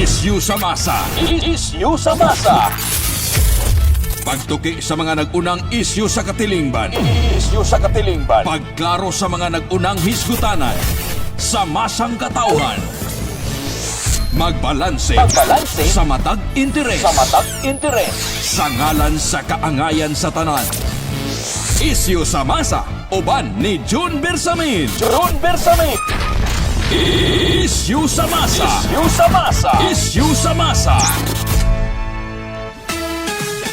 Isyu sa masa. Isyu sa masa. Pagtuki sa mga nag-unang isyu sa katilingban. Isyu sa katilingban. Pagklaro sa mga nag-unang hisgutanan. Sa masang katauhan. Magbalanse Magbalanse sa matag interes. sa matag interes. Sa ngalan sa kaangayan sa tanan. Isyu sa masa. Uban ni June Bersamin. June Bersamin. Isyu sa masa. Isyu sa masa. Isyu sa masa.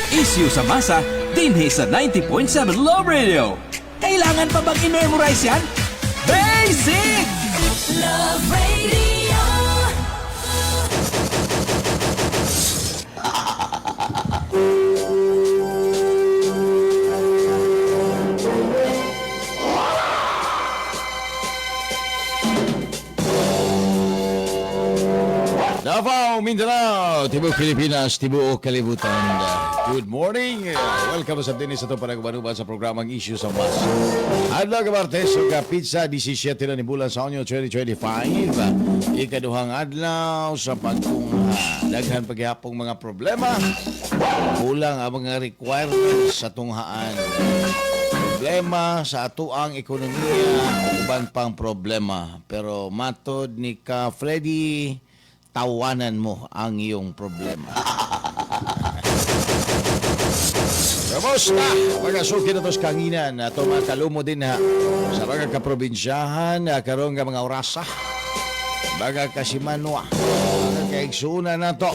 Isyu sa masa dinhi sa 90.7 Love Radio. Kailangan pa bang i-memorize yan? Basic! Love Radio. Davao, Mindanao, Tibuok Pilipinas, Tibuok Kalibutan. Good morning. Welcome sa dinis sa itong panagbanuban sa programang Issue sa Mas. Adlaw ka Martes, ka pizza 17 na ni bulan sa Onyo 2025. Ikaduhang adlaw sa pagtungha. Daghan paghihapong mga problema. Kulang ang mga requirements sa tunghaan. Problema sa atuang ekonomiya, uban pang problema. Pero matod ni ka Freddy, tawanan mo ang iyong problema. Kamusta? Mga suki na tos kanginan, ato mga kalumo din ha. Sa mga kaprobinsyahan, karon nga mga orasa. Mga kasimanwa, mga kaigsunan na to.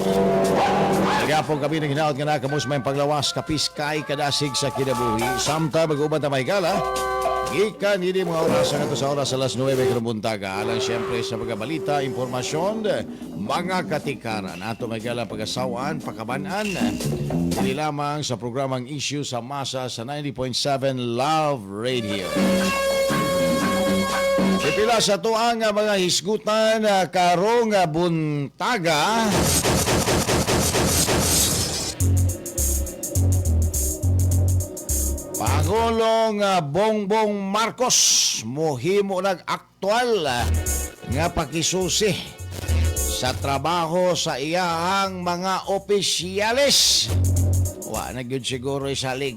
Nagapong kami ng hinaot nga nakamos may paglawas, kapiskay, kadasig sa kinabuhi. Samta, mag-uban ta may gala. Gikan hindi mga oras nga to sa oras alas 9 karong buntaga. Alang siyempre sa mga balita, impormasyon, mga katikaran. Ato may gala pag-asawaan, pakabanan. Dili lamang sa programang Issue sa Masa sa 90.7 Love Radio. Pipila sa tuang mga hisgutan karong buntaga. Pangulong Bongbong Marcos mohimo nag aktual nga pakisusi sa trabaho sa iyahang mga opisyales. Wa na gyud siguro isalig.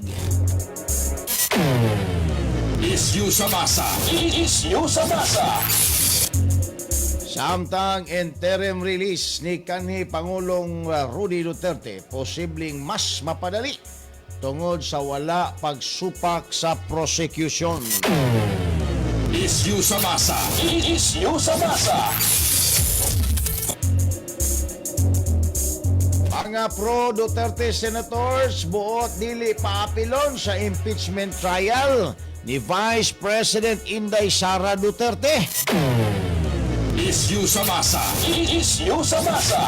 Isyu sa masa. Isyu sa masa. Samtang interim release ni kanhi Pangulong Rudy Duterte posibleng mas mapadali tungod sa wala pagsupak sa prosecution. Isyu sa masa. Isyu sa masa. Mga pro Duterte senators buot dili paapilon sa impeachment trial ni Vice President Inday Sara Duterte. Isyu sa masa. Isyu sa masa.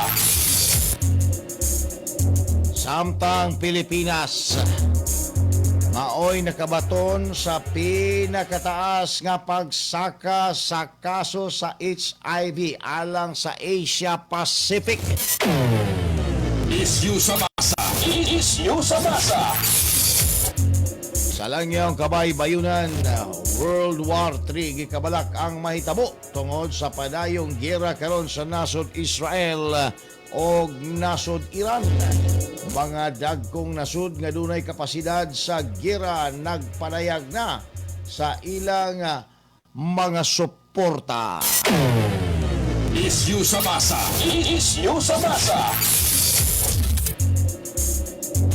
Samtang Pilipinas maoy nakabaton sa pinakataas nga pagsaka sa kaso sa HIV alang sa Asia Pacific. Isyu sa masa. Isyu sa masa. Sa langyang kabay-bayunan, World War III gikabalak ang mahitabo tungod sa padayong giyera karon sa nasod Israel og nasod Iran. Mga dagkong nasod nga dunay kapasidad sa giyera nagpadayag na sa ilang mga suporta. Isyu sa masa. Isyu sa masa.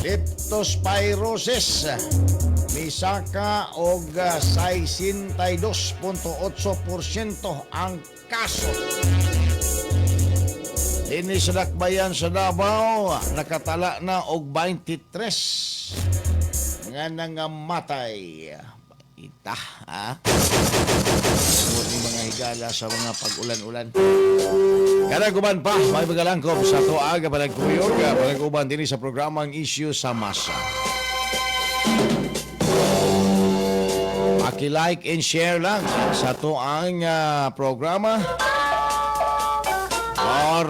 Leptospirosis misaka og 62.8% ang kaso. Dinhi sa Dakbayan sa Davao, nakatala na og 23 nga nangamatay. Ita, ha? Tungod ni mga higala sa mga pag-ulan-ulan. Kada guban pa, may pagalangkob sa tuaga panagkuyog, panaguban din sa programang Issue sa Masa. Paki-like and share lang sa tuang programa or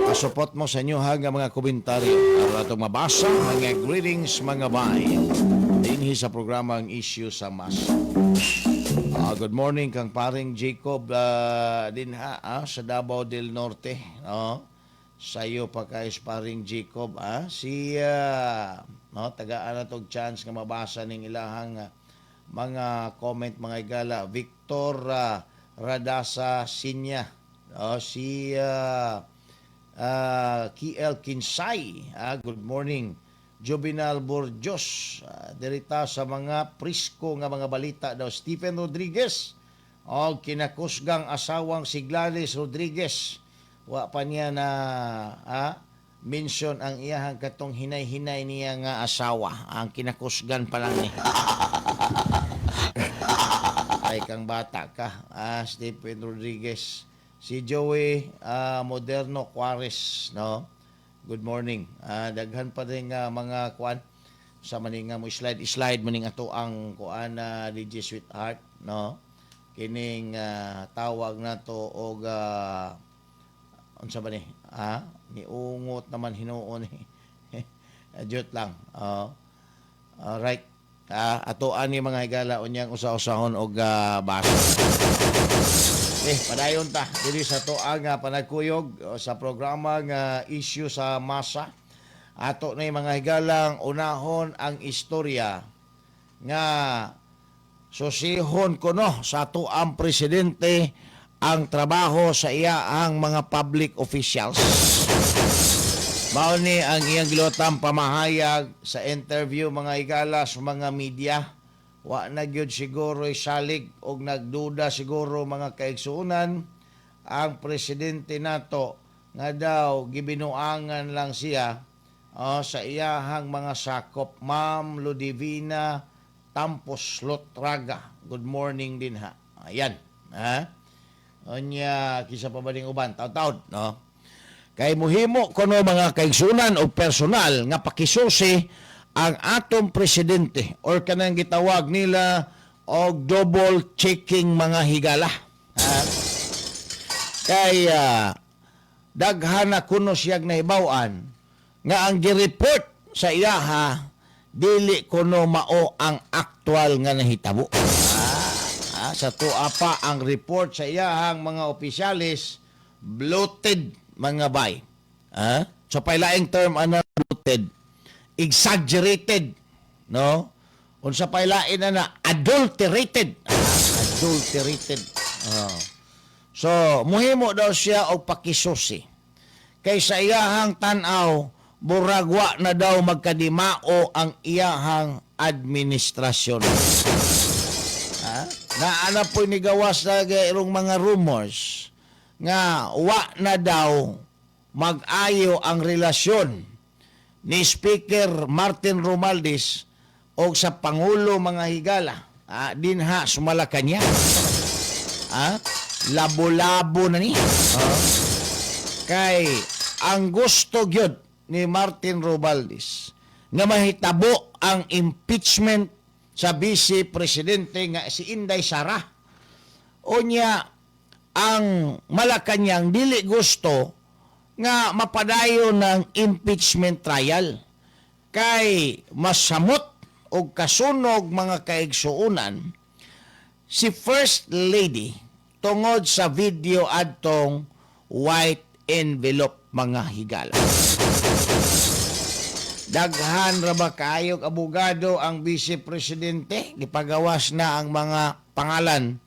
pasupot mo sa inyo nga mga komentaryo aron atong mabasa mga greetings, mga bye dinhi sa programang Issue sa Masa. Good morning kang paring Jacob dinha sa Davao del Norte, no? Sayo pa kay paring Jacob si no, tagaan na tog chance nga mabasa ning ilahang mga comment, mga higala. Victor Radasa Sinya, no? Si KL Kinsay, good morning. Jovinal Borjos, dirita sa mga presko nga mga balita daw. Stephen Rodriguez og kinakusgang asawang si Gladys Rodriguez, wa pa niya na mention ang iyahang katong hinay-hinay niya nga asawa, ang kinakusgan pa lang ni. Ay kang bata ka, Stephen Rodriguez. Si Joey Moderno Juarez, no? Good morning. Daghan pa din nga mga kuan sa maning nga mo slide slide maning ato ang kuan na DJ Sweetheart, no? Kining tawag nato og unsa ba ni? Niungot naman hinuon ni. Jut lang. Oh. Alright. Ato ani, mga higala, unyang usa-usahon og basa. Padayon ta diri sa atoang panagkuyog sa programa nga Issue sa Masa. Ato na yung mga higalang unahon ang istorya nga susihon kuno sa atoang presidente ang trabaho sa iya ang mga public officials. Mao ni ang iyang gilotang pamahayag sa interview, mga higala, sa mga media. Wa na gyud siguro salig og nagduda siguro, mga kaigsuonan, ang presidente nato nga daw gibinuangan lang siya, oh, sa iyahang mga sakop. Ma'am Ludivina Tampos Lotraga, good morning din ha. Ayan. Ha? Unya, kisa pa ba ning uban? Taw-tawd, no? Kay muhimo kuno, mga kaigsunan, og personal nga pakisusi ang atong presidente or kanang gitawag nila og double checking, mga higala. Ha? Kay daghan na kuno siyag nahibaw-an nga ang gi-report sa iyaha dili kuno mao ang aktual nga nahitabo. Sa tuwa pa ang report sa iyahang mga opisyalis bloated, mga bay. So pailaing term ana bloated, exaggerated, no? Unsa pailain ana, adulterated. Adulterated. Oh. So, muhimo daw siya og pakisusi. Kay sa iyahang tan-aw, buragwa na daw magkadimao ang iyahang administrasyon. Ha? Naana po'y nigawas na irong mga rumors nga wa na daw mag-ayo ang relasyon ni Speaker Martin Romualdez o sa Pangulo, mga higala, dinha sa Malacañang. Labo-labo na ni. Kay ang gusto gyud ni Martin Romualdez nga mahitabo ang impeachment sa vice presidente nga si Inday Sara. Unya ang Malacañang dili gusto nga mapadayon ng impeachment trial kay masamot og kasunog, mga kaigsuonan, si First Lady tungod sa video adtong white envelope, mga higala. Daghan ra ba kaayog abogado ang vice presidente? Gipagawas na ang mga pangalan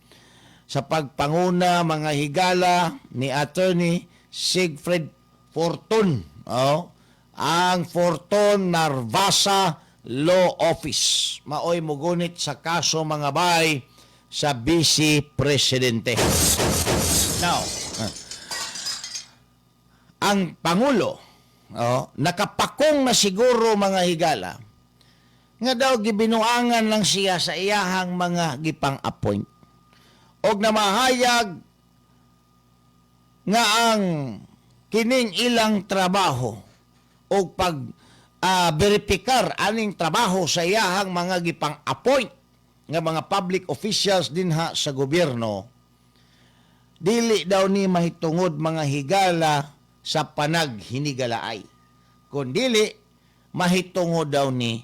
sa pagpanguna, mga higala, ni Attorney Siegfried Fortun. Oh, ang Fortun Narvasa Law Office. Maoy mugunit sa kaso, mga bay, sa vice presidente. Now, ang Pangulo, oh, nakapakong na siguro, mga higala, nga daw gibinuangan lang siya sa iyahang mga gipang-appoint. Og namahayag nga ang kining ilang trabaho o pag veripikar aning trabaho sa iyahang mga gipang-appoint nga mga public officials dinha sa gobyerno, dili daw ni mahitungod, mga higala, sa panaghinigalaay, kun dili mahitungod daw ni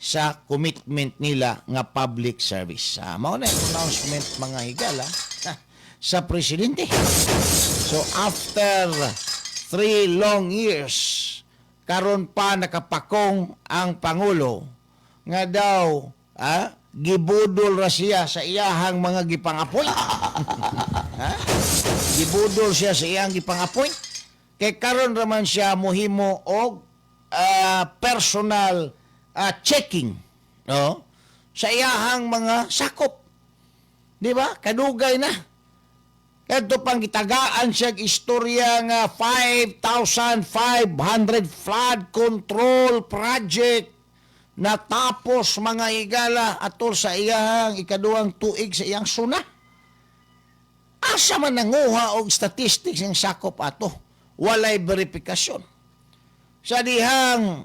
sa commitment nila nga public service. Mao na yung announcement, mga higala, sa presidente. So after 3 long years, karon pa nakapakong ang pangulo nga daw gibudol ra siya sa iyahang mga gipang-appoint. Ha? Gibudol siya sa iyang gipang-appoint. Kay karon raman siya mohimo og personal checking, no, sa iyahang mga sakop. Di ba? Kadugay na. Kadto pang gitagaan siya istorya nga 5,500 flood control project natapos, mga higala, atol sa iyang ikaduhang tuig sa iyang suna. Asa man nanguha og statistics ang sakop ato? Walay verifikasyon. Sa dihang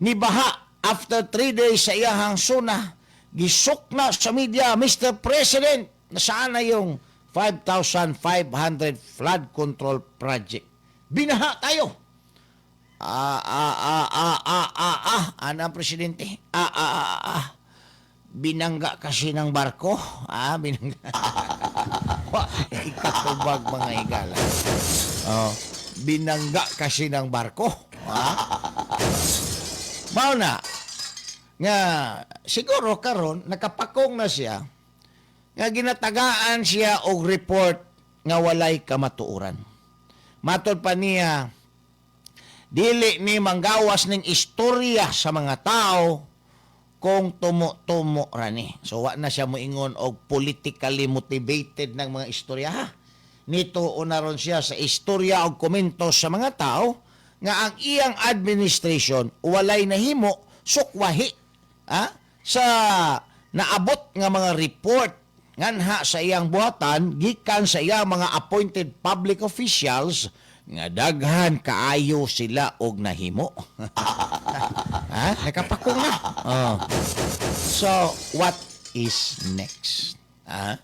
nibaha after 3 days sa iyahang suna, gisukna sa media, "Mr. President, nasaan na yung 5,500 flood control project? Binaha tayo." "Ah, ah, ah, ah, ah, ah, ah," ano ang presidente? "Ah, ah, ah, ah. Binangga kasi ng barko." Ah, binangga. Wa, ikatubag, mga higala. Oh, binangga kasi ng barko. Ah? Mao na nga siguro karon nakapakong na siya nga ginatagaan siya og report nga walay kamatuoran. Matod pa niya, dili ni manggawas ning istorya sa mga tao kung tumo-tumo ra ni. So wa na siya moingon og politically motivated ng mga istorya, ha. Nito una ron siya sa istorya og komento sa mga tao nga ang iyang administration walay nahimo sukwahi sa naabot nga mga report nganha sa iyang buhatan gikan sa iyang mga appointed public officials nga daghan kaayo sila og nahimo. Ha? Nakapakong na. Oh. So, what is next? Ha?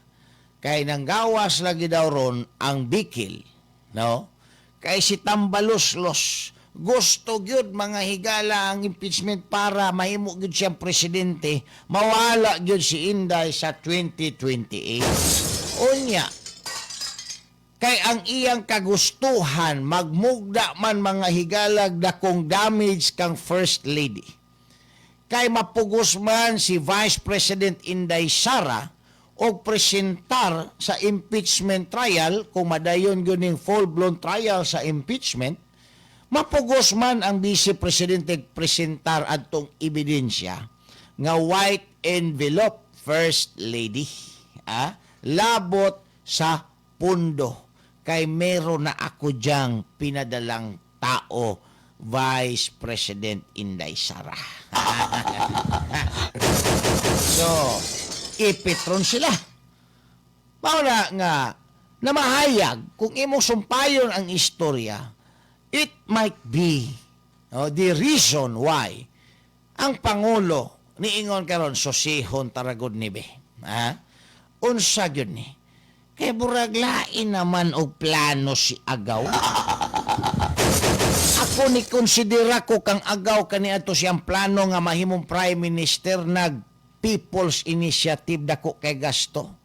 Kay nanggawas lagi daw ron ang bikil, no? Kay si Tambaloslos, gusto gyud, mga higala, ang impeachment para mahimo gyud siyang presidente, mawala gyud si Inday sa 2028. Unya, kay ang iyang kagustuhan magmugda man, mga higalag, dakong damage kang First Lady. Kay mapugos man si Vice President Inday Sara og presentar sa impeachment trial, kung madayon gyud ning full-blown trial sa impeachment, mapugos man ang Vice Presidente presentar adtong ebidensya nga white envelope, First Lady, labot sa pundo, kay meron na ako diyang pinadalang tao, Vice President Inday Sara. So, ipitron sila. Mao na nga namahayag kung imong sumpayon ang istorya, it might be, oh, the reason why ang pangulo niingon karon susihon taragod ni be. Ha? Unsa gyud ni? Kay burag lain naman og plano si Agaw. Ako ni konsidera ko kang Agaw kaniadto siyang plano nga mahimong prime minister nag People's Initiative, dako kay gasto.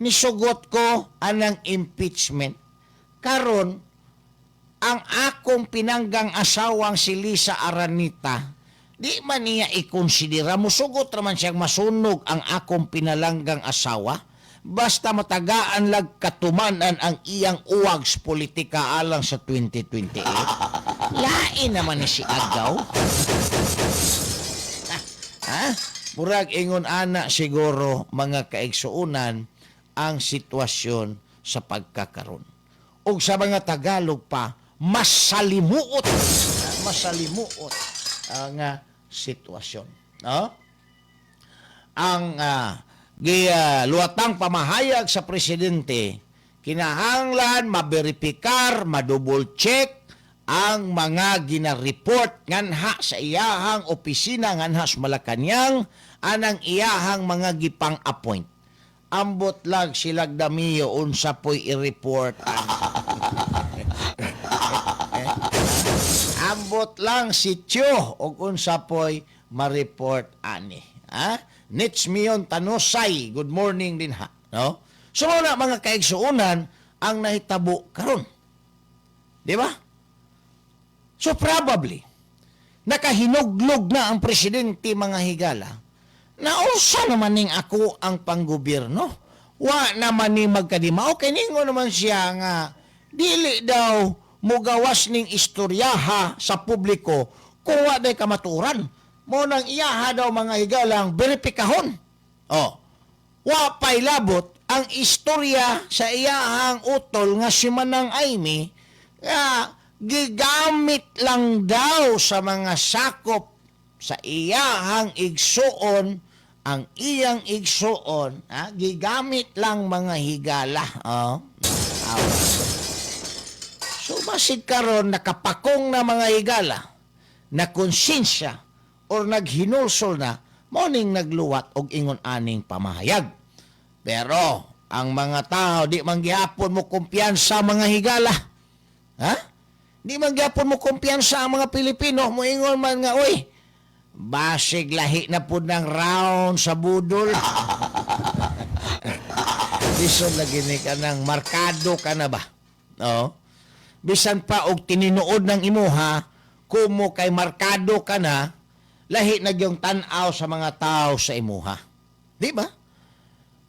Nisugot ko anang impeachment. Karon ang akong pinanggang asawang si Lisa Aranita, di man niya ikonsidera, musugot raman siyang masunog ang akong pinalanggang asawa, basta matagaan lag katumanan ang iyang uwag sa politika alang sa 2028. Lain naman ni si Agaw. Ha? Murag ingon ana siguro, mga kaigsuunan, ang sitwasyon sa pagkakaron. Og sa mga Tagalog pa, masalimuot. Masalimuot ang sitwasyon. No? Ang luwatang pamahayag sa presidente, kinahanglan maberipikar, madouble check ang mga gina-report nganha sa iyahang opisina nganha sa Malacañang anang iyahang mga gipang-appoint. Ambot lang silag damiyo unsa po'y i-report. Ambot Ambot lang si Tio og unsa poy ma-report ani. Ha? Nits Mion Tanusay, good morning din ha. No? So mao na, mga kaigsuonan, ang nahitabo karon. Di ba? So probably nakahinuglog na ang presidente, mga higala, na unsa naman ning ako ang panggobyerno. Wa naman ni magkadimao kay ningon naman siya nga dili daw mugawas ning istoryaha sa publiko kung wa day kamaturan. Mo nang iyaha daw, mga higalang, beripikahon. Oh. Wa pa'y labot ang istorya sa iyahang utol nga si Manang Imee nga gigamit lang daw sa mga sakop sa iyahang igsuon, ang iyang igsuon, ha, gigamit lang, mga higala, oh. Aw. So basig karon nakapakong na, mga higala, na konsensya or naghinulsol na, mo ning nagluwat og ingon aning pamahayag. Pero ang mga tao di man gihapon mo kumpiyansa, mga higala, ha? Di man gihapon mo kumpiyansa ang mga Pilipino. Moingon man nga, "Uy, basig lahi na pud ng round sa budol." Bisan lagi ni ka ng markado ka na ba? No? Bisan pa og tininuod ng imuha, kumo kay markado ka na, lahi na yung tan-aw sa mga tao sa imuha. Di ba?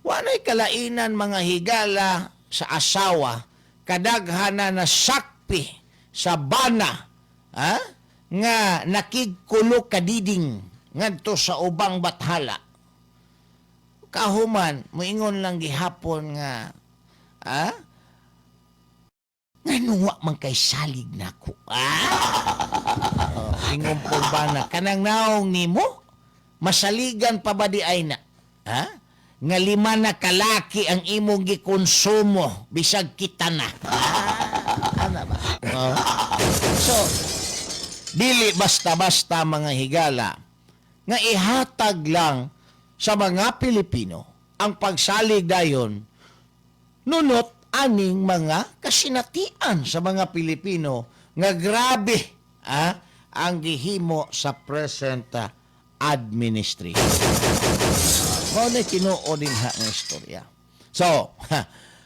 Walay kalainan, mga higala, sa asawa, kadaghan na nasakpi sa bana, ha? Nga nakigkulo kadiding ngadto sa ubang bathala. Kahuman, moingon lang gihapon nga, ha? Ngano wa man kay salig nako? Ah? Oh, ingon po bana, kanang naong nimo, masaligan pa ba di ay na? Ha? Nga lima na kalaki ang imong gikonsumo, bisag kita na. Ah, ana ba? Oh. So, dili basta-basta, mga higala, nga ihatag lang sa mga Pilipino ang pagsalig dayon nunot aning mga kasinatian sa mga Pilipino nga grabe, ah, ang gihimo sa present administration. Mao na tinuod din ha nga istorya. So,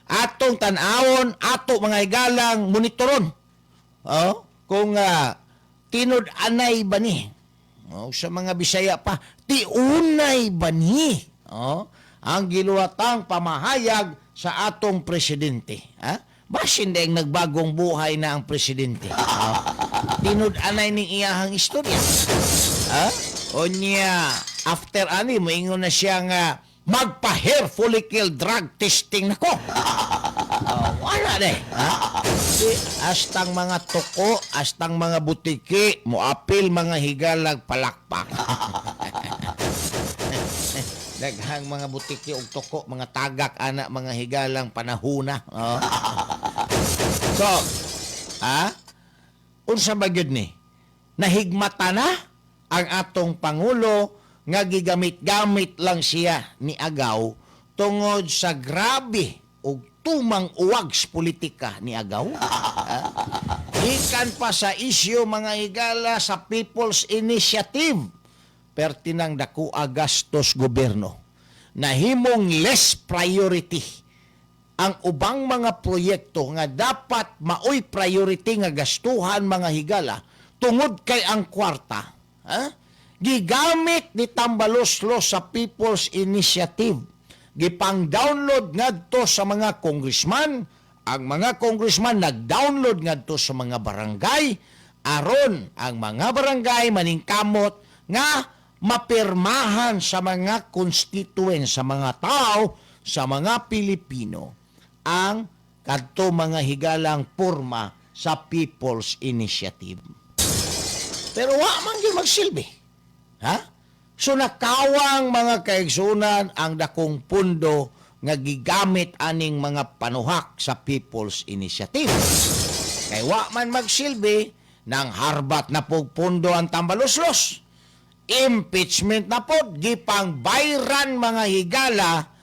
atong tan-awon, ato, mga higalang, monitoron. Oh, kung tinud-anay ba ni? Oh, sa mga Bisaya pa, tiunay ba ni? Oh, ang giluwatang pamahayag sa atong presidente. Ha? Basin dahil nagbagong buhay na ang presidente. Oh, tinud-anay ning iyahang istorya. Ha? Unya, after ani, moingon na siya nga magpa-hair follicle drug testing nako. Oh, wala de. Ha? Di, astang mga tuko, astang mga butiki, moapil, mga higalag, palakpak. Daghang mga butiki og tuko, mga tagak ana, mga higalang, panahuna. Oh. So, ha? Unsa ba gyud ni? Nahigmata na ang atong pangulo nga gigamit-gamit lang siya ni Agaw tungod sa grabe og tumang uwag sa politika ni Agaw. Ha? Gikan pa sa isyu, mga higala, sa People's Initiative, pertinang dako gastos gobyerno. Nahimong less priority ang ubang mga proyekto nga dapat maoy priority nga gastuhan, mga higala, tungod kay ang kwarta, ha, gigamit ni Tambaloslos sa People's Initiative, gipang-download ngadto sa mga congressman. Ang mga congressman nag-download ngadto sa mga barangay aron ang mga barangay maningkamot nga mapirmahan sa mga constituents, sa mga tao, sa mga Pilipino ang kadto, mga higalang, porma sa People's Initiative. Pero wa man gyud magsilbi. Ha? So nakawang, mga kaigsunan, ang dakong pundo nga gigamit aning mga panuhak sa People's Initiative. Kay wa man magsilbi, nang harbat na pog pundo ang Tambaloslos. Impeachment na pod, gipang bayran, mga higala,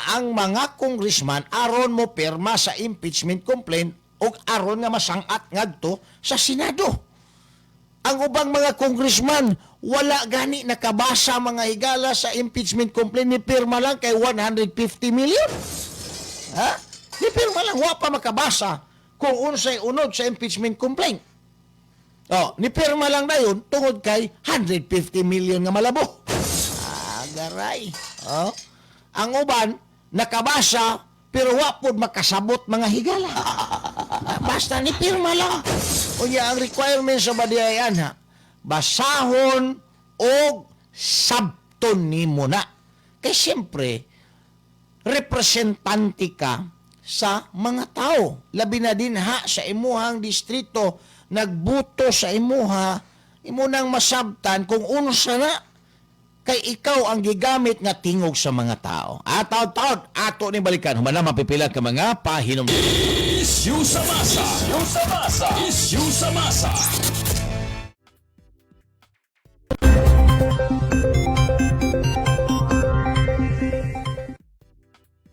ang mga congressman aron mo pirma sa impeachment complaint ug aron nga masangat ngadto sa Senado. Ang ubang mga congressman, wala gani nakabasa, mga higala, sa impeachment complaint, ni pirma lang kay 150 million. Ha? Ni pirma lang, wa pa makabasa kung unsay unod sa impeachment complaint. Oh, ni pirma lang dayon tungod kay 150 million nga malabo. Ah, garay. Oh. Ang uban nakabasa pero wa pod makasabot, mga higala. Ah, basta ni pirma lang. Unya ang requirement sa badiay anha, basahon og sabton nimo na. Kay siyempre, representante ka sa mga tao. Labi na din ha sa imuhang distrito, nagbuto sa imuha, imo nang masabtan kung unsa na kay ikaw ang gigamit nga tingog sa mga tao. At taod-taod, ato ni balikan. Humana mapipila ka mga pahinom. Issue sa masa. Issue sa masa. Issue sa masa.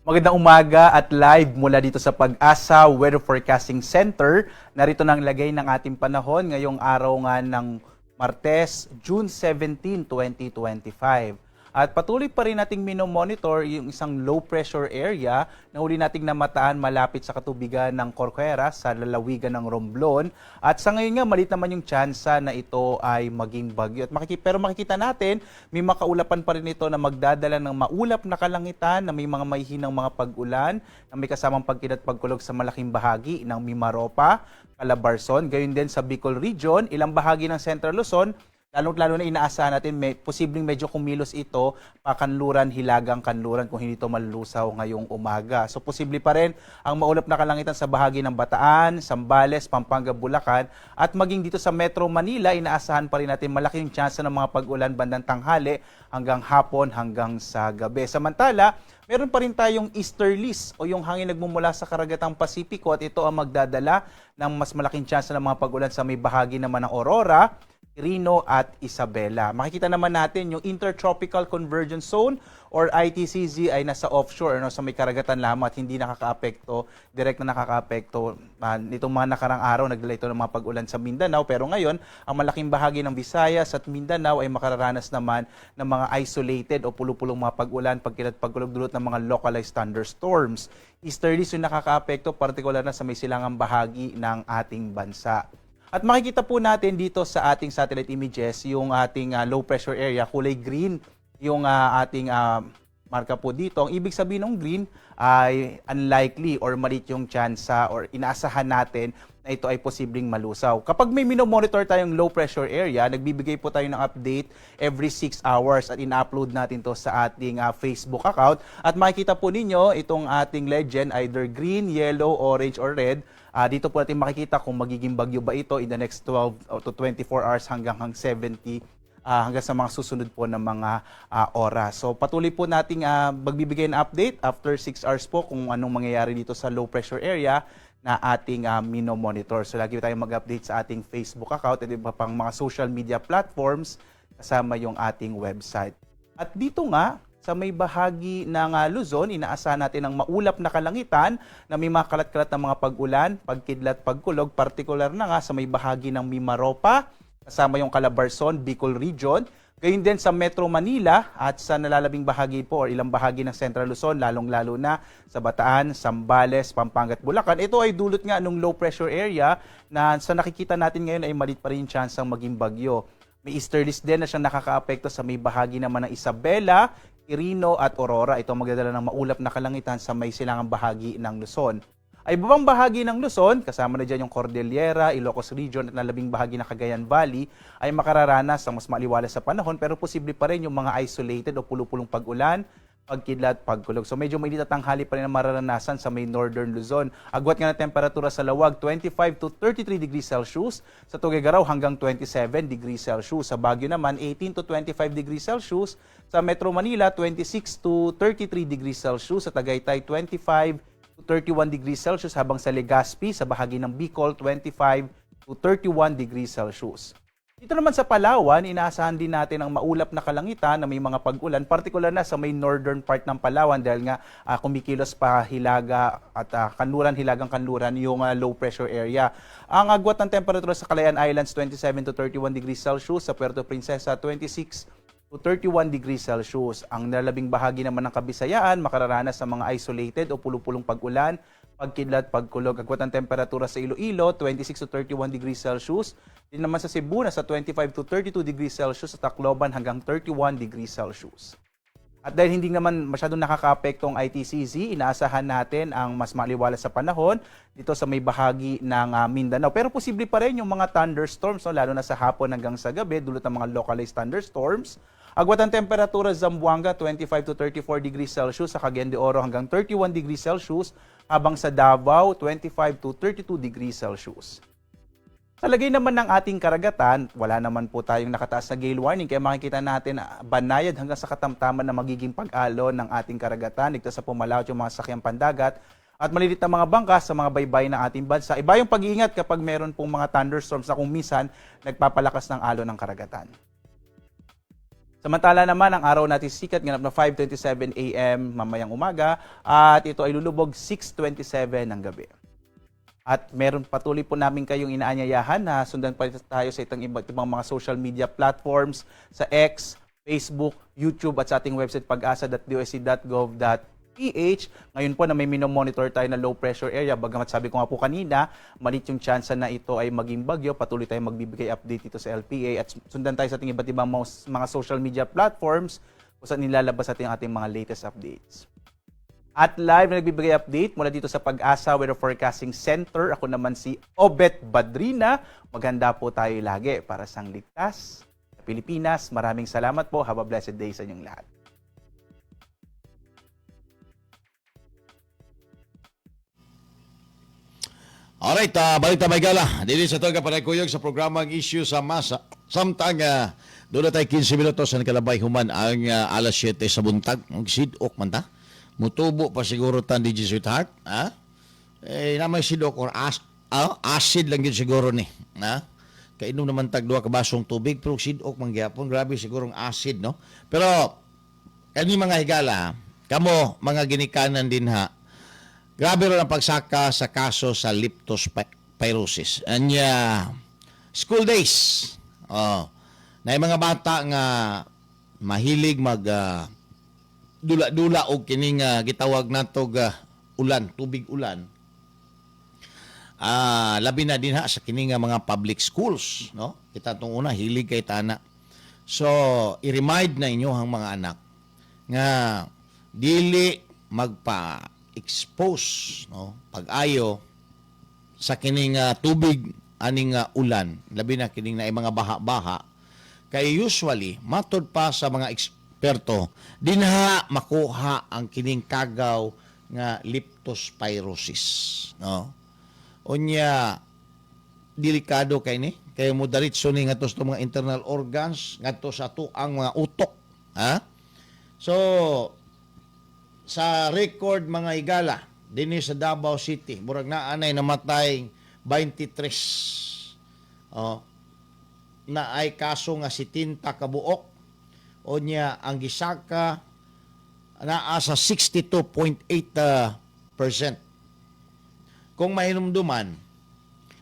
Magandang umaga at live mula dito sa PAGASA Weather Forecasting Center. Narito na ang lagay ng ating panahon ngayong araw nga ng Martes, June 17, 2025. At patuloy pa rin nating minomonitor yung isang low pressure area na huli nating namataan malapit sa katubigan ng Corcuera sa lalawigan ng Romblon. At sa ngayon nga, maliit naman yung tsansa na ito ay maging bagyo. Pero makikita natin, may makaulapan pa rin ito na magdadala ng maulap na kalangitan na may mga mahihinang mga pag-ulan na may kasamang pagkilat pagkulog sa malaking bahagi ng Mimaropa, Calabarzon, gayon din sa Bicol Region, ilang bahagi ng Central Luzon, lalong-lalo na inaasahan natin may, posibleng medyo kumilos ito pakanluran, hilagang kanluran kung hindi ito malulusaw ngayong umaga. So posible pa rin ang maulap na kalangitan sa bahagi ng Bataan, Zambales, Pampanga, Bulacan at maging dito sa Metro Manila, inaasahan pa rin natin malaki yung tsansa ng mga pag-ulan bandang tanghali hanggang hapon hanggang sa gabi. Samantala, meron pa rin tayong easterlies o yung hangin nagmumula sa karagatang Pasipiko at ito ang magdadala ng mas malaking tsansa ng mga pag-ulan sa may bahagi naman ng Aurora, Quirino at Isabela. Makikita naman natin yung Intertropical Convergence Zone or ITCZ ay nasa offshore, ano, sa may karagatan lamang at hindi nakakaapekto, direct na nakakaapekto. Nitong mga nakarang araw, nagdala ito ng mga pag-ulan sa Mindanao. Pero ngayon, ang malaking bahagi ng Visayas at Mindanao ay makararanas naman ng mga isolated o pulupulong mga pag-ulan, pagkilat pagkulog dulot ng mga localized thunderstorms. Easterlies yung nakakaapekto, partikular na sa may silangang bahagi ng ating bansa. At makikita po natin dito sa ating satellite images yung ating low pressure area, kulay green yung ating marka po dito. Ang ibig sabihin ng green ay unlikely or maliit yung tsansa or inaasahan natin na ito ay posibleng malusaw. Kapag may minomonitor tayong low pressure area, nagbibigay po tayo ng update every 6 hours at ina-upload natin to sa ating Facebook account. At makikita po ninyo itong ating legend, either green, yellow, orange, or red. Dito po natin makikita kung magiging bagyo ba ito in the next 12 to 24 hours hanggang hang 70 hanggang sa mga susunod po ng mga oras. So patuloy po nating magbibigay ng update after 6 hours po kung anong mangyayari dito sa low pressure area na ating minomonitor. So lagi tayong mag-update sa ating Facebook account at iba pang mga social media platforms kasama yung ating website. At dito nga, sa may bahagi ng Luzon, inaasahan natin ang maulap na kalangitan na may mga kalat-kalat na mga pag-ulan, pagkidlat, pagkulog, partikular na nga sa may bahagi ng Mimaropa, kasama yung Calabarzon, Bicol Region. Gayun din sa Metro Manila at sa nalalabing bahagi po or ilang bahagi ng Central Luzon, lalong-lalo na sa Bataan, Zambales, Pampanga at Bulacan. Ito ay dulot nga nung low pressure area na sa nakikita natin ngayon ay maliit pa rin yung chance ang maging bagyo. May easterlies din na siyang nakakaapekto sa may bahagi naman ng Isabela, Quirino at Aurora. Ito ang magdadala ng maulap na kalangitan sa may silangang bahagi ng Luzon. Ay babang bahagi ng Luzon, kasama na dyan yung Cordillera, Ilocos Region at nalabing bahagi ng Cagayan Valley, ay makararanas ng mas maliwalas sa panahon pero posible pa rin yung mga isolated o pulupulong pag-ulan, pagkidlat, pagkulog. So medyo mainit at tanghali pa rin ang mararanasan sa may northern Luzon. Agwat nga ng temperatura sa Laoag, 25 to 33 degrees Celsius. Sa Tuguegarao hanggang 27 degrees Celsius. Sa Baguio naman, 18 to 25 degrees Celsius. Sa Metro Manila, 26 to 33 degrees Celsius. Sa Tagaytay, 25 to 31 degrees Celsius. Habang sa Legazpi, sa bahagi ng Bicol, 25 to 31 degrees Celsius. Dito naman sa Palawan, inaasahan din natin ang maulap na kalangitan na may mga pag-ulan, partikular na sa may northern part ng Palawan dahil nga kumikilos pa hilaga at kanluran, hilagang kanluran yung low pressure area. Ang agwat ng temperatura sa Calayan Islands, 27 to 31 degrees Celsius, sa Puerto Princesa, 26 to 31 degrees Celsius. Ang nalabing bahagi naman ng Kabisayaan makararanas sa mga isolated o pulupulong pag-ulan, pagkidlat, pagkulog. Agwat ang temperatura sa Iloilo, 26 to 31 degrees Celsius. Din naman sa Cebu, nasa 25 to 32 degrees Celsius. Sa Tacloban, hanggang 31 degrees Celsius. At dahil hindi naman masyadong nakakaapekto ang ITCZ, inaasahan natin ang mas maliwalas sa panahon dito sa may bahagi ng Mindanao. Pero posible pa rin yung mga thunderstorms, no? Lalo na sa hapon hanggang sa gabi, dulot ng mga localized thunderstorms. Agwat ang temperatura sa Zamboanga, 25 to 34 degrees Celsius, sa Cagayan de Oro hanggang 31 degrees Celsius, habang sa Davao, 25 to 32 degrees Celsius. Sa lagay naman ng ating karagatan, wala naman po tayong nakataas na gale warning kaya makikita natin banayad hanggang sa katamtaman na magiging pag-alon ng ating karagatan. Ligtas sa pumalaot yung mga sakyang pandagat at malilit na mga bangka sa mga baybay ng ating bansa. Iba yung pag-iingat kapag meron pong mga thunderstorms na kung minsan nagpapalakas ng alon ng karagatan. Samantala naman, ang araw natin sikat ganap na 5:27 a.m. mamayang umaga at ito ay lulubog 6:27 ng gabi. At meron patuloy po namin kayong inaanyayahan na sundan pa tayo sa itong iba't ibang mga social media platforms sa X, Facebook, YouTube at sa ating website pagasa.dost.gov.ph. Ngayon po na may minomonitor tayo na low pressure area, bagamat sabi ko nga po kanina, maliit yung chance na ito ay maging bagyo. Patuloy tayong magbibigay update dito sa LPA at sundan tayo sa ating iba't ibang mga social media platforms kung saan nilalabas natin ang ating mga latest updates. At live na nagbibigay update mula dito sa Pag-asa Weather Forecasting Center. Ako naman si Obet Badrina. Maganda po tayo lagi para sa ligtas sa Pilipinas. Maraming salamat po. Have a blessed day sa inyong lahat. Alright, balik ta may gala. Dili sa toga panagkuyog sa programang Issue sa Masa. Samtang doon na tayo 15 minutos sa nakalabay human ang alas 7 sa buntag. Ang sidok man ta. Mutubo pa siguro tan di sweetheart. Ha? Eh, na may sidok or acid lang yun siguro ni. Ha? Kainom naman tag duha ka basong tubig pero sidok man gyapon. Grabe siguro ang acid, no? Pero kani mga higala, kamo mga ginikanan din ha. Grabe rin ang pagsaka sa kaso sa leptospirosis. Anya, school days. Oh, na yung mga bata nga mahilig mag dula-dula og kining gitawag natog ulan, tubig ulan. Labi na din ha sa kining nga mga public schools, no? Kita tong una hilig kay tana. So, i-remind na inyo ang mga anak nga dili magpa-expose, no, pag-ayo sa kining tubig aning ulan, labi na kining naay mga baha-baha, kay usually matod pa sa mga eksperto dinha makuha ang kining kagaw nga leptospirosis, no? Unya delikado kay ni, kay mo diretso ni ngadto sa mga internal organs, ngadto sa ato ang mga utok, ha? So sa record mga higala dinhi sa Davao City, murag naa nay namatay 23. Oh, na ay kaso nga 70 kabuok. Unya ang gisaka naa sa 62.8 percent. Kung mahinumduman,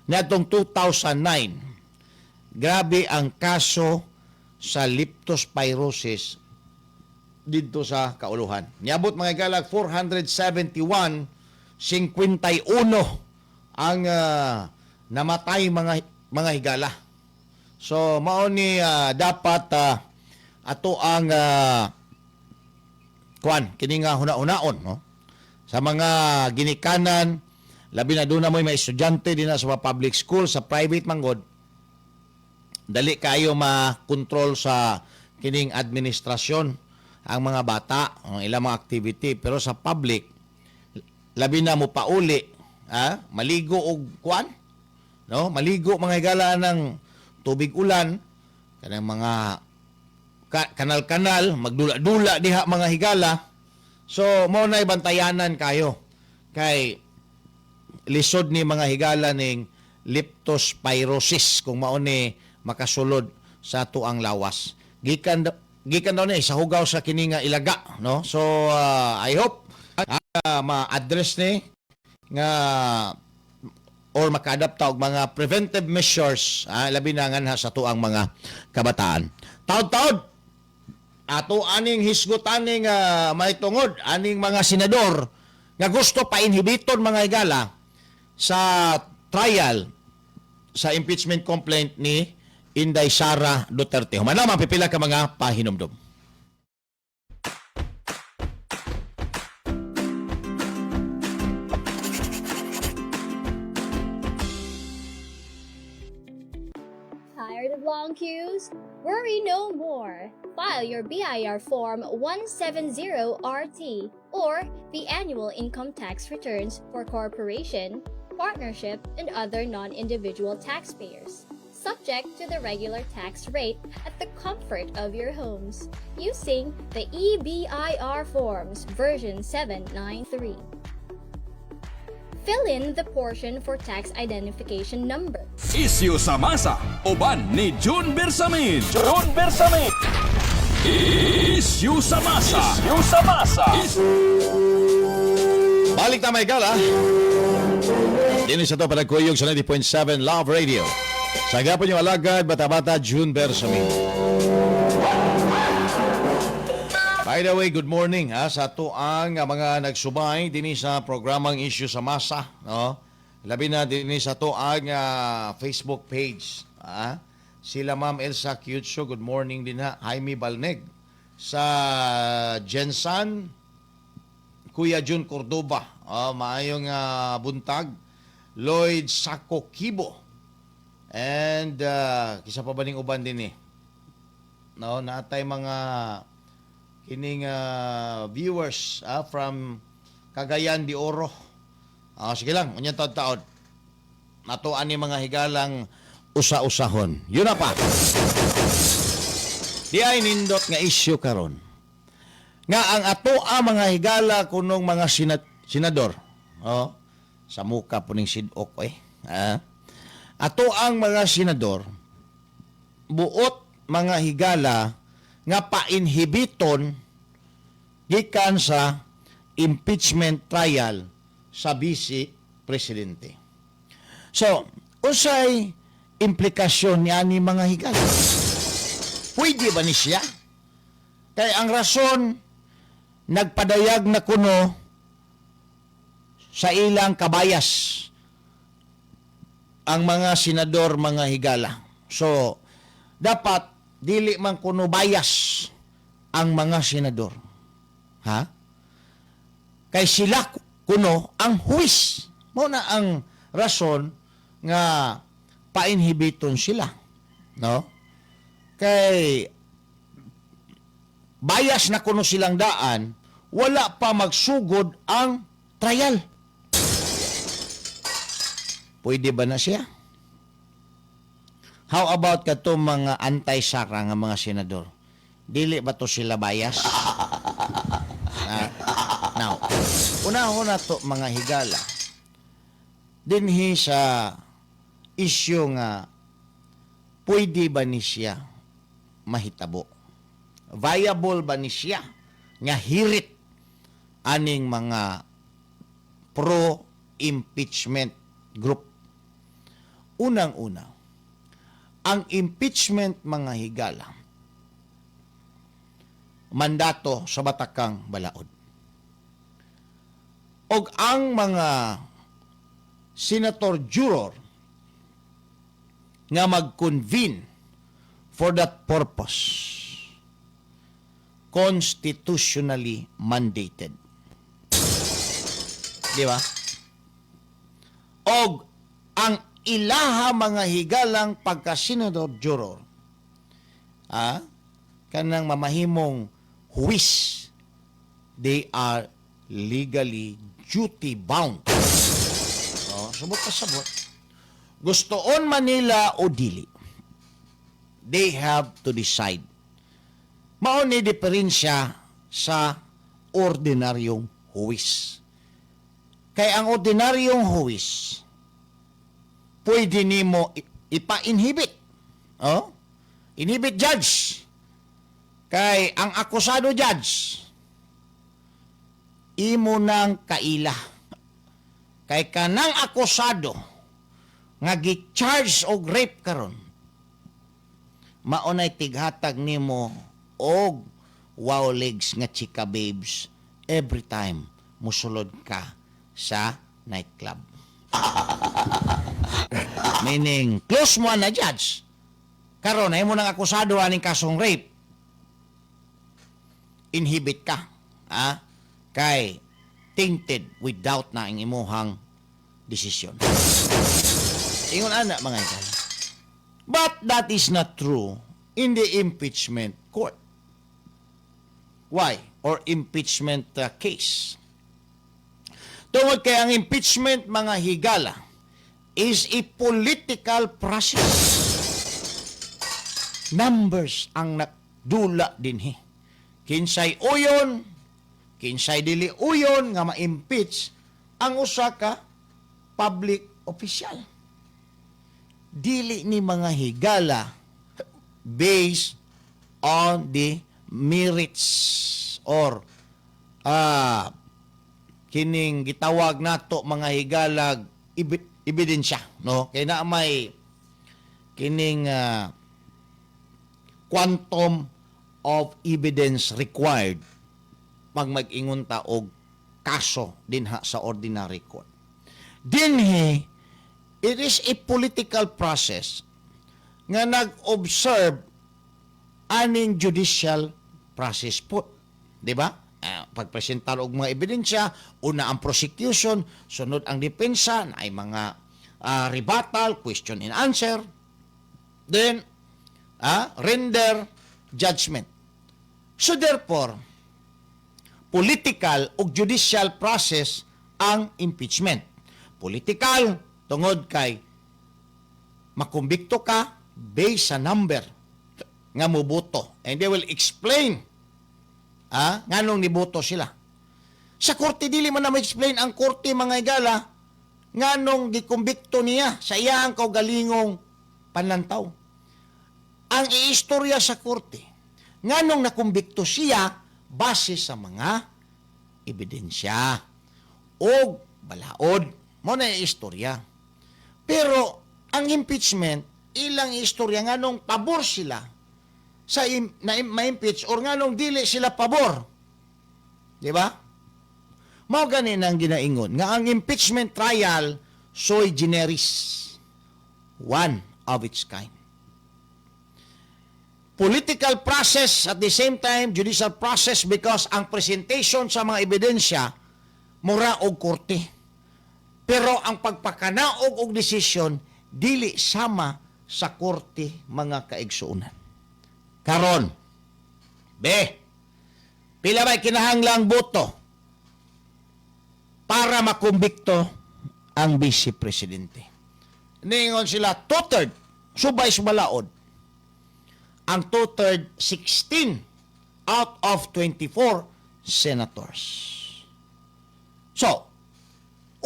niadtong 2009, grabe ang kaso sa leptospirosis didto sa kauluhan. Niabot mga higala 471, 51 ang namatay mga higala. So mao ni dapat ato ang kuan kini nga huna-hunaon, no, sa mga ginikanan, labi na doon na mo'y may estudyante din na sa mga public school, sa private manggod dali kayo makontrol sa kining administrasyon ang mga bata, ang ilang mga activity, pero sa public labi na mo pauli, ha, maligo og kuan, no, maligo mga higala ng tubig ulan, kanang mga kanal-kanal, magdula-dula diha mga higala. So mao na bantayanan kayo kay lisod ni mga higala ning leptospirosis kung mao ni makasulod sa atuang lawas. Gikan gikan daw ni sa hugaw sa kini nga ilaga, no? So I hope ma-address ni nga or maka-adapta og mga preventive measures, labi na nganha sa tuang mga kabataan. Taod-taod ato aning hisgotaning may tungod aning mga senador nga gusto pa inhibiton, mga higala, sa trial sa impeachment complaint ni Inday Sara Duterte. Human lamang pipila ka mga pahinumdum. Tired of long queues? Worry no more. File your BIR Form 170RT or the annual income tax returns for corporation, partnership, and other non individual taxpayers, subject to the regular tax rate at the comfort of your homes using the eBIR Forms version 793. Fill in the portion for tax identification number. Isyu sa masa, uban ni June Bersamin. June Bersamin. Isyu sa masa. Isyu sa masa. Balik ta, mga higala. Dinhi sa to panagkuyog sa 90.7 Love Radio. Sa gapon yung alagad, bata-bata, June Bersamin. By the way, good morning ha, sa ato ang mga nagsubay dinhi sa programang Issue sa Masa. No? Labi na dinhi sa ato ang Facebook page. Ha? Sila Ma'am Elsa Cutio, good morning din ha. Jaime Balneg. Sa Jensan, Kuya Jun Cordoba, oh, maayong buntag. Lloyd Sako Kibo. And kisa pa ba ning uban din eh? No, naatay mga kining viewers from Cagayan de Oro. Sige lang, unya taod-taod. Nato ani mga higalang usa-usahon. Yun na pa. Di ay nindot nga issue karon nga ang ato ang mga higala kunong mga senador. Oh, sa muka po ning sidok eh. Ah. Ato ang mga senador buot, mga higala, nga painhibiton gikan sa impeachment trial sa vice presidente. So, unsay implikasyon niya ni mga higala? Pwede ba ni siya? Kay ang rason, nagpadayag na kuno sa ilang kabayas ang mga senador, mga higala. So, dapat dili man kuno bias ang mga senador. Ha? Kay sila kuno ang huwis. Mao na ang rason nga painhibiton sila. No? Kay bias na kuno silang daan, wala pa magsugod ang trial. Pwede ba na siya? How about kato mga anti-Sara nga mga senador? Dili ba to sila bias? Now, unahon na to, mga higala. Dinhi sa isyu nga pwede ba ni siya mahitabo? Viable ba ni siya nga hirit aning mga pro-impeachment group? Unang-una, ang impeachment, mga higala, mandato sa batakang balaod. Og ang mga senator juror nga mag-convene for that purpose, constitutionally mandated. Di ba? Og ang ilaha, mga higalang pagka-senador juror, kanang mamahimong huwis, they are legally duty bound. Oh, sabot ka sabot. Gustoon man nila o dili, they have to decide. Mao ni diferensya sa ordinaryong huwis. Kay ang ordinaryong huwis, pwede nimo ipa-inhibit. Oh? Inhibit, judge. Kay ang akusado, judge, imo nang kaila. Kay kanang akusado nga gi-charge og rape karon, maunay tighatag nimo og wow legs nga chika babes every time musulod ka sa nightclub. Meaning, close mo na, judge. Karon ay mo nang akusado aning kasong rape. Inhibit ka. Ha? Kay tainted with doubt na ang imuhang desisyon. Ingon ana, mga higala. But that is not true in the impeachment court. Why? Or impeachment case. Tungod kay ang impeachment, mga higala, is a political process. Numbers ang nagdula dinhi. Kinsay uyon, kinsay dili uyon nga ma-impeach ang usa ka public official. Dili ni, mga higala, based on the merits or kining gitawag nato, mga higalag, ebidensya, no? Kay naa may kining quantum of evidence required pag mag-ingon ta og kaso dinha sa ordinary court. Dinhi, it is a political process nga nag-observe aning judicial process po. Di ba? Pagpresentar og mga ebidensya, una ang prosecution, sunod ang depensa, na ay mga rebuttal, question and answer, then render judgment. So therefore, political ug judicial process ang impeachment. Political tungod kay makumbikto ka based sa number nga muboto and they will explain nganong niboto sila. Sa korte, dili man na ma-explain ang korte, mga higala, nganong gikumbikto niya sa iyang kaugalingong panlantaw. Ang iistorya sa korte, nganong nakumbikto siya base sa mga ebidensya o balaod mo na istorya. Pero ang impeachment, ilang istorya nganong pabor sila sa na ma-impeach or nganong dili sila pabor. Di ba? Mao gani nang ginaingon nga ang impeachment trial sui generis. One of its kind. Political process, at the same time judicial process, because ang presentation sa mga ebidensya mura og korte. Pero ang pagpakanaog og desisyon dili sama sa korte, mga kaigsuonan. Karon, be, pila ba kinahanglang boto para makumbikto ang vice presidente? Ningon sila two-third, subay sa balaod. Ang two-third, 16 out of 24 senators. So,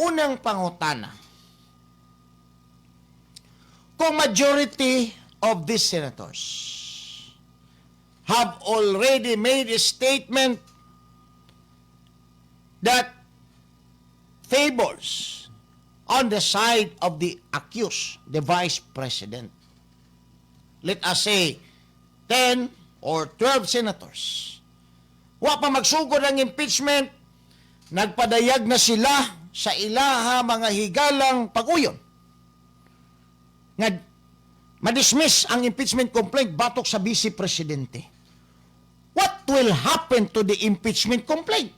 unang pangutana, kung majority of these senators have already made a statement that favors on the side of the accused, the vice president. Let us say 10 or 12 senators. Wa pa magsugod ang impeachment, nagpadayag na sila sa ilaha, mga higalang pag-uyon nga ma-dismiss ang impeachment complaint batok sa vice presidente. What will happen to the impeachment complaint?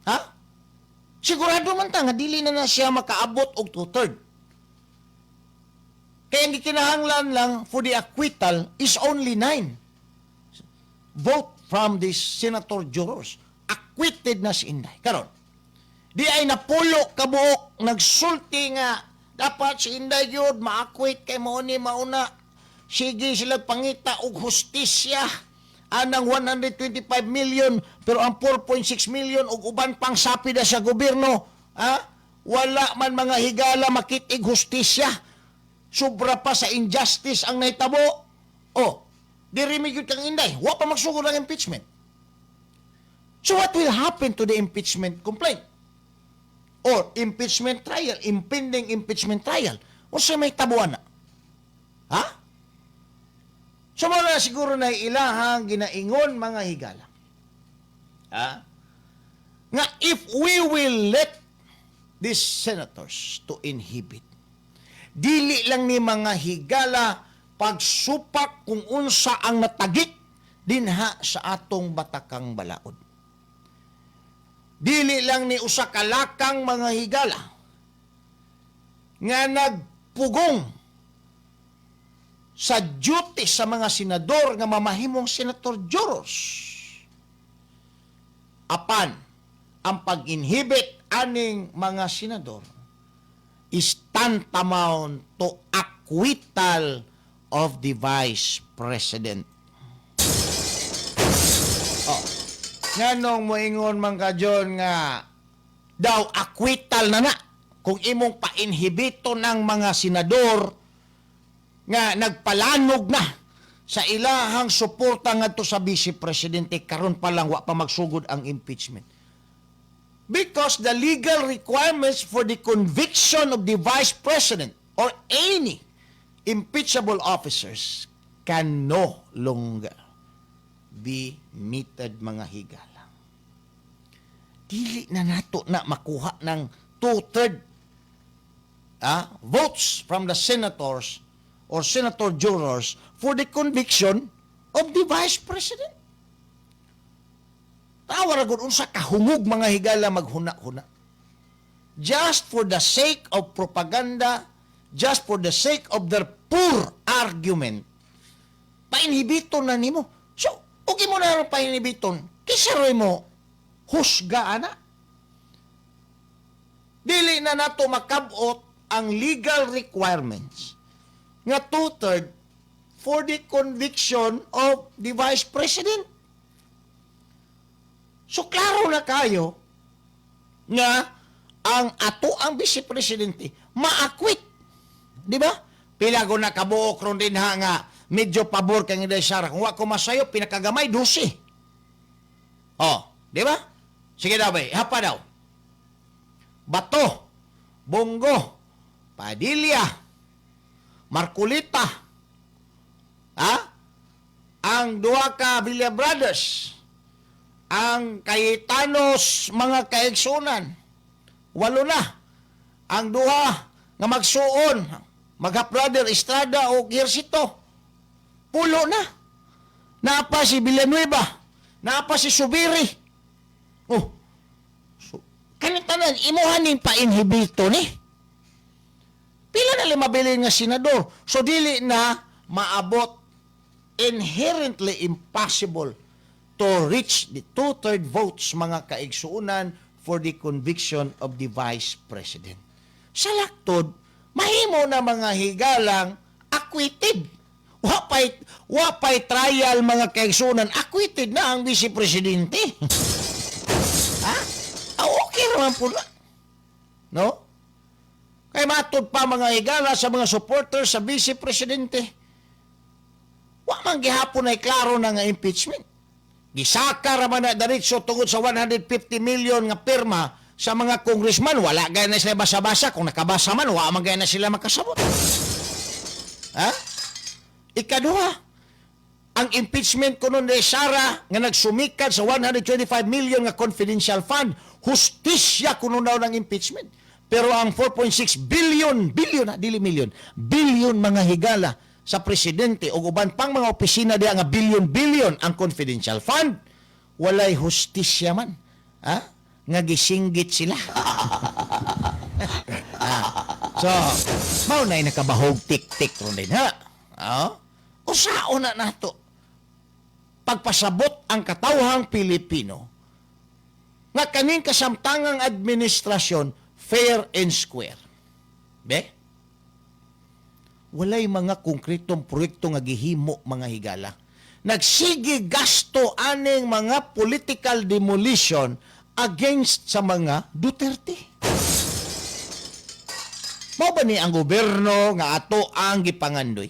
Ha? Sigurado man ta nga dili na na siya makaabot og two-third. Kaya ang gikinahanglan lang for the acquittal is only nine vote from the senator jurors. Acquitted na si Inday. Karon, diay napulo kabuok nagsulti nga dapat si Inday gyud ma-acquit kay mao ni mauna. Sige sila pangita og hustisya anang 125 million, pero ang 4.6 million ug uban pang sapida sa gobyerno, ha, wala man, mga higala, makitig hustisya. Sobra pa sa injustice ang nahitabo. Oh, diri mi gyud kang Inday, wa pa magsugod ang impeachment. So what will happen to the impeachment complaint? Or impeachment trial, impending impeachment trial? Unsa may tabuan na? Ha? So mao na siguro na ilahang ginaingon, mga higala. Ha? Nga if we will let these senators to inhibit, dili lang ni, mga higala, pagsupak kung unsa ang natagik dinha sa atong batakang balaod. Dili lang ni usa ka lakang, mga higala, nga nagpugong sa duty sa mga senador nga mamahimong senator jurors. Apan ang pag-inhibit aning mga senador is tantamount to acquittal of the Vice President. Oh. Nganong moingon man ka, John, nga daw acquittal na na kung imong painhibito ng mga senador nga nagpalanog na sa ilahang suporta ngadto sa Vice Presidente karon pa lang, wa pa magsugod ang impeachment? Because the legal requirements for the conviction of the Vice President or any impeachable officers can no longer be meted, mga higala. Dili na nato na makuha ng two-third votes from the senators or senator jurors for the conviction of the Vice President. Tawa ra gud unsa kahungog, mga higala, maghuna-huna. Just for the sake of propaganda, just for the sake of their poor argument, painhibiton na nimo. So, okay mo na painhibiton, kinsa roy mo husga ana? Dili na nato makabot ang legal requirements nga two-third for the conviction of the Vice President. So, klaro na kayo nga ang ato ang Vice Presidente ma-acquit. Di ba? Pila ko nakabuok ron din ha nga medyo pabor kang Inday Sara? Kung wa ko masayo, pinakagamay, 12. Oh, di ba? Sige daw ba, hapa daw. Bato, Bong Go, Padilla, Marcoleta, ha? Ang duha ka Villa Brothers, ang Cayetanos mga kaigsunan, walo na. Ang duha nga magsuon, magha-brother Estrada o Ejercito, 10 na. Napa si Villanueva, napa si Zubiri. Oh, so, kanang tanan, imuhan ning painhibito ni. Pila na mabilin nga senador? So dili na maabot, inherently impossible to reach the two-third votes, mga kaigsuunan, for the conviction of the Vice President. Sa laktod, mahimo na, mga higalang, acquitted. Wa pay trial, mga kaigsuunan, acquitted na ang Vice Presidente. Ha? Ah, okay naman po na. No? Kay matod pa, mga higala, sa mga supporters sa Vice Presidente, wa man gihapon ay klaro na nga impeachment. Gisaka ra man na diretso tungod sa 150 million nga pirma sa mga congressman. Wala gaya na sila basa-basa. Kung nakabasa man, wa man gaya na sila makasabot. Ha? Ikaduha, ang impeachment kuno ni Sara nga nagsumikad sa 125 million nga confidential fund, hustisya kuno daw ng impeachment. Pero ang 4.6 billion, billion na, dili million, billion, mga higala, sa presidente o uban pang mga opisina diya nga billion-billion ang confidential fund, walay hustisya man. Ha? Nga gisinggit sila. Ah. So, mao na nakabahog tik-tik ron din ha. Ah? Usaon na nato pagpasabot ang katawhang Pilipino nga kaning kasamtangang administrasyon fair and square. Be? Walay mga konkretong proyekto nga gihimo, mga higala. Nagsige gasto aning mga political demolition against sa mga Duterte. Mao ba ni ang gobyerno nga ato ang gipangandoy?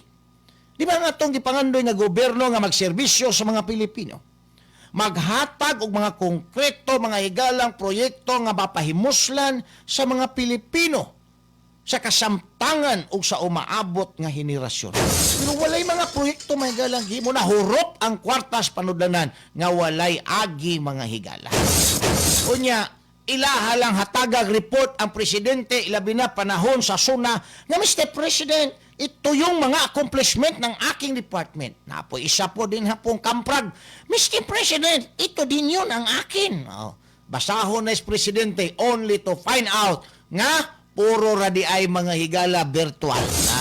Di ba nga atong gipangandoy nga gobyerno nga magserbisyo sa mga Pilipino? Maghatag og mga konkreto, mga higalang proyekto nga mapahimuslan sa mga Pilipino sa kasamtangan o sa umaabot nga henerasyon. Pero walay mga proyekto, mga higalang himo na hurot ang kwartas panudlanan nga walay agi, mga higala. Unya, ilaha lang hatagag report ang presidente, ilabi na panahon sa SONA nga, "Mr. President, ito yung mga accomplishment ng aking department." Napo isa po din hapong kamprag, "Mr. President, ito din yun ang akin." Oh. Basahon na is presidente only to find out nga puro ra di ay, mga higala, virtual. Ha?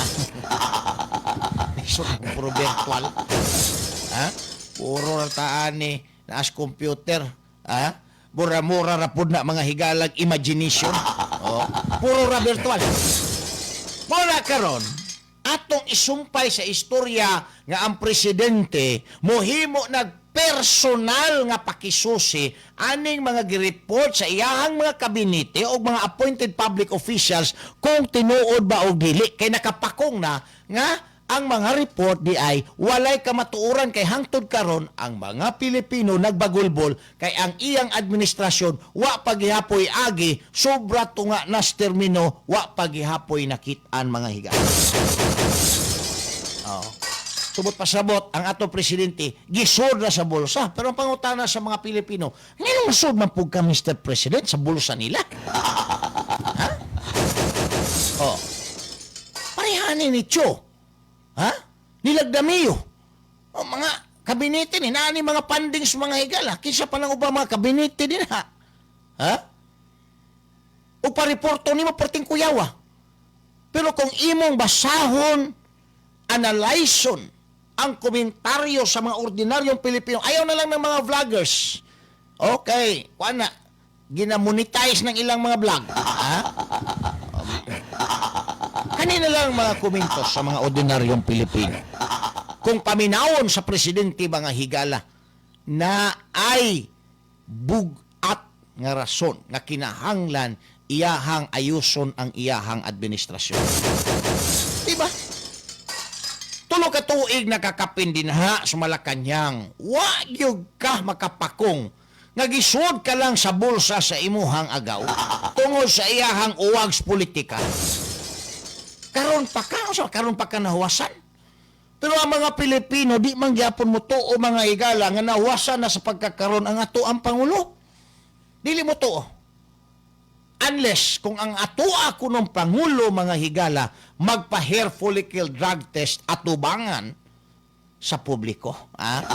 So, puro virtual. Ha? Puro ra taan ni naas computer. Ha? Mura-mura ra pud na, mga higalag, imagination. Oh. Puro ra virtual. Mura karon atong isumpay sa istorya nga ang presidente mohimo nag personal nga pakisusi aning mga gireport sa iyahang mga kabinete o mga appointed public officials kung tinuod ba o dili, kay nakapakong na nga ang mga report di ay walay kamatuoran, kay hangtod karon ang mga Pilipino nagbagulbol kay ang iyang administrasyon wa pagihapoy agi, sobra tunga nas termino, wa pagihapoy nakit-an, mga higa. Oh. Tubot pasabot ang ato presidente gisod na sa bulsa. Pero ang pangutana sa mga Pilipino, nganong sud man pud ka, Mr. President, sa bulsa nila? Ha? Oh. Parehani ni Cho. Ha? Nilagdamiyo. O mga kabinete ni naani mga fundings, mga higala. Kinsa pa lang uba mga kabinete din ha? Ha? O pareporto nimo perting kuyawa. Pero kung imong basahon, analyson ang komentaryo sa mga ordinaryong Pilipino, ayaw na lang ng mga vloggers. Okay, kuan na, ginamonetize ng ilang mga vlog. Ha? Kanina lang mga komento sa mga ordinaryong Pilipino. Kung paminawon sa presidente, mga higala, na ay bugat nga rason nga kinahanglan iyahang ayuson ang iyahang administrasyon. Diba? 3 ka tuig nakakapin din ha sa Malacañang. Wa gyud ka makapakong nga gisud ka lang sa bulsa sa imuhang agaw tungod sa iyahang uwags politika. Karon pa ka, so karon pa ka nahuwasan. Pero ang mga Pilipino di man gyapon mo tuo, mga higala, nga nahuwasan na sa pagkakaron ang ato ang pangulo. Dili mo tuo. Unless kung ang atoa kunong pangulo, mga higala, magpa hair follicle drug test atubangan sa publiko. Ha?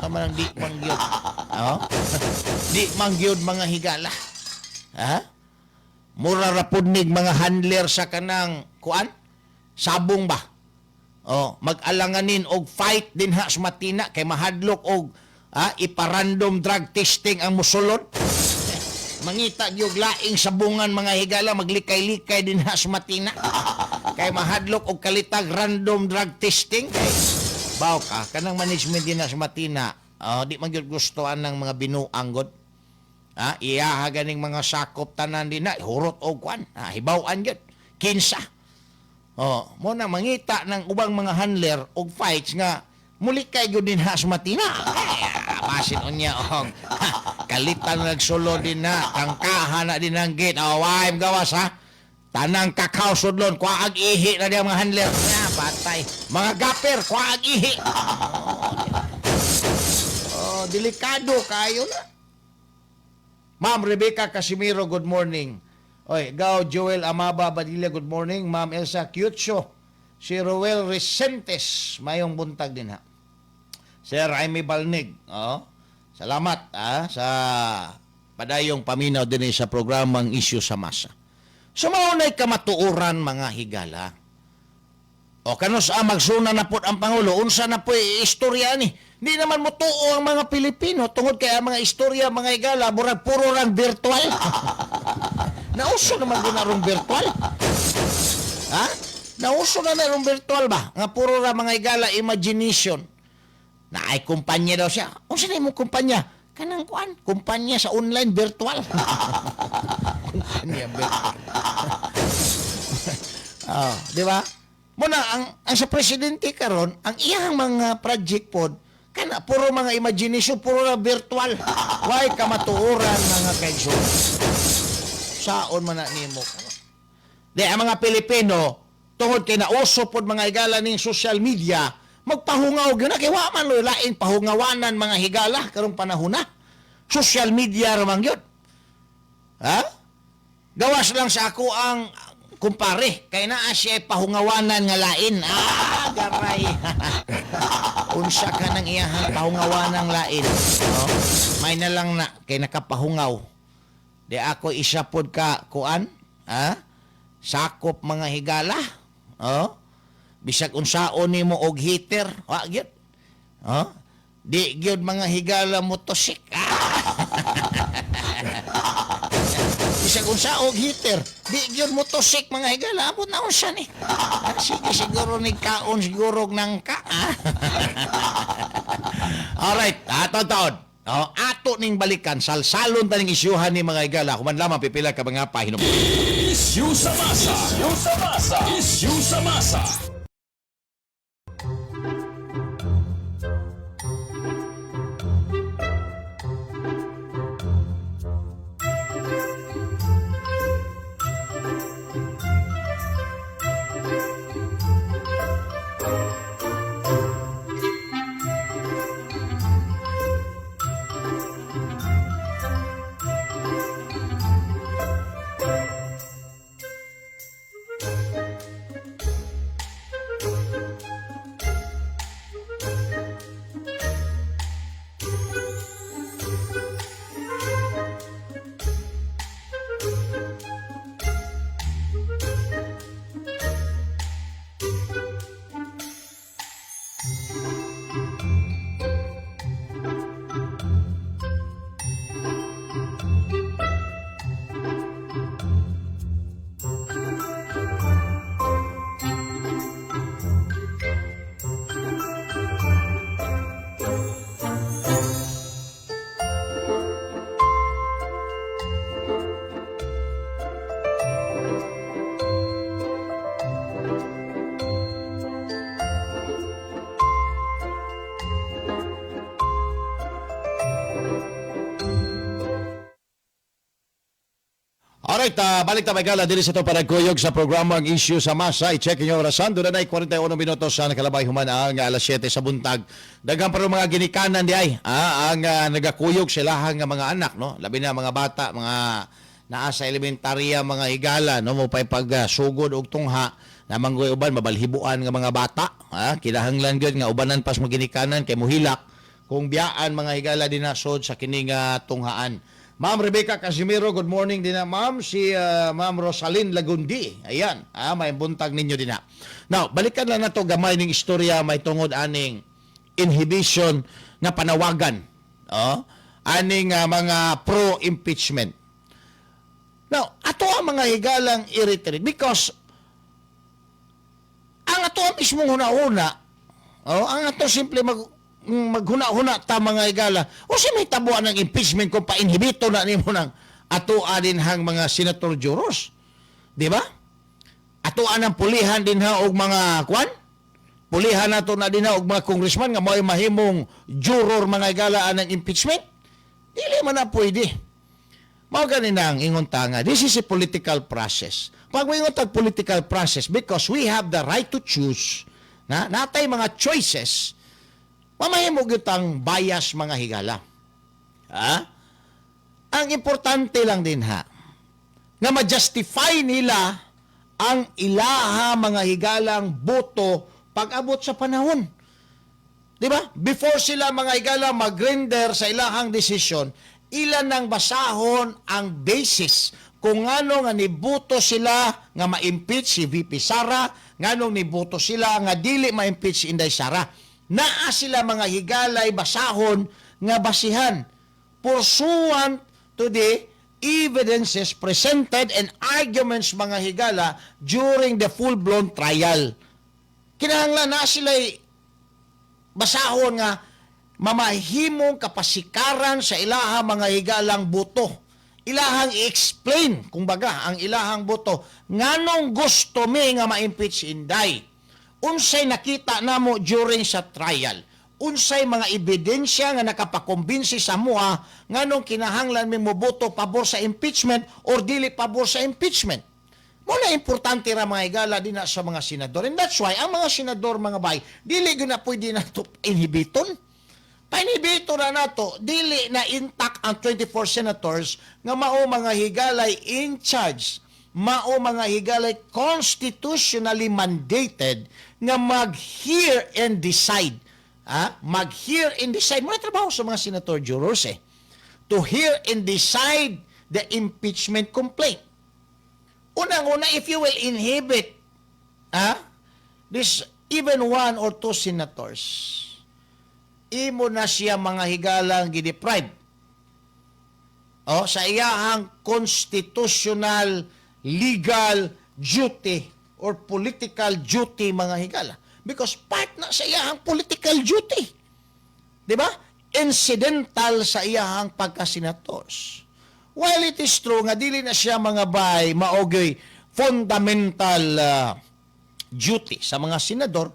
Sa man ang di man gyud. Oh? Di man gyud, mga higala. Ha? Mura ra pud nig mga handler sa kanang kuan? Sabong ba? Oh, mag-alanganin og fight din ha sa Matina kay mahadlok og ipa-random drug testing ang musulod. Mangita gyud laing sabungan, mga higala, maglikay-likay din ha sa Matina. Kay mahadlok og kalitag random drug testing. Kay baw ka kanang management din ha sa Matina. Oh, di man gyud gusto ng mga binuang god. Ha, iyaha ganing mga sakop tanan din na hurot og kuan. Ha, hibaw-an gyud. Kinsa. Oh, mo na mangita ng ubang mga handler og fights nga mulikay gyud din ha sa Matina. Ay, basin unya og kalitan nagsulo din na, tangkahan na din ang gate. Oh, why gawas ha? Tanang kakao sudlon, kuwaag ihi na diya mga handler. Ya, patay. Mga gapper, kuwaag ihi. Oh, delikado kayo na. Ma'am Rebecca Casimiro, good morning. Oy, Gao Joel Amaba Badilla, good morning. Ma'am Elsa Cutio, si Roel Resentes, mayong buntag din ha. Sir Jaime Balnig, oh, salamat sa padayong paminaw din sa programang Isyu sa Masa. So maunay kamatuoran, mga higala. O kanus a magsuna na po ang Pangulo, unsa na po istorya ni. Di naman mo tuo ang mga Pilipino tungod kay ang mga istorya, mga higala, murag puro rang virtual. Nauso naman din na rong virtual. Ha? Nauso na na rong virtual ba? Nga puro ra, mga higala, imagination. Na ay kumpanya daw siya. Unsa na imong kumpanya? Kanang kuan, kumpanya sa online virtual. Kumpanya virtual. Ah, di ba? Muna ang sa presidente karon, ang iyang mga project pod kana puro mga imagination, puro na virtual. Way kamatuoran, mga kaigsoon. Saon man na nimo? Di ang mga Pilipino, tungod kay nauso pod, mga higala, ning social media, magpahungaw gyud na kay wa man loy lain pahungawanan, mga higala, karong panahon na. Social media ra man gyud. Ha? Gawas lang sa ako ang kumpare kay naa siya pahungawanan nga lain. Ah, garay. Unsa ka nang iyahang pahungawanan lain? No? May na lang na kay nakapahungaw. Di ako isa pod ka kuan, ha? Sakop, mga higala. Oh? Bisag unsaon nimo og heater, wa gyud. Oh? Di gyud, mga higala, motosik. Ah! Bisag unsa og heater, di gyud motosik, mga higala, abot na unsa ni. Ah, sige siguro ni kaon siguro nang ka. Ah? Alright, ato taon. Oh, ato ning balikan, salsalon ta ning isyuhan ni, mga higala, human lamang pipila ka mga pahinom. Issue sa masa. Issue sa masa. Issue sa masa. Alright, balik ta gala diri sa to para kuyog sa programa ang Issue sa Masa. I-check inyo orasan. Doon na 41 minutos sa nakalabay human ang alas 7 sa buntag. Daghan pa rin mga ginikanan di ay ang nagakuyog sila nga mga anak, no? Labi na mga bata, mga naa sa elementarya, mga higala, no, mo pay pag sugod og tungha namanggoy uban mabalhibuan nga mga bata, ha, kinahanglan gyud nga ubanan pas maginikanan kay muhilak kung biyaan, mga higala, dinasod sa kining tunghaan. Ma'am Rebecca Casimiro, good morning din na, ma'am. Si Ma'am Rosalyn Lagundi. Ayan, may buntag ninyo din na. Now, balikan lang na to gamay ning istorya may tungod aning inhibition nga panawagan. Oh, aning mga pro-impeachment. Now, ato ang mga higalang irritate because ang ato ang mismong huna-huna, oh, ang ato simple maghuna-huna ta, mga higala, o si may tabuan ng impeachment kung pa-inhibito na nimo ng ato din hang mga senator jurors. Di ba? Ato ang pulihan din ha og mga kwan? Pulihan nato na din ha og mga congressman nga mo'y mahimong juror, mga higala, ng impeachment? Dili man na pwede. Mao gani na ang ingon ta nga, this is a political process. Pag moingon tag political process, because we have the right to choose, na natay mga choices, mamahimo gyud tang bias, mga higala. Ha? Ang importante lang din ha, nga ma-justify nila ang ilaha, mga higalang, boto pag-abot sa panahon. Di ba? Before sila, mga higala, mag-render sa ilahang desisyon, ilan nang basahon ang basis kung ngano nga nibuto sila nga ma-impeach si VP Sara, nganong nibuto sila nga dili ma-impeach si Inday Sara. Naa sila, mga higalay, basahon nga basihan pursuant to the evidences presented and arguments, mga higala, during the full-blown trial. Kinahanglan na sila basahon nga mamahimong kapasikaran sa ilaha, mga higalang, buto. Ilahang i-explain, kumbaga, ang ilahang boto, nganong gusto mi nga ma-impeach si Inday. Unsay nakita namo during sa trial. Unsay mga ebidensya nga nakapakumbinsi sa amoa nganong kinahanglan mi moboto pabor sa impeachment or dili pabor sa impeachment. Mao na importante ra, mga higala, din na sa mga senador. And that's why ang mga senador, mga bay, dili gyud na pwede na to inhibiton. Painhibito na nato, dili na intact ang 24 senators nga mao, mga higalay, in charge, mao, mga higalay, constitutionally mandated nga mag-hear and decide. Ha? Mag-hear and decide. Mao trabaho sa mga senator jurors eh. To hear and decide the impeachment complaint. Unang-una, if you will inhibit, ha, this even one or two senators, imo na siya, mga higalang, gideprive, oh, sa iyahang constitutional legal duty or political duty, mga higala, because part na sa iyahang political duty, di ba? Incidental sa iyahang pagkasenators. While it is true nga dili na siya, mga bay, mao'y fundamental duty sa mga senador,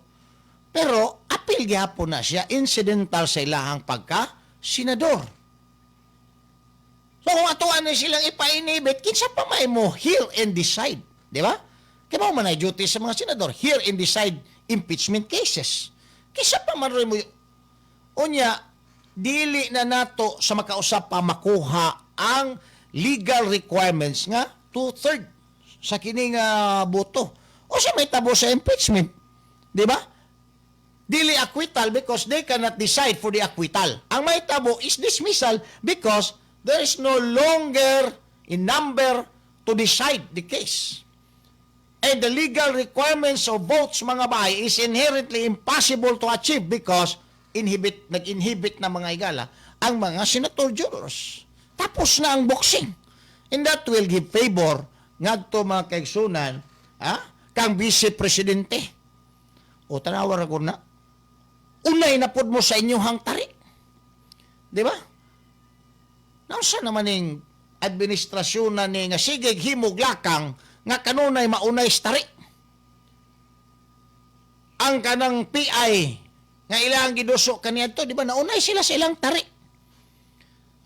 pero apil gihapon na siya, incidental sa ilahang pagka senador. So kung atuan na silang ipa-inhibit, kinsa pa may mo hear and decide, di ba? Kaya mao man ay duty sa mga senador, hear and decide impeachment cases. Kinsa pa man mo. Unya, dili na nato sa makausap pa makuha ang legal requirements nga two-third sa kini nga boto. O sa may tabo sa impeachment. Di ba? Dili acquittal because they cannot decide for the acquittal. Ang may tabo is dismissal because there is no longer a number to decide the case. And the legal requirements of votes, mga bay, is inherently impossible to achieve because inhibit, nag-inhibit na, mga higala, ang mga senator jurors. Tapos na ang boxing. And that will give favor ngadto, mga kaigsunan, ha, kang vice presidente. O tanawa ra ko na. Unay na pod mo sa inyong tari. Di ba? Nausa naman ning administrasyon na ni nga sige himog lakang nga kanunay maunay sa tari. Ang kanang PI nga ilang giduso kaniadto, di ba, naunay sila sa ilang tari.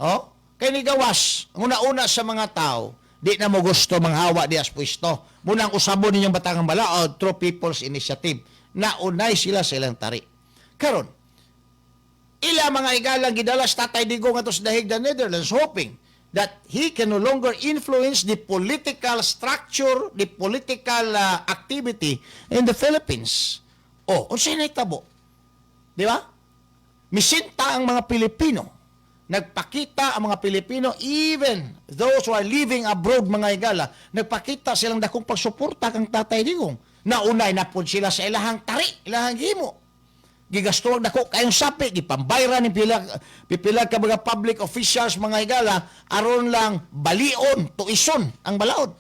Oh, kay ni gawas, ang una-una sa mga tao, di na mo gusto manghawa di as pwesto. Munang usabon ninyong batangang balaod through People's Initiative. Naunay sila sa ilang tari. Karon, ila, mga igalang, gidala sa Tatay Digong ato sa The Hague, the Netherlands, hoping that he can no longer influence the political structure, the political activity in the Philippines. Oh, unsay nahitabo? Di ba? Misinta ang mga Pilipino. Nagpakita ang mga Pilipino, even those who are living abroad, mga higala, nagpakita silang dakong pagsuporta kang Tatay Digong. Naunay na po sila sa ilahang tari, ilahang himo. Gigasto ang dako kayong sapi, gipambayra ni pila pipila ka mga public officials, mga higala, aron lang balion, tuison ang balaod.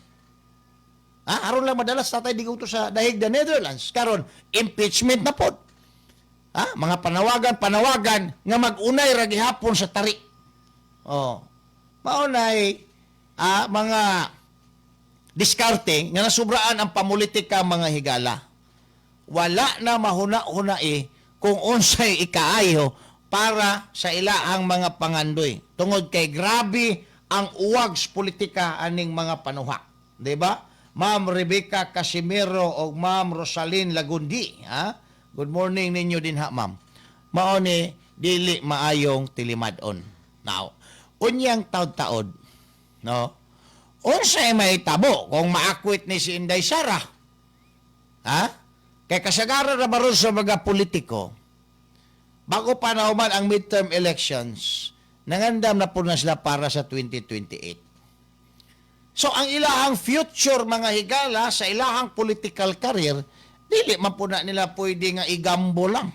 Ha? Aron lang madalas Tatay Digong to sa The Hague, the Netherlands. Karon, impeachment na pod. Ha? Mga panawagan, panawagan nga mag-unay ra gihapon sa tari. Oh. Maunay mga diskarte nga nasubraan ang pamulitika, mga higala. Wala na mahuna-huna eh kung unsay ikaayo para sa ilaang mga pangandoy. Tungod kay grabe ang uwag sa politika aning mga panuha. 'Di ba? Ma'am Rebecca Casimiro o Ma'am Rosalyn Lagundi, ha? Good morning ninyo din ha, ma'am. Mao ni dili maayong tilimad-on. Now, unyang taod-taod, no? Unsay mahitabo kung ma-acquit ni si Inday Sara? Ha? Kay kasagaran na baron sa mga politiko, bago pa nahuman ang midterm elections, nangandam na po na sila para sa 2028. So ang ilahang future, mga higala, sa ilahang political career, dili man po na nila pwede nga igambo lang.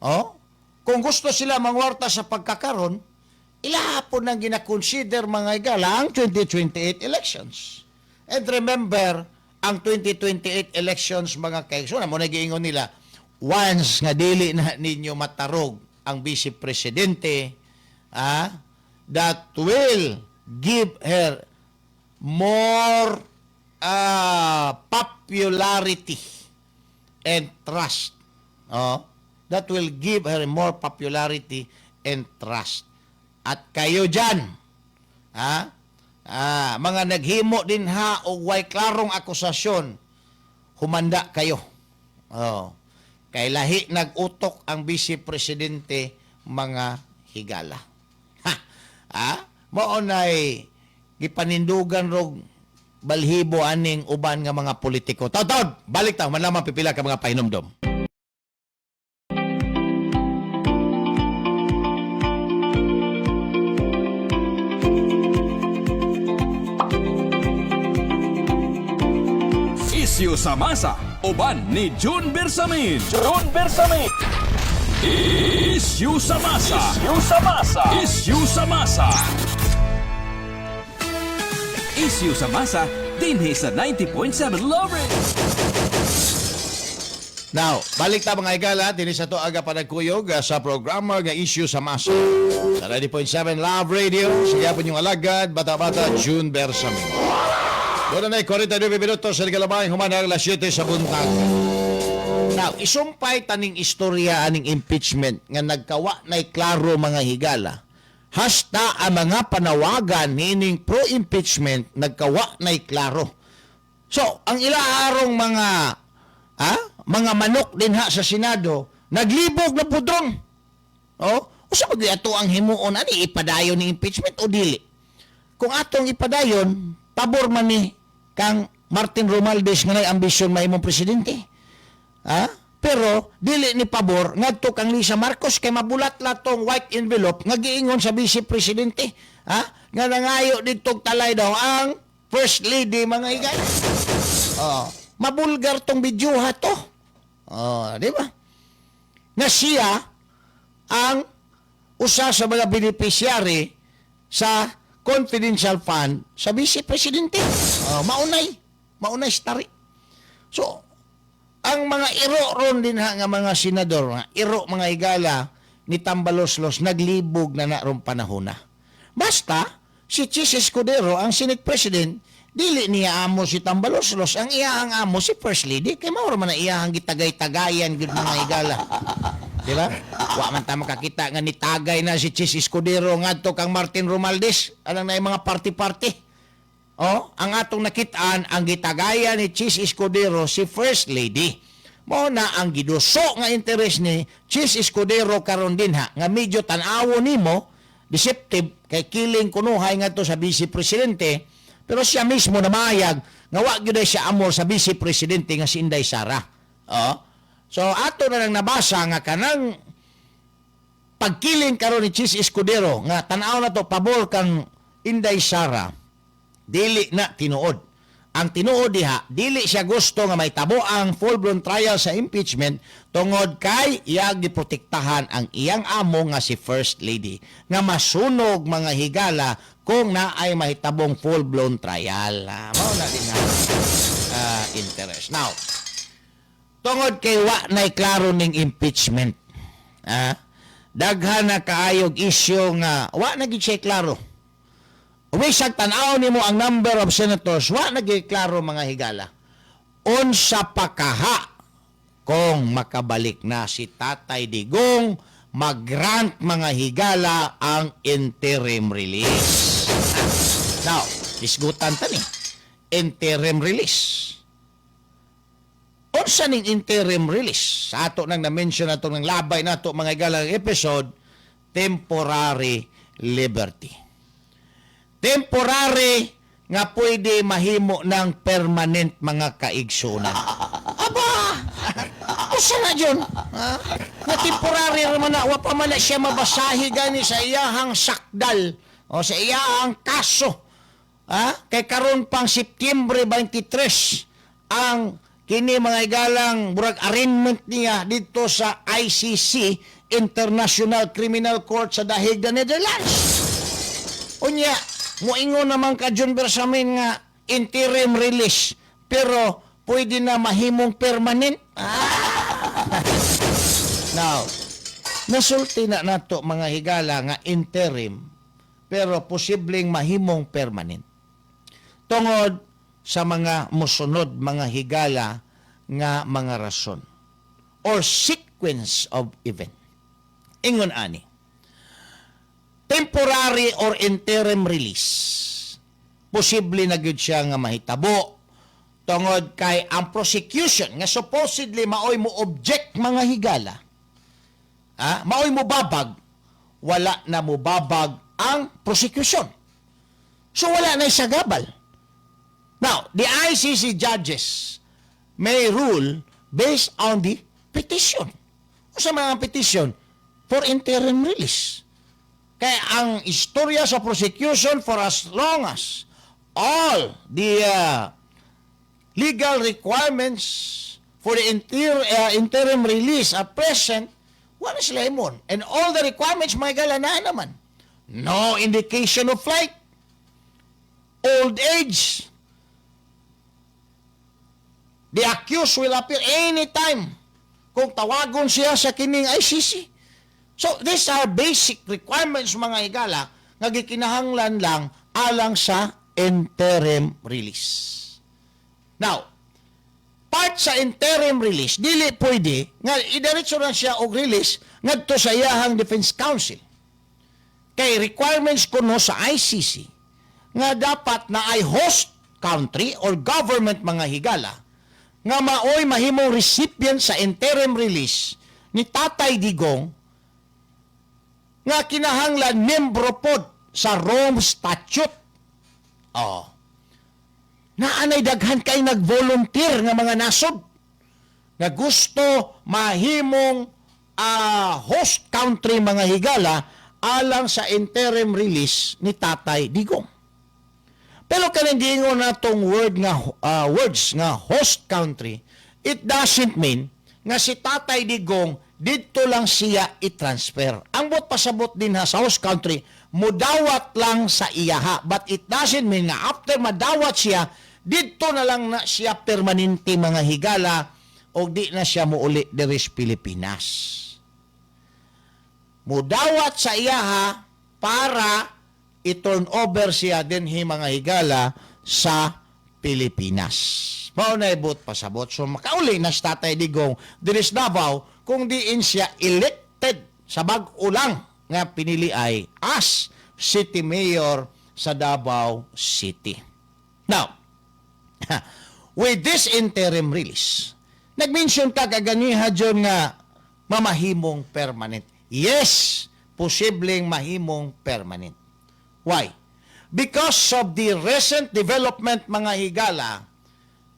Oh? Kung gusto sila mangwarta sa pagkakaron, ilaha po nang gina-consider, mga higala, ang 2028 elections. And remember, ang 2028 elections, mga kaigsoon, mo nagiingon nila, once nga dili na ninyo matarog ang vice presidente, that will give her more popularity and trust. Oh, that will give her more popularity and trust. At kayo dyan, ha? Ah, mga naghimo din ha og way klarong akusasyon, humanda kayo. Oh. Kay lahi nag-utok ang vice presidente, mga higala. Ha? Ah? Mao nay gipanindugan rog balhibo aning uban nga mga politiko. Taw-taw, balik ta man lamang pipila ka mga pahinomdom. Isyu sa masa, uban ni June Bersamin. June Bersamin. Isyu sa masa. Isyu sa masa. Isyu sa masa. Isyu sa masa, dinhi sa 90.7 Love Radio. Now, balik ta, mga higala, dinhi sa to aga panagkuyog sa programa nga Issue sa Masa. Sa 90.7 Love Radio, sa gihapon yung alagad, bata-bata, June Bersamin. Doon na 49 minutos sa Galabay, human ang alas 7 sa buntag. Now, isumpay taning istorya aning impeachment nga nagkawa na'y klaro, mga higala. Hasta ang mga panawagan niining pro-impeachment nagkawa na'y klaro. So, ang ilaarong mga mga manok din ha sa Senado, naglibog na pudron. Oh, usa ba ato ang himuon ani, ipadayon ni impeachment o dili? Kung atong ipadayon, pabor man ni kang Martin Romualdez nga nay ambisyon mahimong presidente. Ha? Pero dili ni pabor ngadto kang Lisa Marcos kay mabulat la tong white envelope nga giingon sa vice presidente, ha? Nga nangayo didtog talay daw ang first lady, mga higala. Oh, mabulgar tong video ha to. Oh, di ba? Na siya ang usa sa mga beneficiary sa confidential fund sa vice presidente. Oh, maunay, maunay stari. So, ang mga iro ron din ha nga mga senador, nga iro, mga higala, ni Tambaloslos, naglibog na na rong panahon na. Basta, si Chis Escudero, ang Senate President, dili niya amo si Tambaloslos, ang iya ang amo si First Lady, kay mao ra man na iyahang gitagay-tagayan gud, mga higala. Di ba? Wa man ta makakita nga nitagay na si Chis Escudero ngadto kang Martin Romualdez, alang na yung mga party-party. Oh, ang atong nakitaan ang gitagayan ni Chis Escudero si First Lady. Mao na ang giduso nga interes ni Chis Escudero karon dinha nga medyo tan-awo nimo deceptive kay kiling kunuhay ngadto sa vice presidente, pero siya mismo namayag nga wa gyud ay siya amor sa vice presidente nga si Inday Sara. Oh. So ato na lang nabasa nga kanang pagkiling karon ni Chis Escudero nga tan-aw na to pabor kang Inday Sara, dili na tinuod. Ang tinuod diha, dili siya gusto nga mahitabo ang full-blown trial sa impeachment tungod kay iyang giprotektahan ang iyang amo nga si First Lady nga masunog, mga higala, kung naay mahitabong full-blown trial. Ah, mao na din nga interest. Now, tungod kay wa na'y klaro ning impeachment, daghan na kaayog isyu nga wa na gid siya klaro. Umisag tan-aw nimo ang number of senators, wa na gid klaro, mga higala. Unsa pa kaha kung makabalik na si Tatay Digong, mag-grant, mga higala, ang interim release. Now, isgutan ta ni. Interim release. Unsa ning interim release? Sa ato nang na-mention ato ng labay nato, mga higala, episode, temporary liberty. Temporary nga pwede mahimo ng permanent, mga kaigsunan. Aba! Usa na yun? Ha? Nga temporary raman na, wa pa man na siya mabasahi gani sa iyahang sakdal o sa iyahang kaso. Ha? Kay karon pang Septyembre 23 ang kini, mga igalang, burag arraignment niya dito sa ICC, International Criminal Court sa The Hague, the Netherlands. Unya, moingon naman ka, John Bersamin, nga interim release pero pwede na mahimong permanent. Ah! Now, nasulti na nato, mga higala, nga interim Pero posibleng mahimong permanent. Tungod sa mga musunod, mga higala, nga mga rason or sequence of event. Ingon ani. Temporary or interim release. Posible na gyud siya nga mahitabo tungod kay ang prosecution nga supposedly maoy mo object, mga higala, maoy mo babag, wala na mo babag ang prosecution, so wala na isagabal. Now, the ICC judges may rule based on the petition. Unsa man ang petition? For interim release. Kaya ang istorya sa prosecution, for as long as all the legal requirements for the interim release are present, wala sila imon. And all the requirements, mga higala, na naman. No indication of flight, old age, the accused will appear anytime kung tawagon siya sa kining ICC. So, these are basic requirements, mga higala, nga gikinahanglan lang alang sa interim release. Now, part sa interim release, dili pwede nga idiretso na siya og release ngadto sa iyahang defense counsel. Kay requirements kuno sa ICC nga dapat na ay host country or government, mga higala, nga maoy mahimong recipient sa interim release ni Tatay Digong nga kinahanglan membro pod sa Rome Statute. Oh. Naanay daghan kay nag-volunteer nga mga nasod nga gusto mahimong host country, mga higala, alang sa interim release ni Tatay Digong. Pero kanang giingon natong words nga host country, it doesn't mean nga si Tatay Digong didto lang siya i-transfer. Ang buot pasabot din ha sa host country, mudawat lang sa iyaha. But it doesn't mean nga after madawat siya, didto na lang na siya permanente, mga higala, o di na siya muuli diri sa Pilipinas. Mudawat sa iyaha para i-turn over siya dinhi, mga higala, sa Pilipinas. Mao na ibot pasabot. So makauli na si Tatay Digong diri sa Davao kung diin siya elected sa bag-o lang nga pinili ay as city mayor sa Davao City. Now, with this interim release, nag-mention ka kaganiha, John, nga mamahimong permanent. Yes, posibleng mahimong permanent. Why? Because of the recent development, mga higala,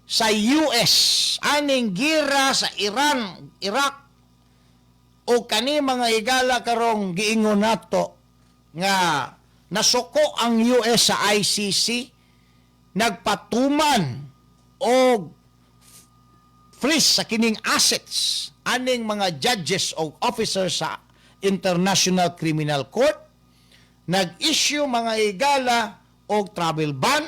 sa US, aning gira sa Iran, Iraq, o kani, mga higala, karong giingon nato nga nasuko ang US sa ICC, nagpatuman og freeze sa kining assets aning mga judges o officers sa International Criminal Court, nag-issue, mga higala, og travel ban.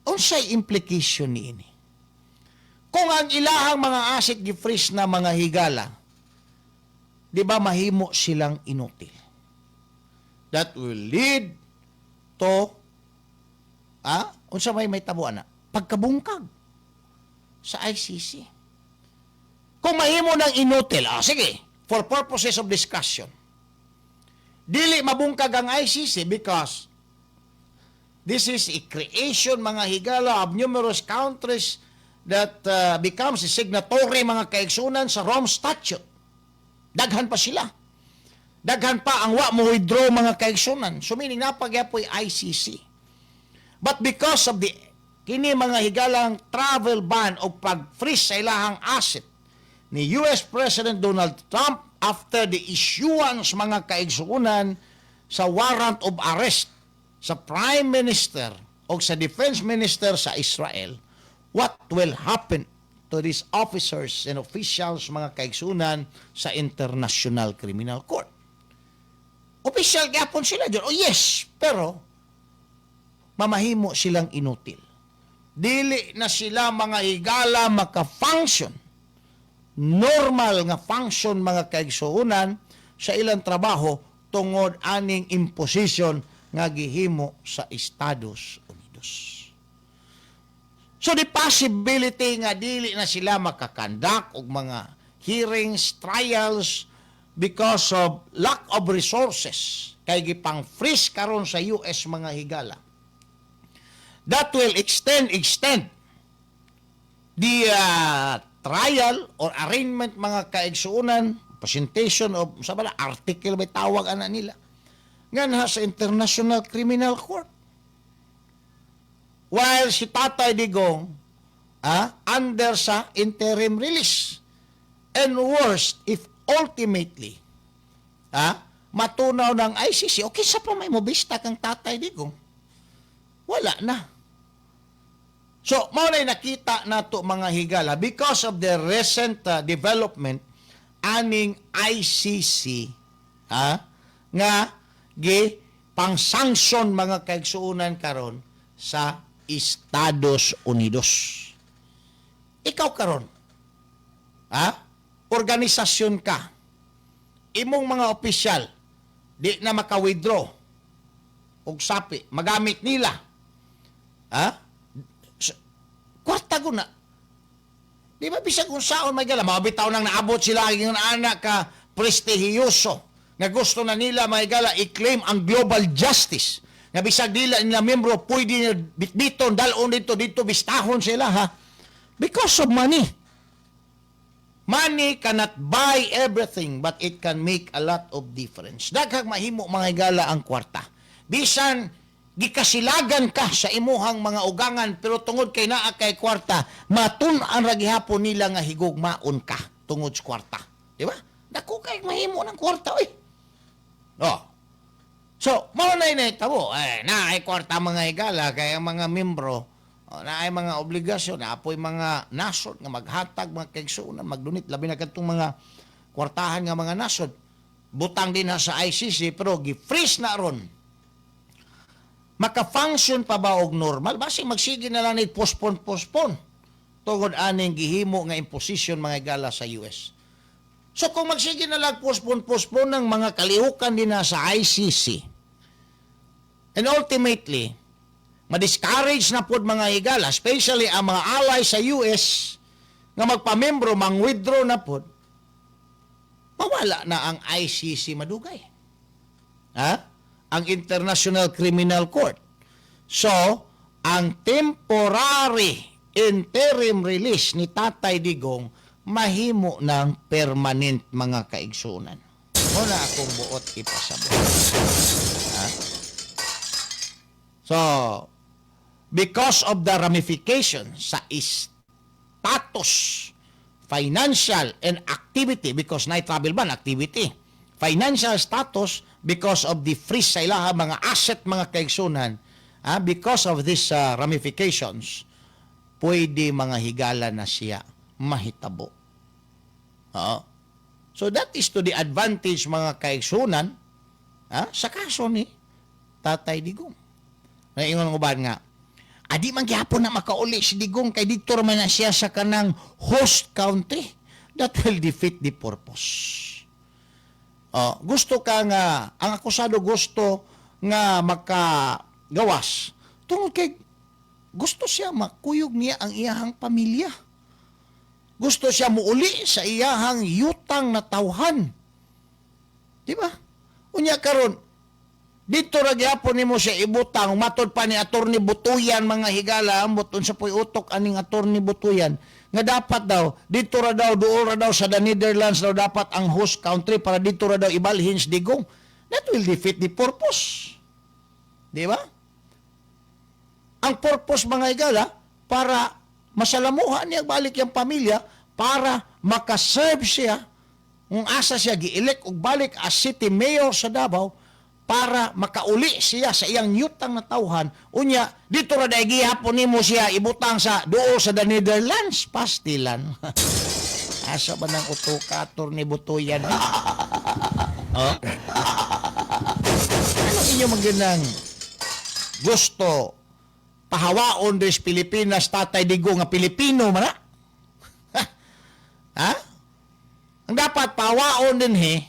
Unsay implication niini kung ang ilahang mga asset gi-freeze na, mga higala? Di ba mahimo silang inutil? That will lead to unsa may tabo ana, pagkabungkag sa ICC. Kung mahimo ng inutil, sige, for purposes of discussion, dili mabungkag ang ICC because this is a creation, mga higala, of numerous countries that becomes a signatory, mga kaigsunan, sa Rome Statute. Daghan pa sila. Daghan pa ang wa mo withdraw, mga kaigsunan. So meaning naa pa gyapoy ICC. But because of the kini, mga higalang travel ban o pag-freeze sa ilahang asset ni US President Donald Trump after the issuance, mga kaigsuunan, sa warrant of arrest sa Prime Minister o sa Defense Minister sa Israel, what will happen to these officers and officials, mga kaigsunan, sa International Criminal Court? Official gyapon sila dyan. Oh yes, pero mamahimo silang inutil. Dili na sila, mga higala, maka-function. Normal nga function, mga kaigsuunan, sa ilang trabaho tungod aning imposition nga gihimo sa Estados Unidos. So the possibility nga dili na sila maka-conduct og mga hearings, trials because of lack of resources kay gipang freeze karon sa US, mga higala. That will extend extend the trial or arraignment, mga kaigsuonan, presentation of sa bala article may tawag ana nila nganha sa International Criminal Court. While si Tatay Digong under sa interim release. And worst, if ultimately matunaw ng ICC, okay sa pa may mobista kang Tatay Digong? Wala na. So, mao na nakita nato, mga higala, because of the recent development aning ICC nga gi pang-sanction, mga kaigsuonan, karon sa Estados Unidos. Ikaw karon, organisasyon ka, imong mga opisyal di na maka-withdraw og sapi, magamit nila. Ha? Kwarta ko na. Di ba bisag kung saon may gala, mga bitaw nang naabot sila ang anak ka prestihiyoso nga gusto na nila, may gala, i-claim ang global justice. Nga bisag dila nila membro, pwede nila bitbiton, dalon dito, dito, bistahon sila ha. Because of money. Money cannot buy everything, but it can make a lot of difference. Daghang mahimo, mga higala, ang kwarta. Bisan gikasilagan ka sa imuhang mga ugangan, pero tungod kay naa kay kwarta, matun-an ra gihapon nila nga higugmaon ka tungod sa kwarta. Di ba? Dako kay mahimo ng kwarta oy. Oh. So, mao na nahitabo. Eh, naay kwarta, mga higala, kay ang mga membro, oh, naay mga obligasyon, naapoy mga nasod nga maghatag, mga kaigsuonan, mag-donate, labi na kadtong mga kwartahan nga mga nasod. Butang din na sa ICC pero gi-freeze na ron. Maka-function pa ba og normal? Basi magsige na lang ni postpone postpone tungod aning gihimo nga imposition, mga higala, sa US. So kung magsige na lang postpone postpone ng mga kalihukan din na sa ICC, and ultimately, ma-discourage na pod, mga higala, especially ang mga allies sa US nga magpamembro, mang-withdraw na pod, mawala na ang ICC madugay. Ha? Ang International Criminal Court. So, ang temporary interim release ni Tatay Digong mahimo ng permanent, mga kaigsunan. Muna akong buot ipasabot. Ha? So, because of the ramification sa status, financial and activity, because night travel ban activity, financial status because of the freeze sa ilaha mga asset, mga kaigsunan, because of these ramifications, pwede, mga higala, na siya mahitabo. Oo. So that is to the advantage, mga kaigsunan, sa kaso ni Tatay Digong. Naingon ko ba nga, adi man gihapon na makauli si Digong kay dito man na siya sa kanang host country. That will defeat the purpose. Oh, gusto ka nga, ang akusado gusto nga makagawas tungod kay gusto siya makuyog niya ang iyahang pamilya. Gusto siya muuli sa iyahang yutang na tawhan. Di ba? Unya karon dito ra gyapon nimo siya ibutang, matod pa ni Attorney Butuyan, mga higala, ambot unsa po'y utok aning Attorney Butuyan nga dapat daw dito ra daw, duol ra daw sa the Netherlands daw dapat ang host country para dito ra daw ibalhin si Digong. That will defeat the purpose. Di ba? Ang purpose, mga higala, para masalamuhan niya balik yung pamilya para makaserve siya kung asa siya gi-elect og balik as city mayor sa Davao para makauli siya sa iyang yutang na tawhan. Unya dito ra dai gihapon nimo siya ibutang sa duol sa the Netherlands? Pastilan, asa ba nang utokator ni Butuyan? Oh? Ano inyo maginang gusto pahawaon des Pilipinas Tatay Digong nga Pilipino man na? Ha? Ang dapat pahawaon din he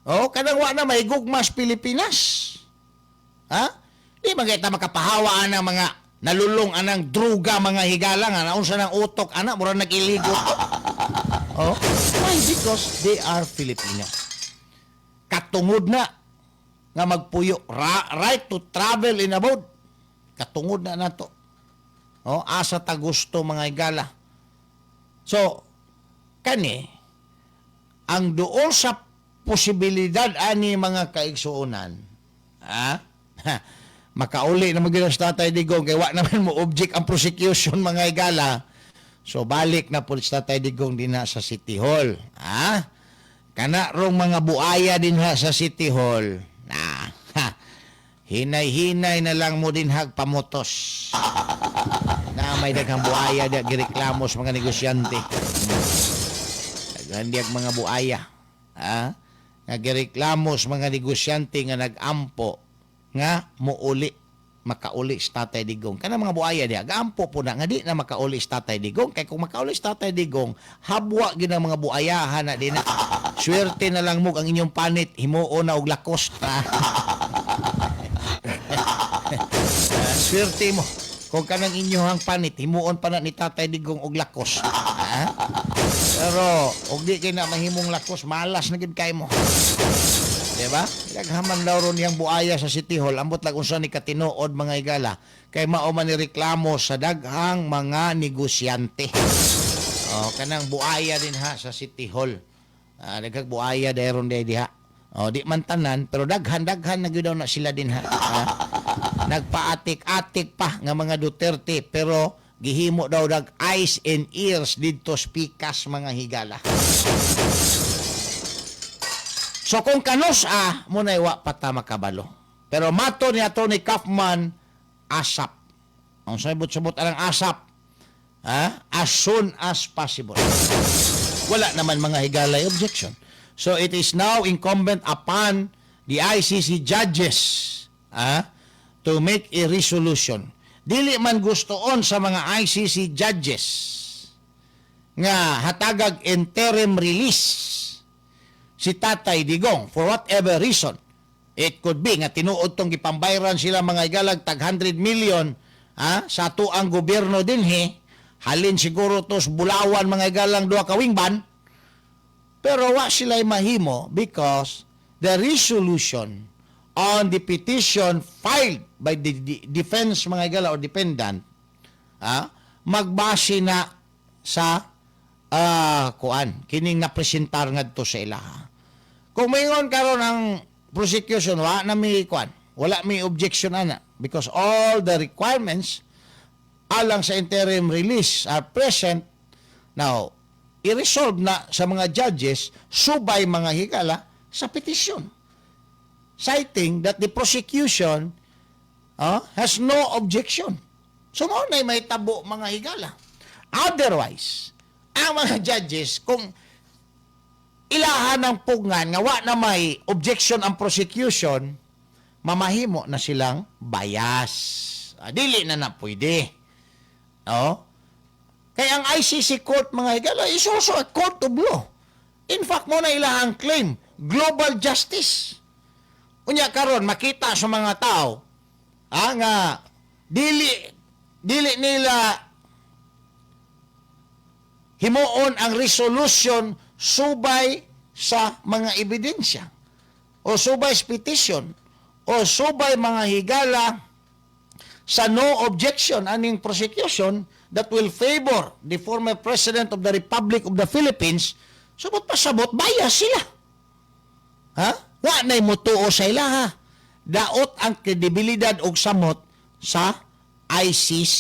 Oh, kanang wa na may gugmas Pilipinas. Ha? Di man kita makapahawa ang mga nalulong anang druga, mga higala, nga naunsa ng utok ana, mura nag-iligo. Oh, why? Because they are Filipino. Katungod na nga magpuyo, right to travel in abroad. Katungod na nato. Oh, asa ta gusto, mga higala. So, kani ang duol sa posibilidad ani, mga kaigsuonan, ha? Makauli na magyud sa Tatay Digong kay wa naman mo object ang prosecution, mga higala. So balik na po sa Tatay Digong dinha sa City Hall, ha? Kana rong mga buaya dinha sa City Hall na, ha, hinay-hinay na lang mo dinhag pamotos na may daghang buaya di gireklamo sa mga negosyante. Daghan diyag mga buaya, ha, nga gireklamo sa mga negosyante nga nag-ampo nga muuli, makauli sa Tatay Digong. Kana mga buaya diha gaampo po na nga di na makauli sa Tatay Digong, kay kung makauli sa Tatay Digong, habwa gid ang mga buayahan na di na. Swerte na lang mo ang inyong panit himuon na og Lacoste. Ah, swerte mo kung kanang inyong panit himuon pa na ni Tatay Digong og Lacoste, ha? Pero og di kay na mahimong Lacoste, malas na gid kay mo. Di ba? Daghaman daw ron niyang buaya sa City Hall. Ambot lang unsa ni katinuod, mga higala. Kay mao man ni reklamo sa daghang mga negosyante. Oh, kanang buaya din ha sa City Hall. Ah, daghang buaya dayron day diha. Oh, di man tanan pero daghan-daghan na gyud daw na sila din ha. Ha? Nagpaatik-atik pa nga mga Duterte pero gihimo daw dag eyes and ears didto sa pikas, mga higala. So kung kanus ah, muna wa pa ta makabalo. Pero mato ni Atty. Kaufman, ASAP. Ang sabot-sabot ang ASAP. Ha? As soon as possible. Wala naman, mga higalay, objection. So it is now incumbent upon the ICC judges, ah, to make a resolution. Dili man gustoon sa mga ICC judges nga hatagag interim release si Tatay Digong for whatever reason. It could be nga tinuod tong gipambayran sila, mga higalag, tag 100 million, ha, sa atuang gobyerno dinhi, halin siguro to sa Bulawan, mga higalang, duha ka wingban, pero wa sila mahimo because the resolution on the petition filed by the defense, mga higala, or defendant, ha, magbase na sa kuan kining napresentar ngadto sa ilaha. Kung maingon karon ang prosecution, wa na mi kuan, wala mi objection ana because all the requirements alang sa interim release are present. Now, i-resolve na sa mga judges subay, mga higala, sa petition, citing that the prosecution has no objection. So mao na may tabo, mga higala. Otherwise, ang mga judges, kung ilahan ng pugngan nga wa na may objection ang prosecution, mamahimo na silang bias. Ah, dili na na pwede. Oh? Kaya ang ICC court, mga higala, is also a court of law. In fact, mao na ilahang claim, global justice. Unya karon makita sa mga tao, ah, nga dili dili nila himuon ang resolution subay sa mga ebidensya o subay sa petition o subay, mga higala, sa no objection aning prosecution that will favor the former President of the Republic of the Philippines, sabot pasabot bias sila, ha? Wa nay mutuo sa ilaha. Daot ang kredibilidad og samot sa ICC,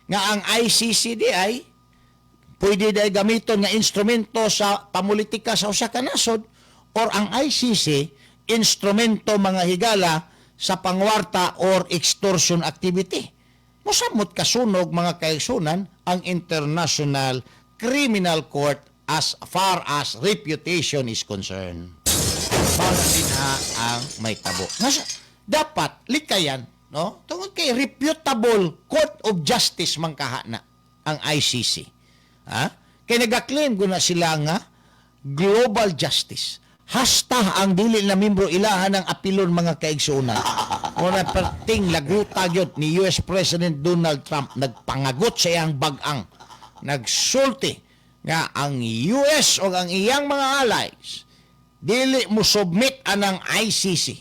nga ang ICC di ay pwede day gamiton nga instrumento sa pamulitika sa usa ka nasod or ang ICC instrumento, mga higala, sa pangwarta or extortion activity. Mosamot kasunog, mga kaigsunan, ang International Criminal Court as far as reputation is concerned. Mao na din ha ang may tabo. Nga dapat likayan, no? Tungod kay reputable court of justice man kaha na ang ICC. Ha? Kay nag-claim ko na sila nga global justice. Hasta ang dili na membro ilahan ang apilon, mga kaigsuonan. Muna perting laguta gyud ni US President Donald Trump, nagpangagot sa iyang bagang. Nagsulti nga ang US o ang iyang mga allies dili mo submit anang ICC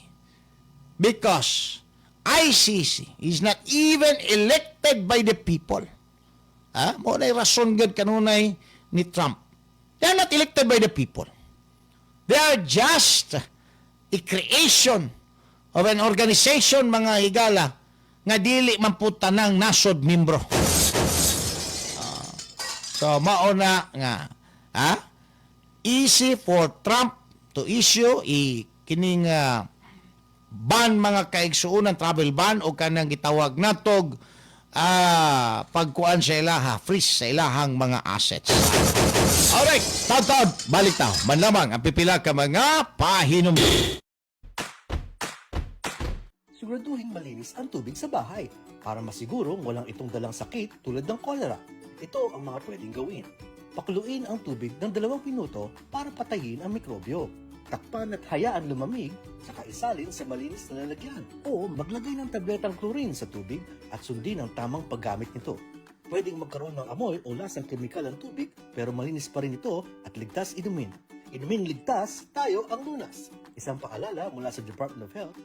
because ICC is not even elected by the people. Ha? Mao na rason gyud kanunay ni Trump. They are not elected by the people. They are just a creation of an organization, mga higala, nga dili man pud tanang nasod membro. So mao na nga, ha? Easy for Trump to issue i kining ban, mga kaigsuonan, travel ban o kanang gitawag natog pagkuan sa ilaha, freeze sa ilahang mga assets. Alright, taud-taud, balik ta. Man lamang ang pipila ka mga pahinom. Siguraduhin malinis ang tubig sa bahay para masigurong walang itong dalang sakit tulad ng kolera. Ito ang mga pwedeng gawin. Pakuluin ang tubig ng 2 minuto para patayin ang mikrobyo. Takpan at hayaan lumamig, saka isalin sa malinis na lalagyan. O maglagay ng tabletang chlorine sa tubig at sundin ang tamang paggamit nito. Pwedeng magkaroon ng amoy o lasang kemikal ang tubig, pero malinis pa rin ito at ligtas inumin. Inumin ligtas, tayo ang lunas. Isang paalala mula sa Department of Health.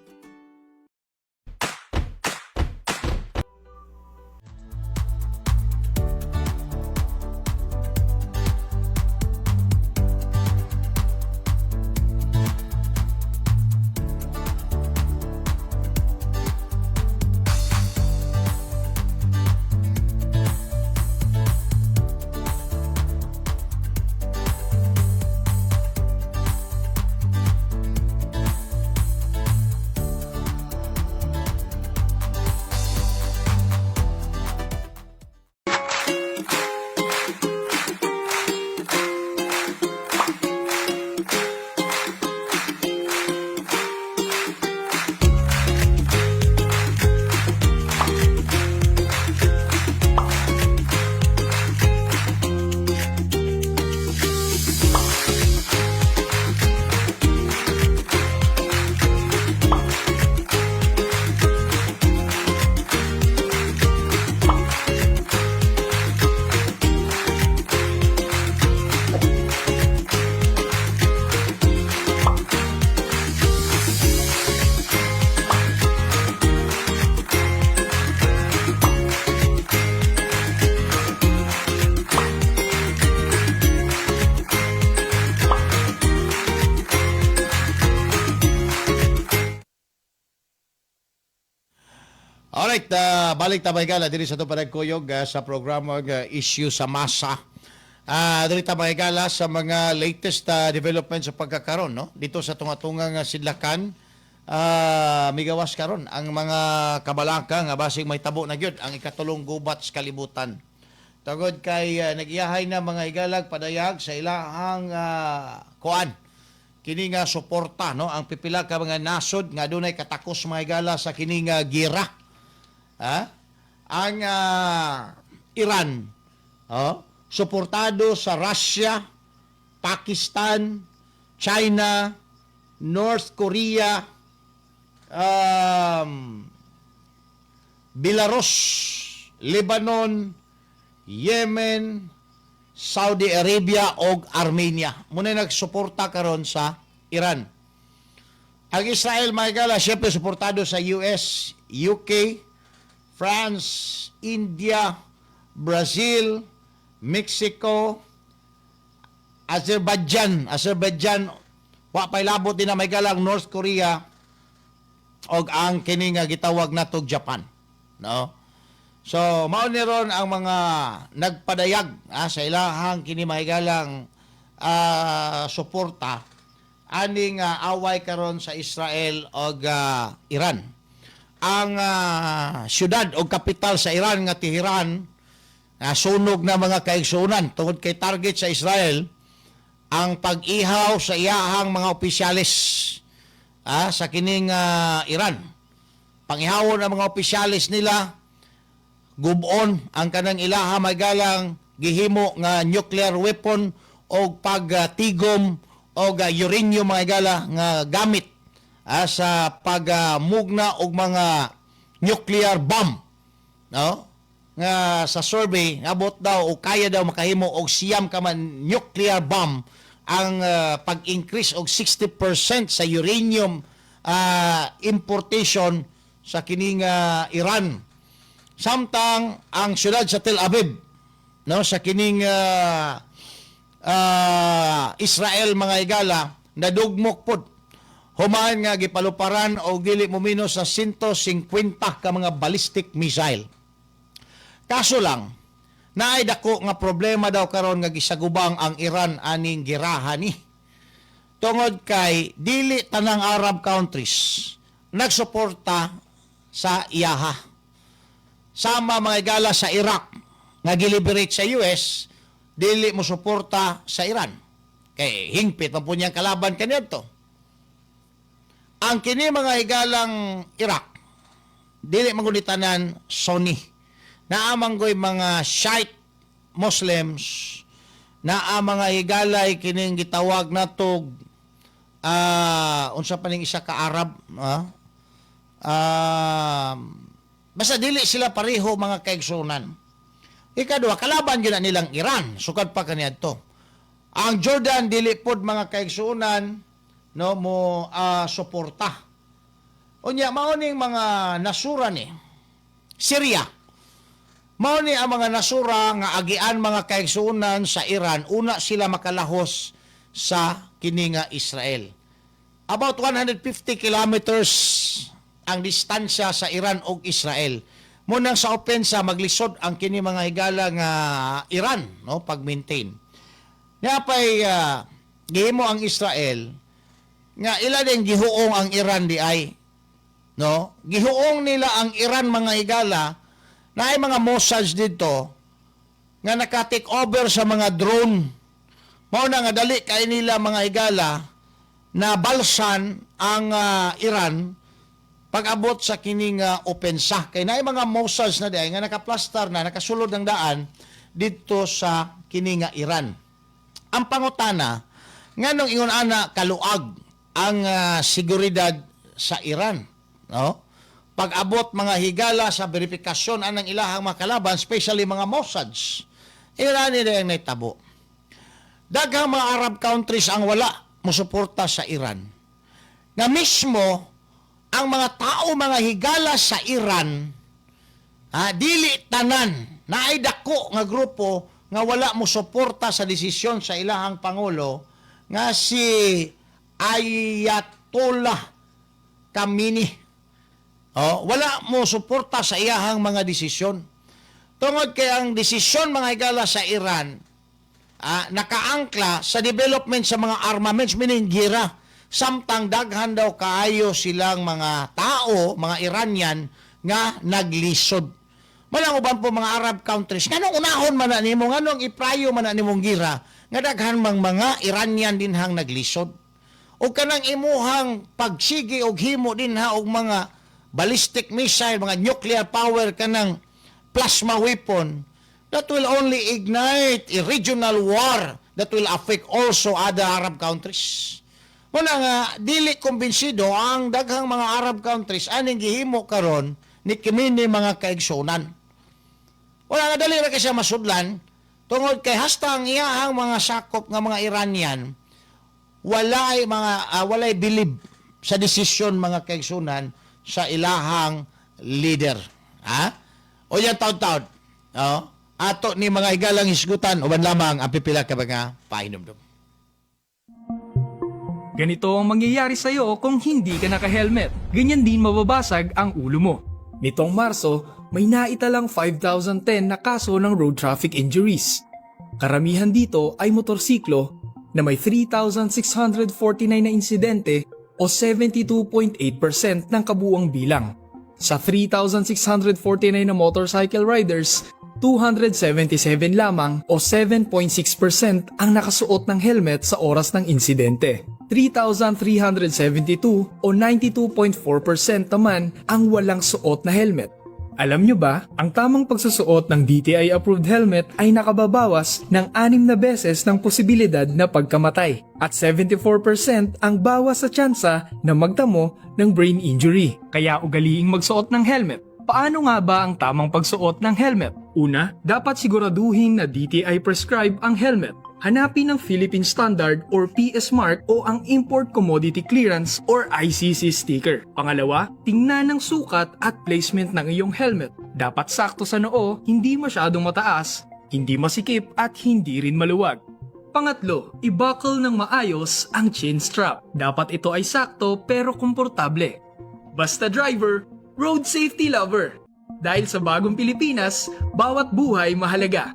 Alright, balik ta, mga diri sa ato panagkuyog sa programa Issue sa Masa. Diri ta, mga higala, sa mga latest development sa pagkakaron, no? Dito sa tunga-tungang sidlakan, migawas karon ang mga kabalaka nga basig may tabo na gyud ang ikatulong gubat sa kalibutan. Tungod kay nagiyahay na, mga higalag, padayag sa ilahang kuan kini nga suporta, no, ang pipila ka mga nasod nga dunay katakos, mga higala, sa kini nga gira. Ha? Ang Iran, oh, suportado sa Russia, Pakistan, China, North Korea, Belarus, Lebanon, Yemen, Saudi Arabia og Armenia. Muna nagsuporta karon sa Iran. Ang Israel, mga higala, syempre suportado sa US, UK, France, India, Brazil, Mexico, Azerbaijan, Azerbaijan, wa pay labot din na may galang North Korea og ang kini nga gitawag natog Japan. No? So, mao ni ron ang mga nagpadayag sa ilahang kini mahigalang suporta aning away karon sa Israel og Iran. Ang syudad o kapital sa Iran nga Tehran sunog na, mga kaigsuonan, tungod kay target sa Israel ang pag-ihaw sa iyahang mga opisyales sa kining Iran. Pangihawon ang mga opisyales nila, gubon ang kanang ilaha magalang gihimo nga nuclear weapon o pagtigom. og uranium, mga higala, nga gamit sa pagmugna og mga nuclear bomb, no, nga sa survey abot daw o kaya daw makahimo og 9 ka man nuclear bomb ang pag-increase og 60% sa uranium importation sa kining Iran. Samtang ang syudad sa Tel Aviv, no, sa kining Israel, mga higala, nadugmok pod human nga gipaluparan og dili mo menos sa 150 ka mga ballistic missile. Kaso lang, naay dako nga problema daw karon nga gisagubang ang Iran aning giraha ni. Tungod kay dili tanang Arab countries nagsuporta sa iyaha. Sama, mga higala, sa Iraq nga giliberate sa US, dili mo suporta sa Iran. Kay hingpit man po niyang kalaban kaniadto. Ang kini, mga higalang Iraq, dili man gud tanan Sunni. Naa man goy mga Shiite Muslims, naa mga higalay kining gitawag natog unsa pa ning isa ka Arab, ah? Basta dili sila pareho, mga kaigsunan. Ikaduha, kalaban gyud na nilang Iran sukad pa kaniadto. Ang Jordan dili pod, mga kaigsunan, no, mo suporta. Unya mao ning mga nasura ni Syria. Mao ni ang mga nasura nga agian, mga kaigsunan, sa Iran una sila makalahos sa kini nga Israel. About 150 kilometers ang distansya sa Iran ug Israel. Munang sa opensa maglisod ang kini, mga higala, nga Iran, no, pag-maintain. Nya pay gihimo ang Israel nga ila din gihuong ang Iran di ay, no, gihuong nila ang Iran, mga higala, na ay mga Mossad dito nga naka-take over sa mga drone. Mao na nga dali kay nila, mga higala, na balsan ang Iran pag-abot sa kining opensa kay naay mga Mossad na di nga nakaplastar na nakasulod ng daan didto sa kini nga Iran. Ang pangutana, nganong ingon ana kaluag ang seguridad sa Iran, no, pag-abot, mga higala, sa verifikasyon anang ilahang mga kalaban, especially mga Mossads? Iran nila ang naitabo. Daghang mga Arab countries ang wala mosuporta sa Iran. Nga mismo ang mga tao, mga higala, sa Iran, dili tanan, naay dako nga grupo nga wala mo suporta sa desisyon sa ilahang pangulo nga si Ayatollah Khamenei. Oh, wala mo suporta sa iyahang mga desisyon. Tungod kay ang desisyon, mga higala, sa Iran nakaangkla sa development sa mga armaments, meaning gira. Samtang daghan daw kaayo silang mga tao, mga Iranian nga naglisod. Malang uban po mga Arab countries, nganong unahon man na nimo, nganong iprayo man na nimong gira, nga daghan mang mga Iranian dinhang naglisod? O kanang imuhang pagsigi og himo dinha og mga ballistic missile, mga nuclear power, kanang plasma weapon, that will only ignite a regional war that will affect also other Arab countries. Muna nga, dili kumbinsido ang daghang mga Arab countries aning gihimo karon ni Khamenei, mga kaigsunan. Wala nga dali ra kay siya masudlan tungod kay hasta ang iyahang mga sakop nga mga Iranian walay mga walay bilib sa desisyon, mga kaigsunan, sa ilahang leader. Ha? O yan taon-taon. No? Ato ni, mga higalang, hisgutan uban lamang ang pipila ka mga pahinumdum. Ganito ang mangyayari sa'yo kung hindi ka naka-helmet. Ganyan din mababasag ang ulo mo. Nitong Marso, may naitalang 5,010 na kaso ng road traffic injuries. Karamihan dito ay motorsiklo na may 3,649 na insidente o 72.8% ng kabuuang bilang. Sa 3,649 na motorcycle riders, 277 lamang o 7.6% ang nakasuot ng helmet sa oras ng insidente. 3,372 o 92.4% naman ang walang suot na helmet. Alam nyo ba, ang tamang pagsusuot ng DTI-approved helmet ay nakababawas ng anim na beses ng posibilidad na pagkamatay at 74% ang bawas sa tsansa na magtamo ng brain injury. Kaya ugaliing magsuot ng helmet. Paano nga ba ang tamang pagsuot ng helmet? Una, dapat siguraduhin na DTI prescribe ang helmet. Hanapin ang Philippine Standard or PS Mark o ang Import Commodity Clearance or ICC sticker. Pangalawa, tingnan ang sukat at placement ng iyong helmet. Dapat sakto sa noo, hindi masyadong mataas, hindi masikip at hindi rin maluwag. Pangatlo, i-buckle ng maayos ang chin strap. Dapat ito ay sakto pero komportable. Basta driver, road safety lover. Dahil sa bagong Pilipinas, bawat buhay mahalaga.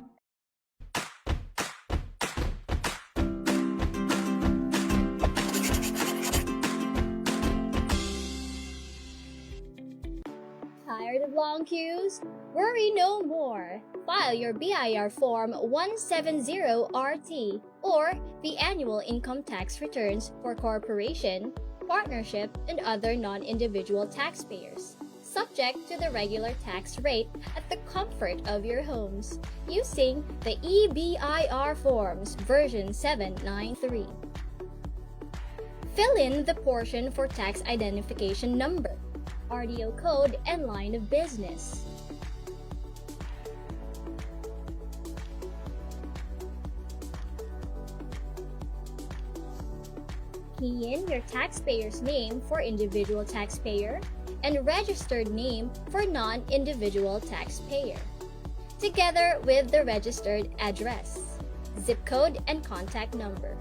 Tired of long queues? Worry no more. File your BIR Form 170RT or the annual income tax returns for corporation, partnership, and other non individual taxpayers, subject to the regular tax rate at the comfort of your homes using the eBIR Forms version 793. Fill in the portion for tax identification number, RDO code, and line of business. Key in your taxpayer's name for individual taxpayer and registered name for non individual taxpayer, together with the registered address, zip code, and contact number.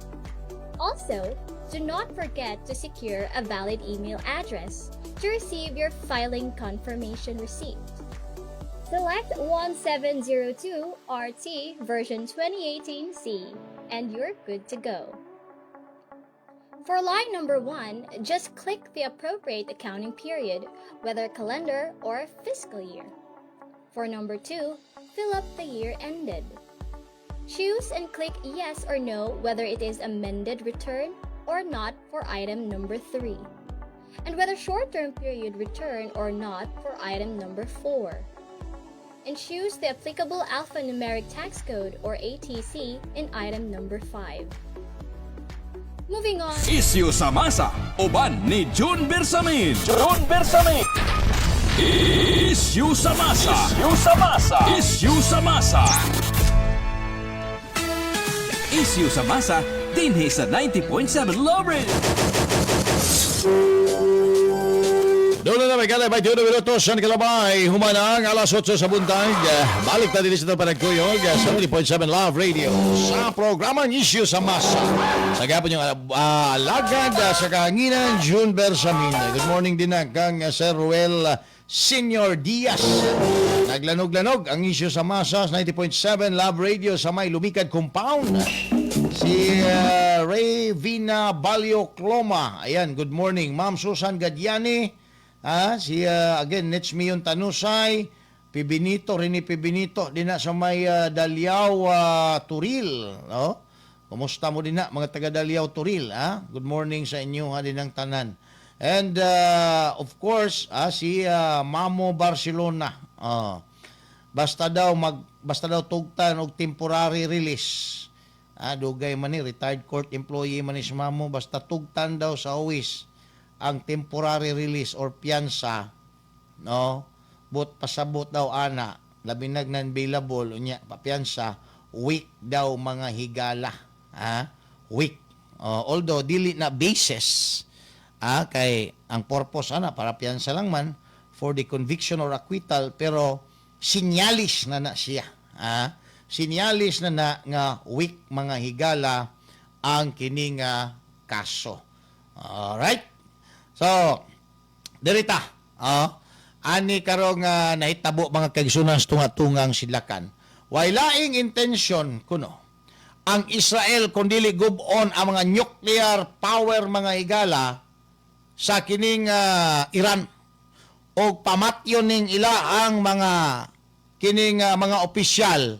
Also, do not forget to secure a valid email address to receive your filing confirmation receipt. Select 1702 RT version 2018C and you're good to go. For line number 1, just click the appropriate accounting period, whether calendar or fiscal year. For number 2, fill up the year ended. Choose and click yes or no whether it is amended return or not for item number 3, and whether short-term period return or not for item number 4. And choose the applicable alphanumeric tax code or ATC in item number 5. Moving on. Isyu sa masa, uban ni June Bersamin. June Bersamin. Isyu sa masa. Isyu sa masa. Isyu sa masa. Isyu sa masa, dinhi sa 90.7 Love Radio. Doon na naman kalay, 21 minutos ang kalabay. Humanang alas 8 sa buntag. Balik na din sa panagkuyog sa 90.7 Love Radio sa programang Issue sa Masa. Sa gapon yung alagad sa kahanginan, June Bersamin. Good morning din na kang Sir Ruel Senior Diaz. Naglanog-lanog ang Issue sa Masa sa 90.7 Love Radio sa may Lumikad Compound. Si Ray Vina Balio Cloma. Ayan, good morning. Ma'am Susan Gadiani. Si again, Nets Mion Tanusay. Pibinito, Rini Pibinito. Dina sa may Daliao Turil. No? Kumusta mo din na, mga taga Daliao Turil? Ah? Good morning sa inyo ha, din ang tanan. And of course, si Mamo Barcelona. Basta daw tugtan og temporary release. Dugay man ni retired court employee man ni si Mamo, basta tugtan daw sa huwes ang temporary release or piyansa, no, but pasabot daw ana, labi nag non-bailable, unya papiyansa, weak daw mga higala, ha, weak. Oh, although dili na basis, kay ang purpose ana para piyansa lang man for the conviction or acquittal, pero sinyalis na na siya, sinyalis na na nga weak mga higala ang kini nga kaso. Alright, so dirita, ani karong nahitabo, mga kaigsunan, sa tunga-tungang sidlakan, way laing intention kuno ang Israel kung dili gub-on ang mga nuclear power, mga higala, sa kining Iran og pamatyon ning ila ang mga kining mga opisyal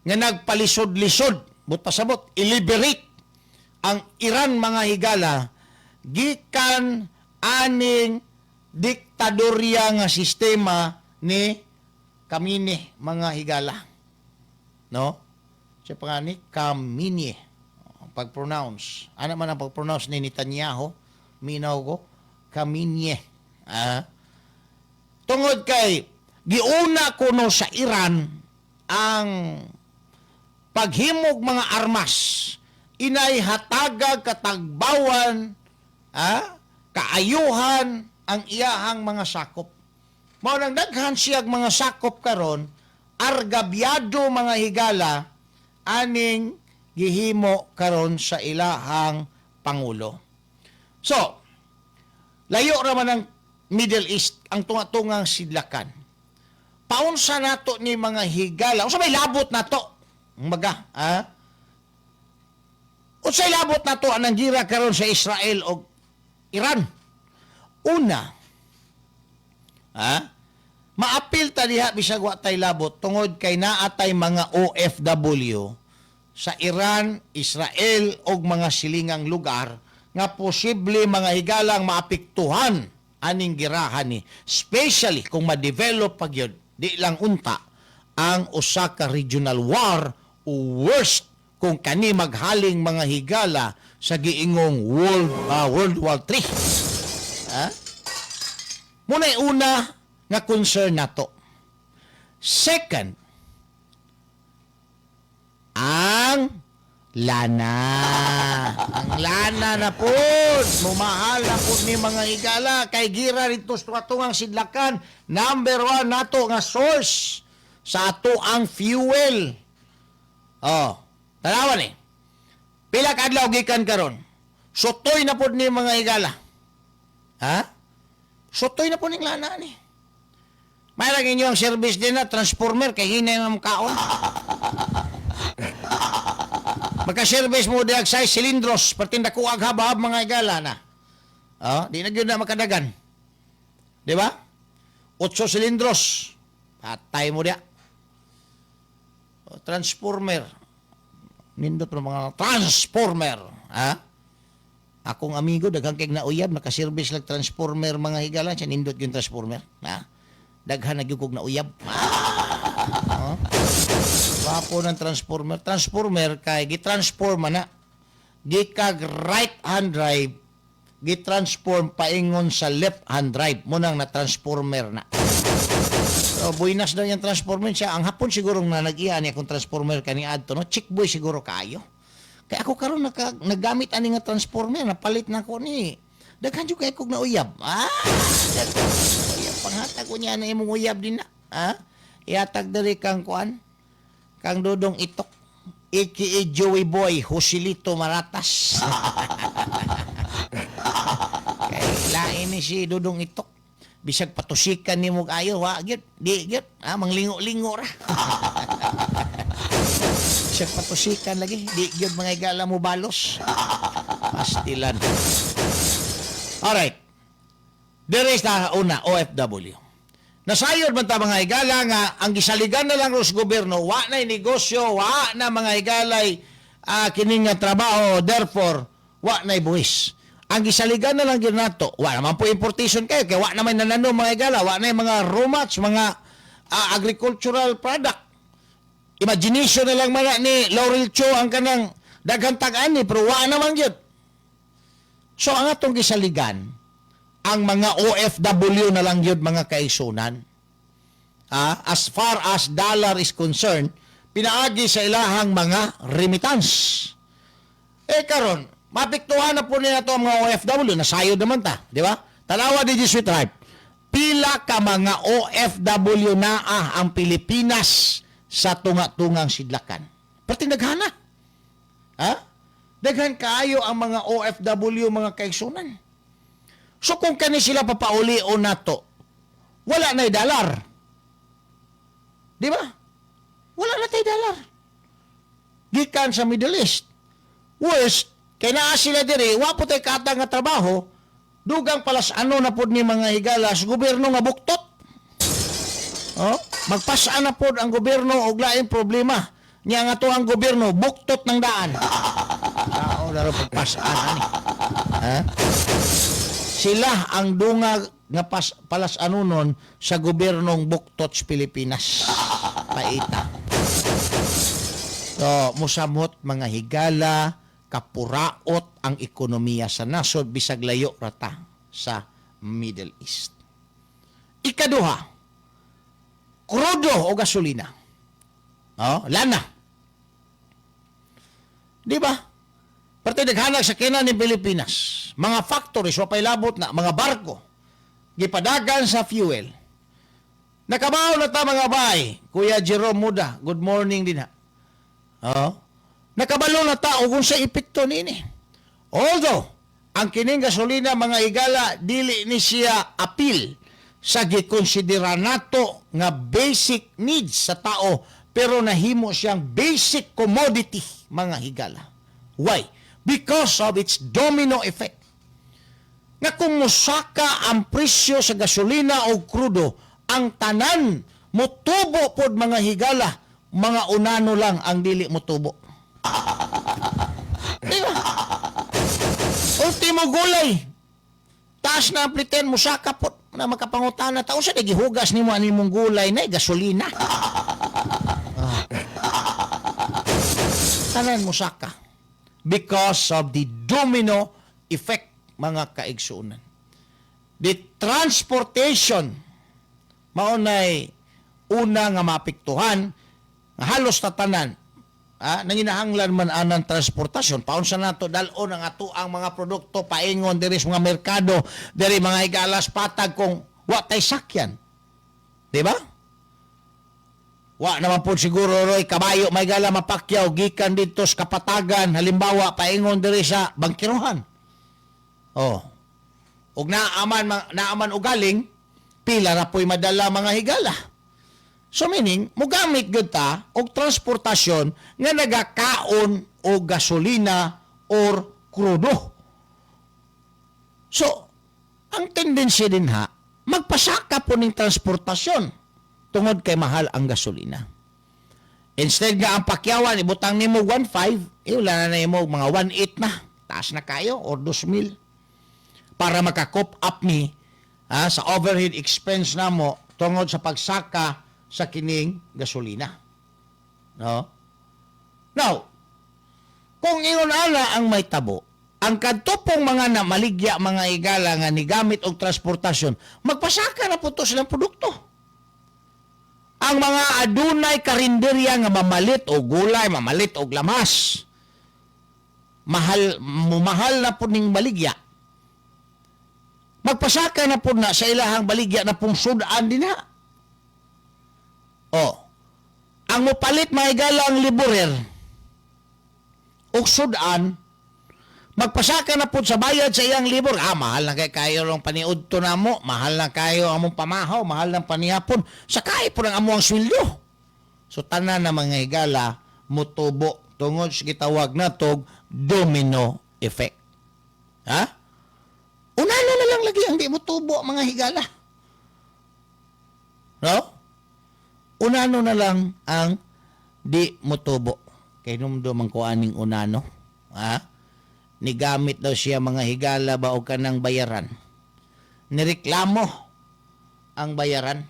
nga nagpalisod-lisod, but pasabot iliberate ang Iran, mga higala, gikan aning diktadorya nga sistema ni Kamini, mga higala. No? Siya pa nga ni Kamini. Pag-pronounce. Ano man ang pag-pronounce ni Netanyahu? Minaw ko. Kamini. Ah. Tungod kay giuna kuno sa Iran ang paghimog mga armas, inay hatagag katagbawan, kaayuhan ang iyahang mga sakop. Mao nang daghan siyag mga sakop karon argabyado, mga higala, aning gihimo karon sa ilahang pangulo. So, layo ra man ang Middle East, ang tunga-tungang sidlakan. Paunsa nato ni, mga higala? Unsa may labot nato? Maga, ha? Unsay labot nato anang gira karon sa Israel o Iran? Una, ha? Maapil ta diha bisag wa tay labot tungod kay naa tay mga OFW sa Iran, Israel ug mga silingang lugar nga posible, mga higalang, maapektuhan aning girahan ni, especially kung ma-develop pa gyud, di lang unta ang usa ka regional war o worst kung kani maghaling, mga higala, sa giingong World War III. Ha? Muna'y una nga concern nato. Second, ang lana. Ang lana na po. Mumahal na po ni, mga higala. Kay gira rito sa atong sidlakan. Number one nato nga source sa ato ang fuel. Oh, tanawan eh. Pila ka adlaw gikan karon. Sutoy na pod ni, mga higala. Ha? Sutoy na po ning lana ni. May lang inyo ang service din na transformer kay hinay ng kaon. Magka-service mo diag size silindros pertinda kuag habab, mga higala na. Oh, di na gyud na makadagan. Di ba? Otso silindros. Patay mo diya. Oh, transformer. Nindot ng mga transformer. Ha? Akong amigo, daghang kay nauyab, naka-service lang transformer, mga higala, siya nindot yung transformer. Ha? Daghan na gyud kog nauyab. Ah. Oh. Wapo ng transformer. Transformer kay gitransform man na. Gikag right hand drive, gitransform paingon sa left hand drive. Munang na transformer na. So, buinas daw yung transformer siya. Ang hapon siguro na nag-iya niya kung transformer kani adto, no? Chick boy siguro kayo. Kaya ako karon naggamit ani nga transformer, napalit na ko ni. Daghan jud kay kog nauyab. Ah, daghan uyab, panghatag ko niya na imong uyab din na. Ah, ihatag diri kang kuan. Kang Dudong Itok. AKA Joey Boy Joselito Maratas. Kay lain ni si Dudong Itok. Bisag patusikan ni mo ayo, wa gyud, di gyud, ah, manglingo-lingo ra. Bisag patusikan lagi, di gyud, mga igala, mo balos. Pastilan. Alright. There is na una, OFW. Nasayod man ta, mga higala, nga ang gisaligan na lang sa gobyerno, wa na negosyo, wa na, mga higalay, kining nga trabaho, therefore, wa na buwis. Ang gisaligan na lang gyud nato, wa naman po importation kayo, kaya wa naman nanano, mga higala, wa na yung mga raw mats, mga agricultural product. Imagination na lang man ni Laurel Cho ang kanang daghang tag-ani, pero wa naman gyud. So ang atong gisaligan, ang mga OFW na lang yun, mga kaisunan. Ah, as far as dollar is concerned, pinaagi sa ilahang mga remittance. Eh karon, mapiktuhan na po nila to ang mga OFW, nasayod naman ta, di ba? Tanawa di Sweet Tribe. Pila ka mga OFW naa ang Pilipinas sa tunga-tungang sidlakan? Perti daghana. Ha? Daghan kaayo ang mga OFW, mga kaigsunan. So kung kani sila papauli o nato, wala na dalar. Di ba? Wala na tay dalar. Gikan sa Middle East. Worst, kay naa sila diri, wa po tay kata nga trabaho, dugang palas ano na pod ni, mga higala, sa gobyerno nga buktot. Oh, magpasaan na pod ang gobyerno og laing problema. Nya nga to ang gobyerno buktot ng daan. Sao laro pagpasaan ani? Ha? Sila ang dungag. nga palas-anunon sa gobyernong Buktots Pilipinas. Paita. So, musamot, mga higala, kapuraot ang ekonomiya sa nasod bisag layo rata sa Middle East. Ikaduha, krudo o gasolina. Oh, lana. Di ba? Parte naghanag sa kinan ni Pilipinas. Mga factories, wapay labot na, mga barko, gipadagan sa fuel. Nakabaw na ta, mga bay. Kuya Jerome Muda, good morning din ha. Oh. Nakabalo na ta og unsa epekto niini. Although, ang kining gasolina, mga higala, dili ni siya apil sa gikonsidera nato nga basic needs sa tao, pero nahimo siyang basic commodity, mga higala. Why? Because of its domino effect. Nga kung musaka ang presyo sa gasolina o krudo, ang tanan mutubo pod, mga higala, mga unano lang ang dili motubo. Di ba? Ultimo gulay. Taas na ang pliten, musaka po na makapangutana ta. Unsa gihugas nimo ani mong gulay na gasolina? Ah. Tanan musaka. Because of the domino effect, mga kaigsuonan. The transportation maunay una nga maapektuhan nga halos tatanan nanginahanglan man anang transportasyon paunsa nato dal-on ang ato ang mga produkto paingon diri sa mga merkado diri, mga higalas, patag kung wa tay sakyan, di ba? Wa naman po siguro roy kabayo may gala mapakyaw gikan didto sa Kapatagan halimbawa paingon diri sa Bangkirohan. Oh, ug naaman ugaling pila ra po'y madala, mga higala. So meaning, mugamit gyud ta og transportasyon nga nagakaon og gasolina or krudo. So, ang tendency din ha, magpasaka po ning transportasyon tungod kay mahal ang gasolina. Instead nga ang pakyawan, ibutang nimo 1.5, eh, wala na nimo mga 1.8 na. Taas na kayo, or 2,000. Para maka-cope up ni sa overhead expense namo tungod sa pagsaka sa kining gasolina. No? Now, kung ingon ana ang may tabo, ang kadto pong mga na maligya, mga higala, nga nigamit og transportasyon, magpasaka na po to silang produkto. Ang mga adunay karinderya nga mamalit og gulay, mamalit og lamas, mahal, mumahal na po ning baligya. Magpasaka na po na sa ilahang baligya na pong sudan din ha. O, ang mopalit, mga higala, ang liborer og sudan, magpasaka na po sa bayad sa iyang libor. Ah, mahal na kay kayo lang paniudto na mo, mahal na kayo among pamahaw, mahal ng panihapon, sakay po ng amo ang sweldo. So tanan na, mga higala, mutubo tungod sa gitawag natog domino effect. Ha? Unano na lang lagi ang di motubo, mga higala. No? Unano na lang ang di motubo. Kay numdum ang kuaning unano. Ha? Nigamit daw siya, mga higala ba, o kanang bayaran. Nireklamo ang bayaran.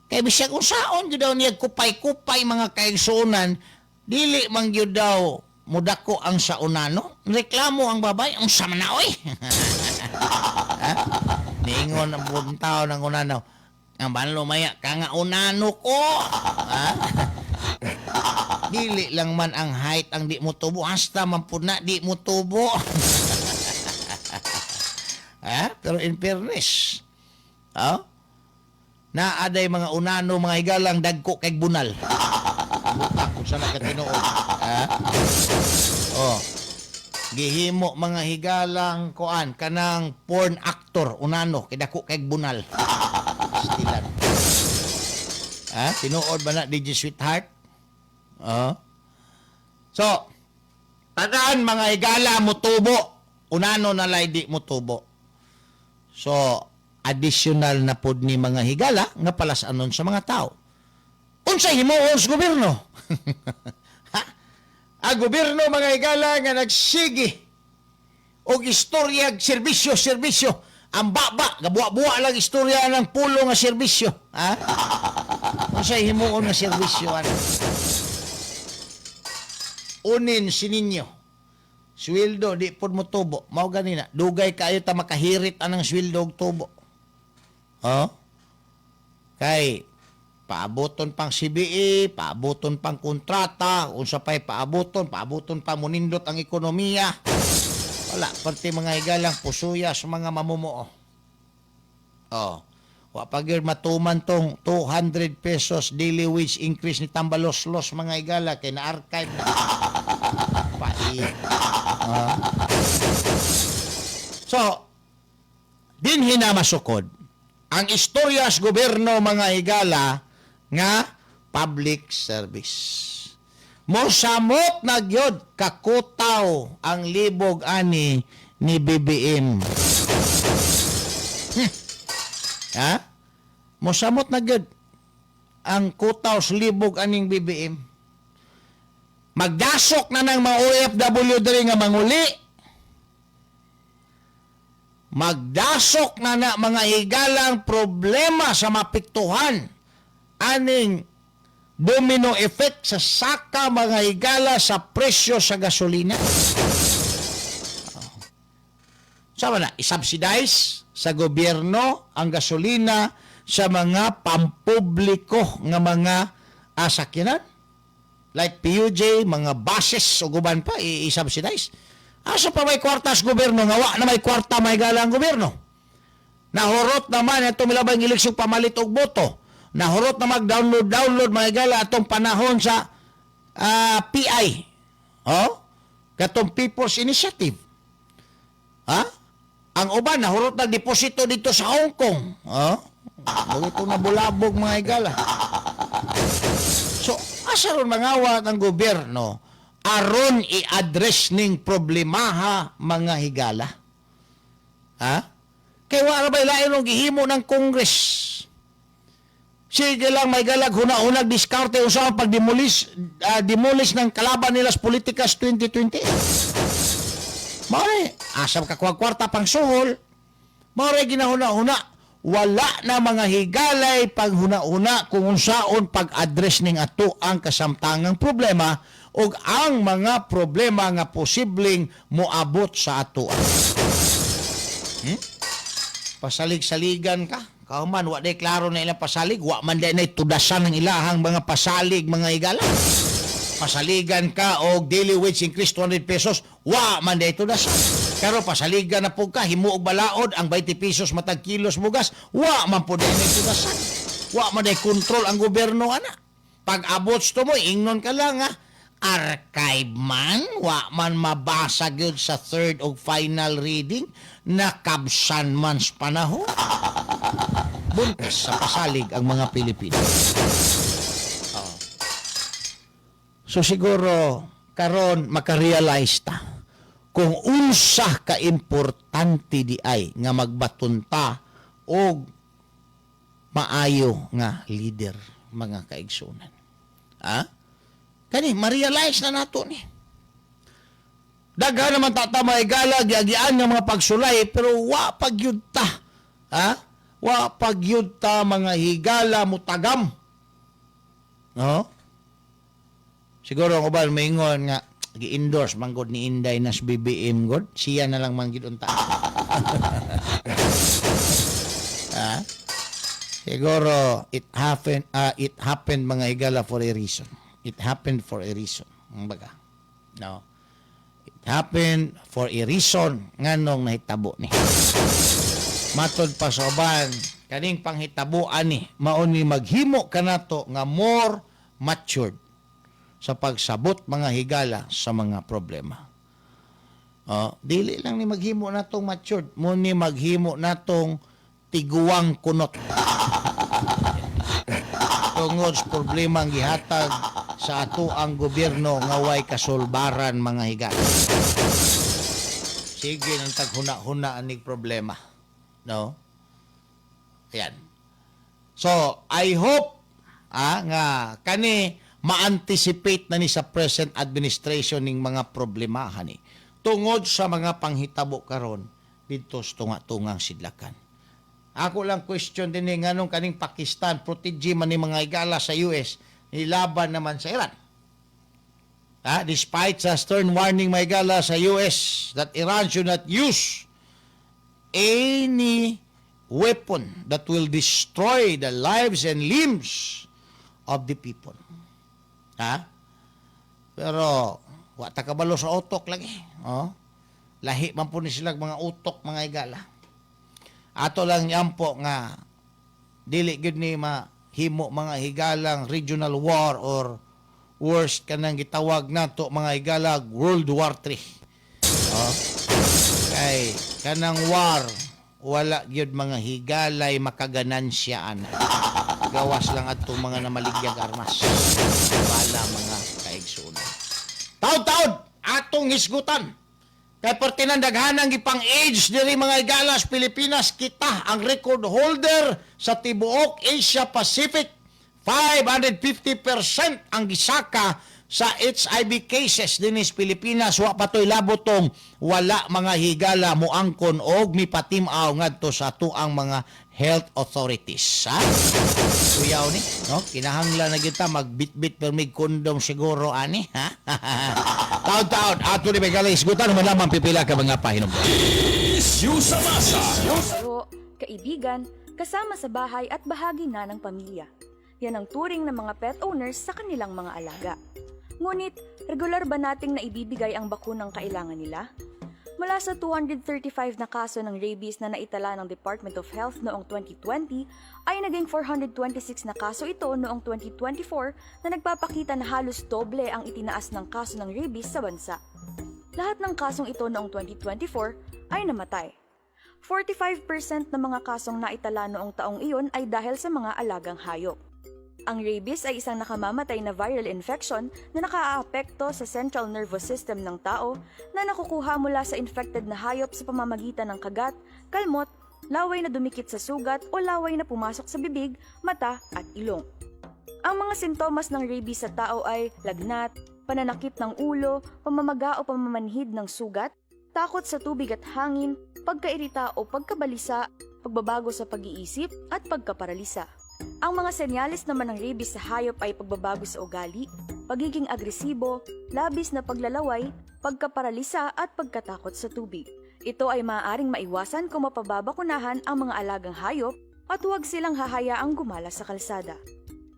Kay bisag unsaon gyud daw niya kupay-kupay, mga kaigsuonan, dili man gyud daw mudako ang sa unano. Reklamo ang babay, unsa man na oy? Ha? Niingon ang buong tao ng unano. Ang banlo maya ka nga unano ko. Ha? Dili lang man ang height ang di mo tubo, hasta man pud na di mo tubo. Ha? Pero in fairness, ha? Naaday mga unano, mga higalang, dagko kay bunal. Buta kung saan ka tinuod. Ha? Oh. Gihimo, mga higalang, kuan kanang porn actor unano kay dako kay bunal. Stilan. Ha? Tinuod ba na, DJ Sweetheart? Oh. So, tanan, mga higala, mutubo. Unano na lay di mutubo. So, additional na pod ni, mga higala, nga palasanon sa mga tao. Unsa himuon sa gobyerno? Ha? Ang gobyerno, mga higala, nga nagsige og istorya serbisyo serbisyo. Ang baba, gabuwa-buwa lang istorya ng pulo nga serbisyo. Ha? Unsay himuon nga serbisyo ano? Unin si ninyo. Sweldo di pod mo tubo. Mao gani na. Dugay kaayo ta makahirit anang sweldo og tubo. Oh? Kay paaboton pang CBE, paaboton pang kontrata, unsa pay paaboton, paaboton pa munindot ang ekonomiya. Wala, pati mga higalang pusuya sa mga mamumuo. Oh. Wa pa gyud matuman tong 200 pesos daily wage increase ni Tambaloslos, mga higala, kay na-archive na. Pai. Ah. So, dinhi na masukod ang istorya sa gobyerno, mga higala, nga public service. Mosamot na gyud kakutaw ang libog ani ni BBM. Ha? Mosamot na gyud ang kutaw sa libog aning BBM. Magdasok na ng mga OFW diri nga manguli. Magdasok na na, mga higalang, problema sa mapiktuhan aning domino effect sa saka, mga higala, sa presyo sa gasolina. Sama na, isubsidize sa gobyerno ang gasolina sa mga pampubliko nga mga sakyanan. Like PUJ, mga buses, o guban pa, i-subsidize. Asa pa may kwarta sa gobyerno nga wa na may kwarta may ang gobyerno? Nahurot naman itong milabang eleksyon pamalit og boto. Nahurot na mag-download download, mga higala, atong panahon sa PI. Oh? Katong People's Initiative. Ha? Ang uban nahurot na deposito dito sa Hong Kong. Oh? Bagay itong nabulabog, mga higala. So, asa ron mangawat ang gobyerno aron i-address ning problemaha, mga higala? Ha? Kay wa ra bay lain ang gihimo ng Congress. Sige lang may galag huna-hunag diskarte unsa ang pag-demolish demolish ng kalaban nila sa politikas 2020. Mao asa ka kuha kwarta pang suhol. Mao ginahuna-huna. Wala na, mga higalay, paghuna-huna kung unsaon pag-address ning ato ang kasamtangang problema ug ang mga problema nga posibleng moabot sa ato. Pasalig-saligan ka. Kauman, wa day klaro na ilang pasalig, wa man day na tudasan ng ilahang mga pasalig, mga higala. Pasaligan ka og daily wage increase 200 pesos, wa man day tudasan. Pero pasaligan na po ka, himuog balaod ang 20 pesos matag kilos bugas, wa man po day na tudasan. Wa man day kontrol ang gobyerno ana. Pag abot to mo, ingnon ka lang ha. Archive man, wa man mabasa gyud sa third o final reading, nakabsan man sa panahon. Buntis sa pasalig ang mga Pilipino. Oh. So siguro karon makarealize ta kung unsa ka importante di ay nga magbaton ta og maayo nga leader, mga kaigsunan. Ha? Kani ma-realize na nato ni. Daghan naman ta may gala giagian nga mga pagsulay, pero wa pa gyud ta. Ha? Wa pa gyud ta, mga higala, mutagam. No? Siguro ang uban maingon nga gi-endorse man gud ni Inday nas BBM god, siya na lang man gid unta. Ha? Siguro it happened, mga higala, for a reason. It happened for a reason. Kumbaga. No. It happened for a reason nganong nahitabo ni. Matod pa sa uban, kaning panghitabuan ni mao ni maghimo kanato nga more matured sa pagsabot, mga higala, sa mga problema. Oh, dili lang ni maghimo natong matured, mo ni maghimo natong tiguang kunot tungod sa problema ang gihatag sa ato ang gobyerno nga way kasulbaran, mga higala. Sige nang taghuna-huna aning problema. No? Ayan. So, I hope nga kani ma-anticipate na ni sa present administration ning mga problemahan ni tungod sa mga panghitabo karon Didto sa tunga-tungang sidlakan. Ako lang question din eh, nganong kaning Pakistan, protege man ni mga higala sa US, nilaban naman sa Iran. Ha? Despite sa stern warning, mga higala, sa US that Iran should not use any weapon that will destroy the lives and limbs of the people. Ha? Pero wa ta kabalo sa utok lagi. Oh? Lahi man po ni sila mga utok, mga higala. Ato lang yampo nga dili gyud ni mahimo, mga higalang, regional war or worst, kanang gitawag nato, mga higala, World War III. Oh. Kay kanang war, wala gyud, mga higalay, makaganansya ana. Gawas lang atong mga namaligyag armas. Bala, mga kaigsuonan. Taud-taud atong hisgutan. Kay pertinan daghanang gipang AIDS diri, mga higala, sa Pilipinas, kita ang record holder sa tibuok Asia Pacific. 550% ang gisaka sa HIV cases dinhi sa Pilipinas. Wa pa to'y labotong wala, mga higala, muangkon og mipatimaw ngadto sa atuang mga health authorities, ha. Kuyaw ni, no, kinahanglan na kita magbitbit permig kondom siguro ani, ha. Taud-taud ato ni mga hisgutan man lamang pipila ka mga pahinumdom. Issue sa masa. Laro, kaibigan, kasama sa bahay at bahagi na ng pamilya. Yan ang turing ng mga pet owners sa kanilang mga alaga. Ngunit, regular ba nating naibibigay ang bakunang kailangan nila? Mula sa 235 na kaso ng rabies na naitala ng Department of Health noong 2020, ay naging 426 na kaso ito noong 2024 na nagpapakita na halos doble ang itinaas ng kaso ng rabies sa bansa. Lahat ng kasong ito noong 2024 ay namatay. 45% ng mga kasong naitala noong taong iyon ay dahil sa mga alagang hayop. Ang rabies ay isang nakamamatay na viral infection na nakaaapekto sa central nervous system ng tao na nakukuha mula sa infected na hayop sa pamamagitan ng kagat, kalmot, laway na dumikit sa sugat o laway na pumasok sa bibig, mata at ilong. Ang mga sintomas ng rabies sa tao ay lagnat, pananakit ng ulo, pamamaga o pamamanhid ng sugat, takot sa tubig at hangin, pagkairita o pagkabalisa, pagbabago sa pag-iisip at pagkaparalisa. Ang mga senyales naman ng rabies sa hayop ay pagbabago sa ugali, pagiging agresibo, labis na paglalaway, pagkaparalisa at pagkatakot sa tubig. Ito ay maaaring maiwasan kung mapababakunahan ang mga alagang hayop at huwag silang hahayaang gumala sa kalsada.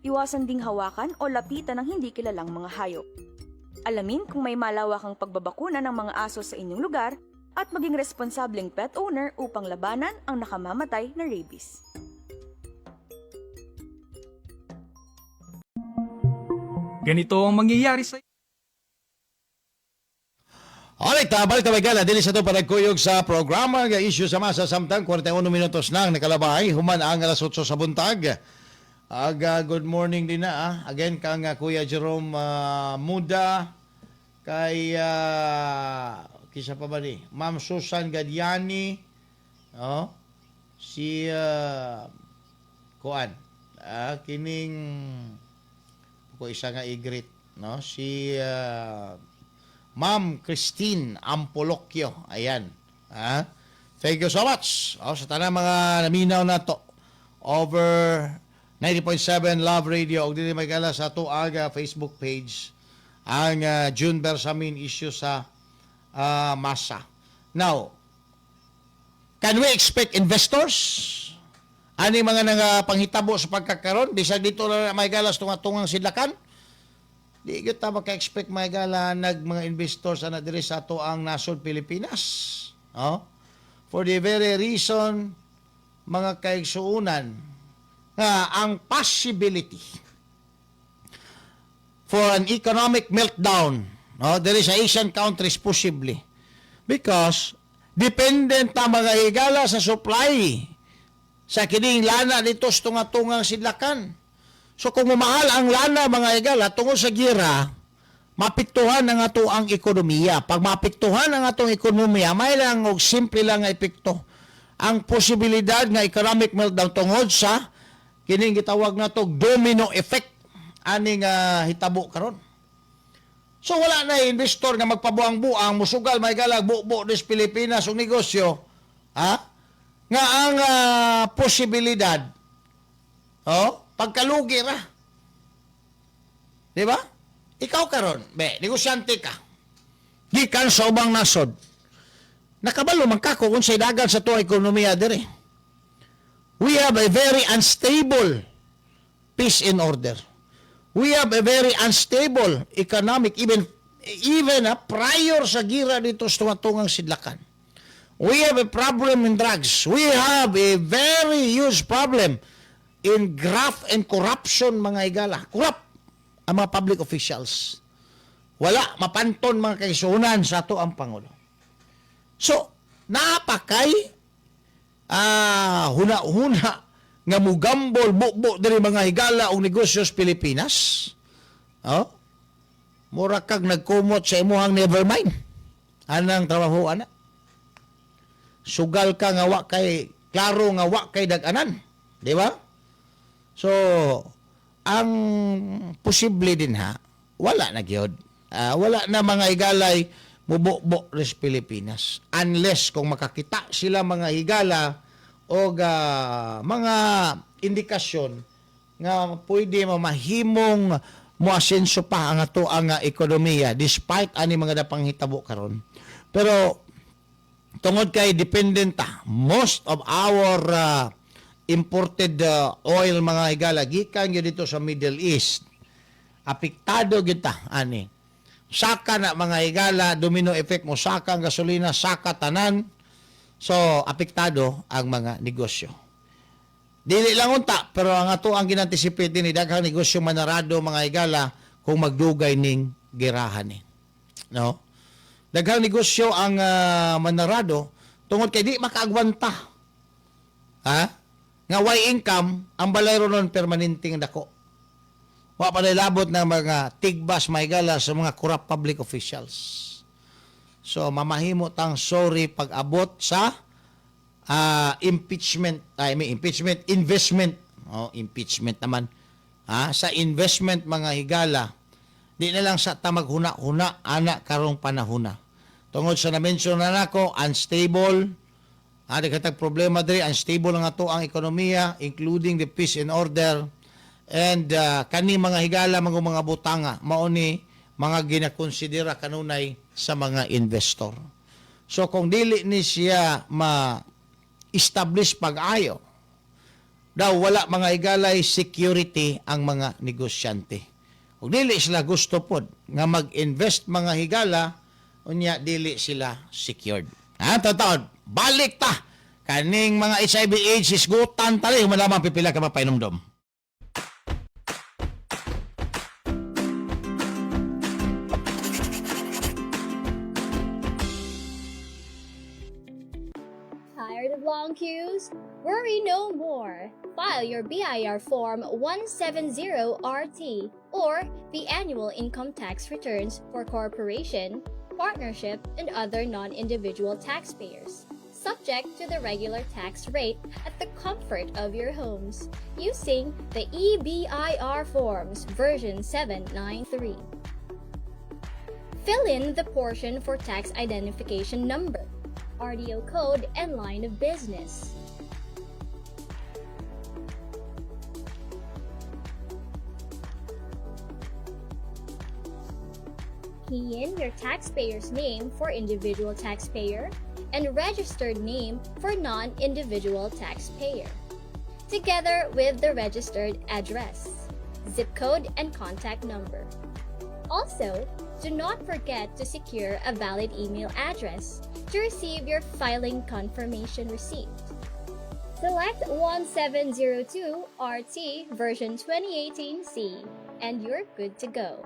Iwasan ding hawakan o lapitan ng hindi kilalang mga hayop. Alamin kung may malawakang pagbabakuna ng mga aso sa inyong lugar at maging responsableng pet owner upang labanan ang nakamamatay na rabies. Ganito ang mangyayari sa Alright, balik tayo gala. Dili sa ito panagkuyog sa programa nga Issue sa Masa, samtang 41 minutos nang nakalabay human ang alas 8 sa buntag. Aga, good morning din na ah. Again kang Kuya Jerome Muda, kay kisa pa ba ni Ma'am Susan Gadiani, oh, si kuan kining ko isa nga i-greet, no, si Ma'am Christine Ampolocchio. Ayan. Ha? Thank you so much. Oh, sa tanang mga naminaw nato over 90.7 Love Radio ug dili magala sa ato aga Facebook page ang June Bersamin, Issue sa Masa. Now, can we expect investors? Ani mga nga panghitabo sa pagkakaron bisag dito na may galas tunga-tungang sidlakan? Di gyud ta maka-expect, mga higala, nag mga investors ana diri sa ato ang nasod Pilipinas. Oh? For the very reason, mga kaigsuunan, nga ang possibility for an economic meltdown, no, diri sa Asian countries, possibly because dependent ta, mga higala, sa supply sa kining lana dito sa tunga-tungang sidlakan. So kung mamahal ang lana, mga higala, tungod sa gira, mapiktuhan ang ato ang ekonomiya. Pag mapiktuhan ang atong ekonomiya, may lang og simple lang nga epekto. Ang posibilidad nga economic meltdown tungod sa kining gitawag nato domino effect aning hitabo karon. So wala na investor nga magpabuang-buang musugal may galag bubo des Pilipinas og negosyo. Ha? Nga ang posibilidad, oh, pagkalugi ra. Di ba? Ikaw karon, be, negosyante ka. Gikan sa ubang nasod. Nakabalo man ka kung unsay dagan sa tuwa ekonomiya diri. We have a very unstable peace and order. We have a very unstable economic, even even prior sa gira dito sa tumatungang sidlakan. We have a problem in drugs. We have a very huge problem in graft and corruption, mga higala. Corrupt ang mga public officials. Wala mapanton, mga kaigsuonan, sa ato ang Pangulo. So, napakay huna-huna nga mugambol bubo diri, mga higala, og negosyo sa Pilipinas. Oh? Mura kag nagkumot sa imuhang never mind. Anang trabaho ana. Sugal ka nga wa kay klaro nga wa kay dag-anan, di ba? So, ang posible din ha, wala na gyud. Wala na, mga higalay, mububo ris Pilipinas. Unless kung makakita sila, mga higala, og mga indikasyon nga pwede mamahimong moasenso pa ang ato ang ekonomiya despite ani mga napanghitabo karon. Pero tungod kay dependent ta, most of our imported oil, mga higala, gikan gyud dito sa Middle East. Apektado gyud ta ani. Saka na, mga higala, domino effect mo, saka ang gasolina, saka tanan. So apektado ang mga negosyo. Dili lang unta, pero ang ato ang ginanticipate ni daghang negosyo manarado, mga higala, kung magdugay ning gerahan ni. No? Daghang negosyo ang manarado tungod kay di makaagwanta. Ha? Nga way income, ang balay ron permanenteng dako. Wa pa labot ng mga tigbas, mga higala, sa mga corrupt public officials. So mamahimo tang sorry pag abot sa impeachment, I mean impeachment, investment. Oh, impeachment naman. Ha? Sa investment, mga higala, di na lang sa ta maghuna-huna ana karong panahona. Tungod sa na-mention na nako, unstable, katag problema diri, unstable ang ato ang ekonomiya, including the peace and order, and kani, mga higala, mga butanga, mao ni mga ginakonsidera kanunay sa mga investor. So kung dili ni siya ma-establish pag-ayo, daw wala, mga higalay, security ang mga negosyante. Ug dili sila gusto pod nga mag-invest, mga higala, unya dili sila secured. Ha, tataod, balik ta kaning mga HIV AIDS hisgutan tali human lamang pipila ka mapainomdom. Tired of long queues? Worry no more. File your BIR Form 170RT or the annual income tax returns for corporation, partnership, and other non individual taxpayers, subject to the regular tax rate at the comfort of your homes using the eBIR Forms version 793. Fill in the portion for tax identification number, RDO code, and line of business. Key in your taxpayer's name for individual taxpayer and registered name for non individual taxpayer, together with the registered address, zip code, and contact number. Also, do not forget to secure a valid email address to receive your filing confirmation receipt. Select 1702 RT version 2018C and you're good to go.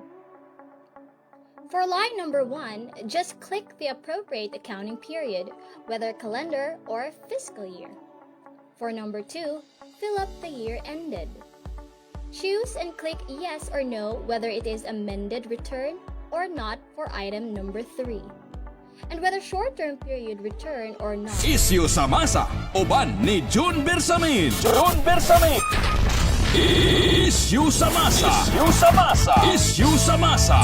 For line number 1, just click the appropriate accounting period, whether calendar or fiscal year. For number 2, fill up the year ended. Choose and click yes or no whether it is amended return or not for item number 3, and whether short-term period return or not. Isyu sa masa, uban ni June Bersamin. June Bersamin. Isyu sa masa. Isyu sa masa. Isyu sa masa.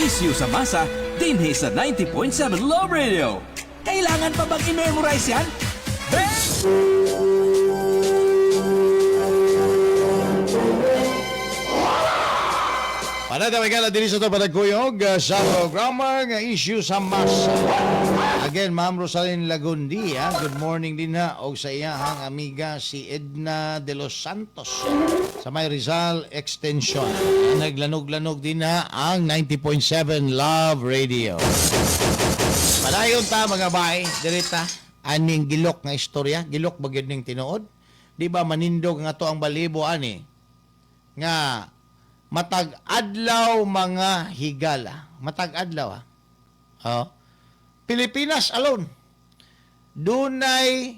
Isyu sa masa, dinhi sa 90.7 Love Radio. Kailangan pa bang i-memorize yan? Panatawag na din sa ito patagkuyog sa programa nga issue sa masa. Again, Ma'am Rosalyn Lagundi, ah, good morning din na og sa iyahang amiga si Edna de los Santos sa may Rizal Extension. Naglanog-lanog din na ang 90.7 Love Radio. Padayon ta, mga bay, dirita aning gilok nga istorya, gilok ba gyud ning tinuod? Di ba manindog nga to ang balibo ani nga matag adlaw, mga higala? Matag adlaw ah. Oh. Pilipinas alone dunay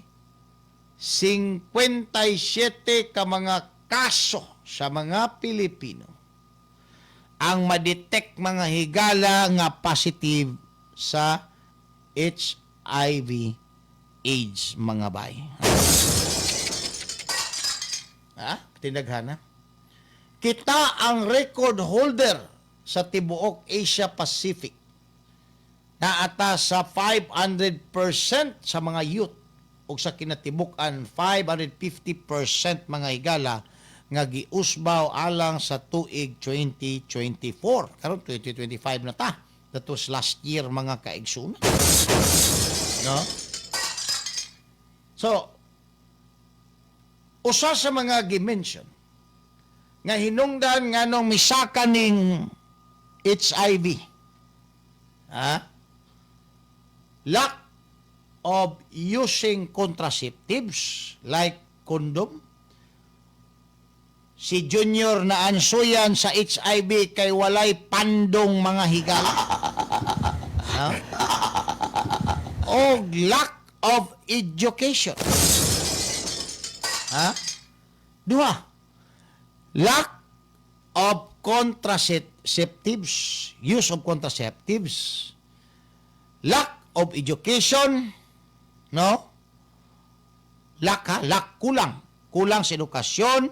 57 ka mga kaso sa mga Pilipino ang madetect, mga higala, nga positive sa HIV AIDS, mga bay. Ha? Tinaghana. Kita ang record holder sa tibuok Asia Pacific na ata sa 500% sa mga youth ug sa kinatibuk-an 550%, mga higala, nga giusbaw alang sa tuig 2024. Karon 2025 na ta. That was last year, mga kaigsunan. No? So, usa sa mga gimension nga hinungdan nganong misaka ning HIV, ha? Lack of using contraceptives like condom. Si Junior na ansuyan sa HIV kay walay pandong, mga higala. Ha? O lack of education. Ha? Duha. Lack of contraceptives, use of contraceptives, lack of education, no? Lack ha, lack, kulang. Kulang sa edukasyon,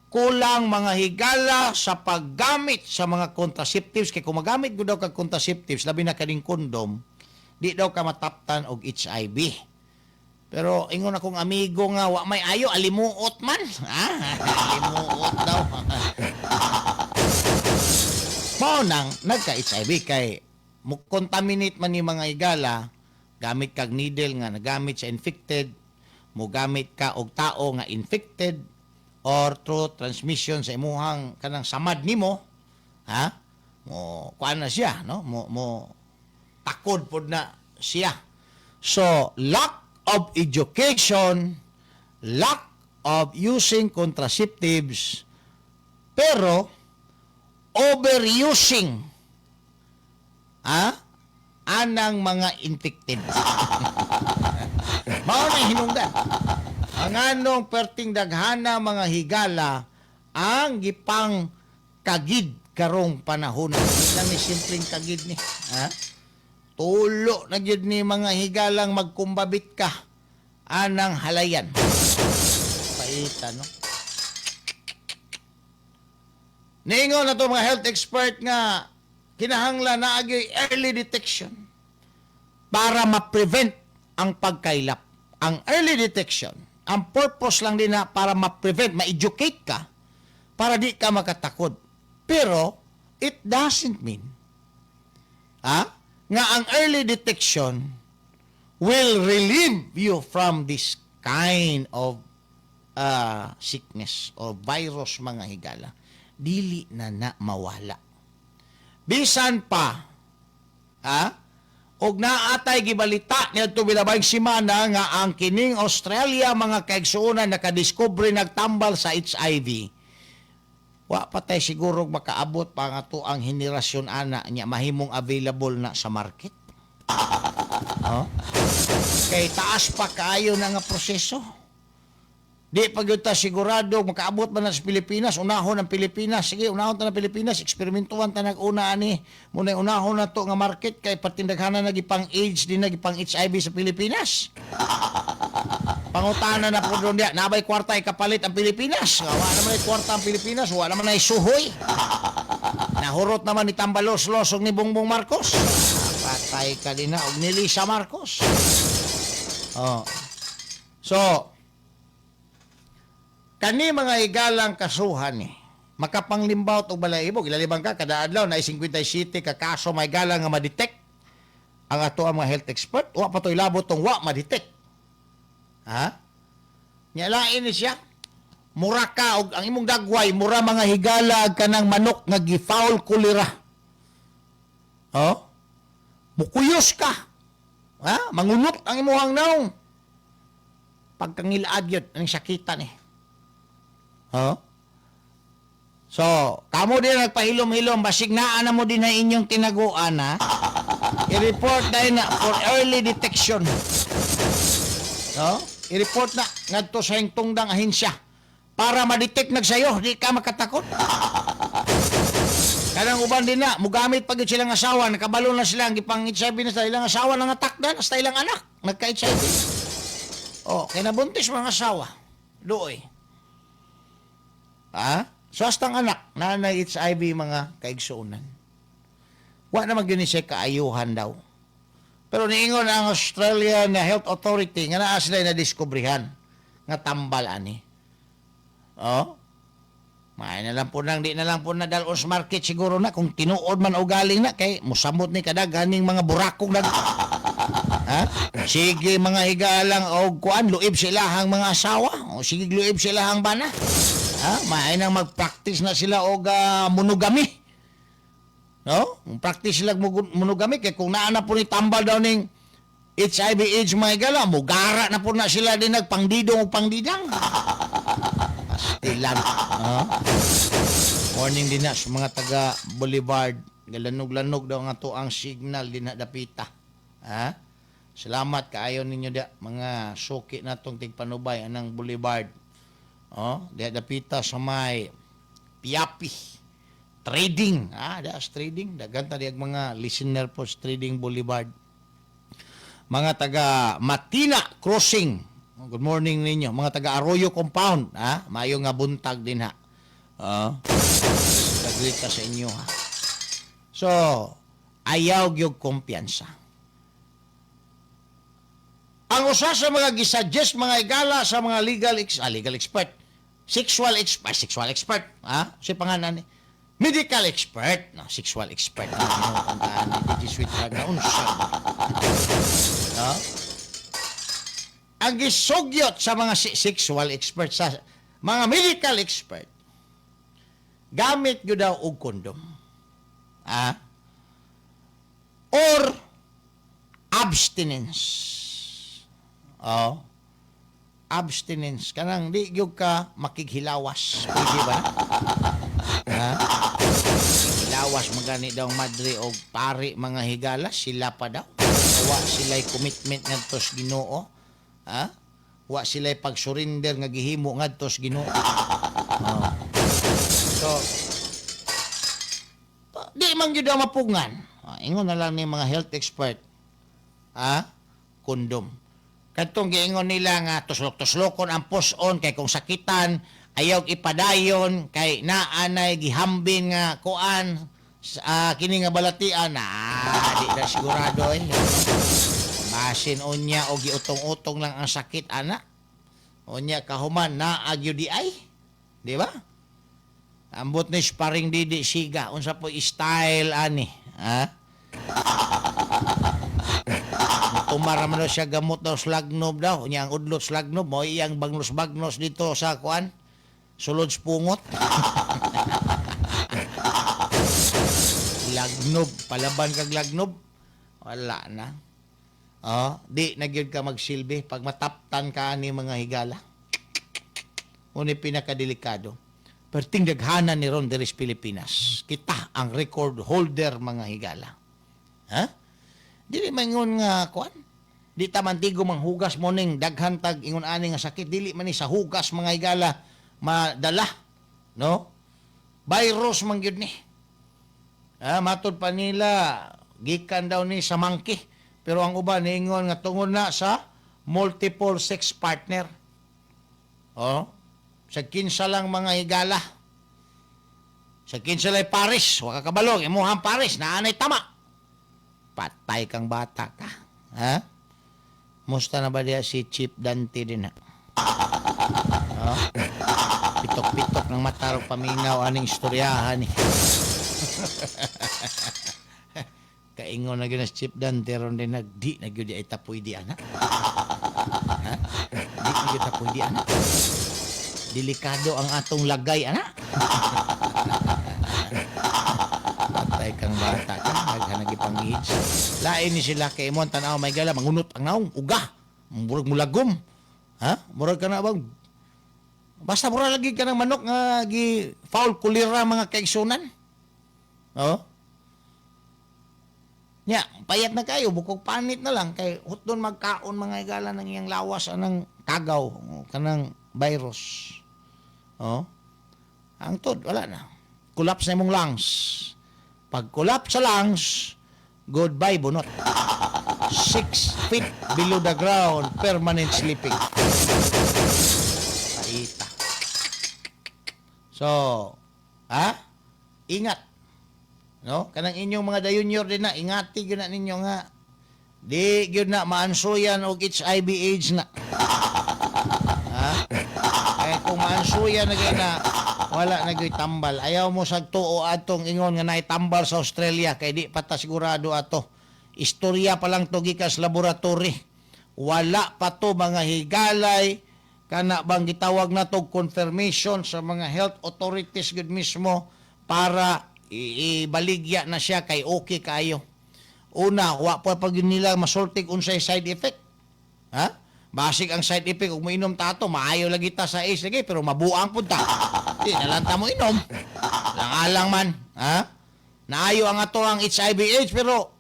kulang, mga higala, sa paggamit sa mga contraceptives kay kung magamit gud daw kag contraceptives, labi na kaning condom, di daw ka mataptan og HIV. Pero ingon akong amigo nga wa may ayo, alimuot man. Ah, alimuot daw. Mao nang nagka-HIV kay mo contaminate man ni, mga higala, gamit kag needle nga nagamit sa infected, mo gamit ka og tao nga infected or through transmission sa imuhang kanang samad nimo, ha, mo kuan na siya, no, mo takod pod na siya. So lack of education, lack of using contraceptives, pero overusing anang mga infected. Mao na hinungdan ang anong perting daghana, mga higala, ang gipang kagid karong panahon. Di lang ni simpleng kagid ni, ha? Tulo na gyud ni, mga higalang, magkumbabit ka anang halayan. Paita, no? Niingon na to mga health expert nga kinahanglan na agi early detection para ma-prevent ang pagkailap. Ang early detection, ang purpose lang din na para ma-prevent, ma-educate ka para di ka makatakod. Pero it doesn't mean nga ang early detection will relieve you from this kind of sickness or virus, mga higala. Dili na na mawala. Bisan pa og naatay gibalita niadto bilabay simana nga ang kining Australia, mga kaigsuonan, nakadiskubre nagtambal sa HIV. Wa pa tay siguro makaabot pa nga to ang henerasyon ana nya mahimong available na sa market. Oh? Kay taas pa kaayo na nga proseso. Di pa gyud ta sigurado makaabot ba na sa Pilipinas, unahon ang Pilipinas. Sige, unahon ta ng Pilipinas, eksperimentuhan ta nag-una ani. Muna unahon na to nga market kay patindaghanan na gipang AIDS din na gipang HIV sa Pilipinas. Pangutana na po doon diya, nabay kwarta ikapalit ang Pilipinas. Nga, wa naman ay kwarta ang Pilipinas, wa naman ay suhoy. Nahurot naman ni Tambalos-los ni Bongbong Marcos. Patay. Patay ka din na og ni Lisa Marcos. Oh. So, kani mga higalang kasuhan ni makapanglimbaw og balahibo. Gilalibang ka kada adlaw na 57 ka kaso may galang nga ma-detect ang ato ang mga health expert. Wa pa to'y labot tong wa ma-detect. Ha? Nya lain ni siya. Mura ka og ang imong dagway mura mga higala kanang manok nga gifoul kolera. Oh? Mukuyos ka. Ha? Mangunot ang imuhang naong. Pagkangilaad yun, ang sakitan eh. Huh? So, kamo din nagpahilom-hilom, basig naa na mo din na inyong tinaguan, ha? I-report dahil na for early detection. No? I-report na ngadto sa hingtungdang ahensya para ma-detect nagsayo, di ka makatakot. Kanang uban din na, mugamit pag yun silang asawa, nakabalo na sila, ang gipang HIV na sa ilang asawa, nangatakdan, hasta ilang anak, nagka-HIV. Oh, kay nabuntis mga asawa. Luoy. Ha? So hasta ang anak, na HIV mga kaigsuonan. Wa na magyun siya kaayuhan daw. Pero niingon ang Australian Health Authority nga naa sila na diskubrihan nga tambal ani. Oh. May na lang po nang di na lang po na dalon sa market siguro na kung tinuod man o galing na kay musamot ni kadaghaning mga burakong nag. Ha? Sige mga higalang og kuan luib sila ang mga asawa o sige luib sila ang bana. Ha? May nang mag-practice na sila og monogamy. No? Practice sila monogamy kay kung naa na po ni tambal daw ning HIV AIDS mga higala, mugara na po na sila din nagpangdidong og pangdidang. Pastilan. Ha? Warning din na sa mga taga Boulevard. Galanog-lanog daw nga to ang signal din na dapita. Ha? Salamat kaayo ninyo da mga suki natong tigpanubay anang Boulevard. Oh, diha dapita sa may Piapi Trading. Ah, da trading. Daghan ta diag mga listener po sa Trading Boulevard. Mga taga Matina Crossing. Good morning ninyo. Mga taga Arroyo Compound, ha? Maayo nga buntag din ha. Oh. Nagrita sa inyo ha. So, ayaw gyud kumpiyansa. Ang usa sa mga gisuggest mga igala sa mga legal expert, sexual expert, ha? Si pangalan ni medical expert, no, sexual expert. Ano ni DJ Sweet na unsa. No? Ang gisugyot sa mga sexual expert sa mga medical expert, gamit gyud daw og kondom. Ha? Or abstinence. Oh. Abstinence. Kanang di gyud ka makighilawas. Pwede ba? Ha? Hilawas magani daw madre og pari mga higala, sila pa daw. Wa sila'y commitment ngadto sa Ginoo. Ha? Wa sila'y pag-surrender nga gihimo ngadto sa Ginoo. Oh. So, di man gyud daw mapugngan. Ah, ingon na lang ni mga health expert. Ha? Kondom. Kadtong giingon nila nga tuslok-tuslokon ang puson kay kung sakitan ayaw ipadayon kay naanay gihambin nga kuan kini nga balatian na di na sigurado eh. Basin unya og giutong-utong lang ang sakit ana. Unya kahuman naa gyud di ay. Di ba? Ambot ni sparring didi siga unsa po style ani, ha? Tumara man daw siya gamot daw slagnob daw. Unya ang udlot slagnob mo iyang bagnos-bagnos dito sa kuan. Sulod pungot. Lagnob, palaban kag lagnob. Wala na. Oh, di na gyud ka magsilbi pag mataptan ka ani mga higala. Uni pinakadelikado. Perting daghanan ni ron diri sa Pilipinas. Kita ang record holder mga higala. Ha? Dili mangon nga kuan. Di ta man tigo manghugas mo ning daghan tag ingon ani nga sakit, dili man ni sa hugas mga higala madala, no? Virus man gyud ni. Ah, matod pa nila gikan daw ni sa monkey. Pero ang uban niingon nga tungod na sa multiple sex partner. Oh, sa kinsa lang mga higala. Sa kinsa lay Paris, wa ka kabalo, imuhang Paris, naanay tama. Patay kang bata ka. Ha? Musta na ba diya si Chief Dante din ha? Oh? Pitok-pitok ng matarog paminaw aning istoryahan ni. Kaingon na gyud na si Chief Dante ron din nag di na gyud ay tapoy di ana. Ha? Di na gyud tapoy di ana. Delikado ang atong lagay ana. Patay kang bata ka, daghan na gipang AIDS. Lain ni sila kay mo ang tanaw may gala mangunot ang naong uga. Murag mulagom. Ha? Murag ka na bang basta mura lagi ka ng manok nga gi foul kulira mga kaigsunan. Oh. Nya, payat na kayo, bukog panit na lang kay hutdon magkaon mga higala ng iyang lawas anang kagaw kanang virus. Oh. Ang tod, wala na. Collapse na imong lungs. Pag collapse sa lungs, goodbye bunot. 6 feet below the ground, permanent sleeping. Paita. So, ha? Ingat. No? Kanang inyong mga dayunyor din na, ingati gyud na ninyo nga di gyud na maansuyan og HIV AIDS na. Ha? Eh kung maansuyan na gyud na, wala na gyud tambal. Ayaw mo sa tuo atong ingon nga naay tambal sa Australia kay di pa ta sigurado ato. Istorya pa lang to gikas laboratory. Wala pa to mga higalay kana bang gitawag na to confirmation sa mga health authorities gud mismo para ibaligya na siya kay okay kaayo. Una, wa pa pag nila masultig unsay side effect. Ha? Basig ang side effect kung moinom ta ato, maayo lagi ta sa AIDS lagi pero mabuang pud ta. Di na lang ta mo inom. Lang-alang man, ha? Naayo ang ato ang HIV AIDS pero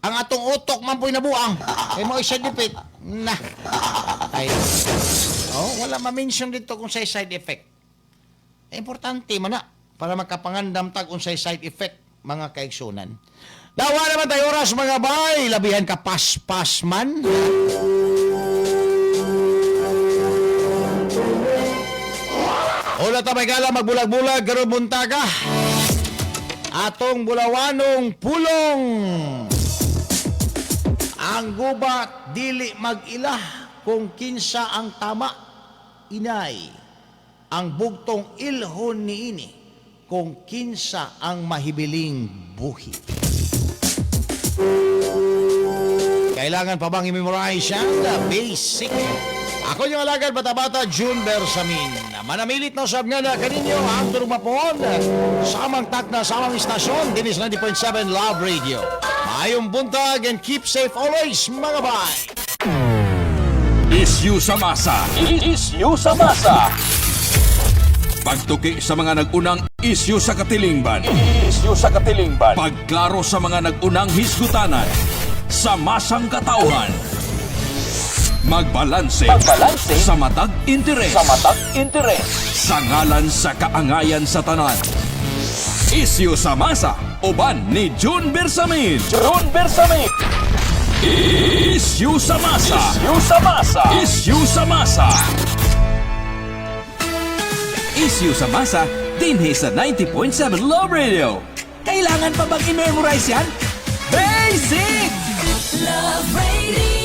ang atong utok man po'y nabuang. Kay mo side effect. Na. Ay. Oh, wala ma-mention dito kung say side effect. Eh, importante man na para makapangandam tag unsay side effect mga kaigsunan. Dawa naman tayo oras mga bay, labihan ka paspas man. Wala ta may gala magbulag-bulag karon buntaga. Atong bulawanong pulong. Ang gubat dili mag-ila kung kinsa ang tama inay. Ang bugtong ilhon niini kung kinsa ang mahibiling buhi. Kailangan pa bang i-memorize yan? The basic. Ako yung alagad bata-bata, June Bersamin. Manamilit na usab nga na kaninyo ang turong mapon. Samang takna, samang istasyon, dinis 90.7 Love Radio. Maayong buntag and keep safe always, mga bay! Issue sa masa. Issue sa masa. Pagtuki sa mga nag-unang isyu sa katilingban. Issue sa katilingban. Pagklaro sa mga nag-unang hisgutanan. Sa masang katauhan. Magbalanse. Magbalanse sa matag interes. Sa matag interes. Sa ngalan sa kaangayan sa tanan. Isyu sa masa. Uban ni June Bersamin. June Bersamin. Issue sa masa. Issue sa masa. Issue sa masa. Issue sa masa dinhi sa 90.7 Love Radio. Kailangan pa bang i-memorize yan? Basic! Love Radio.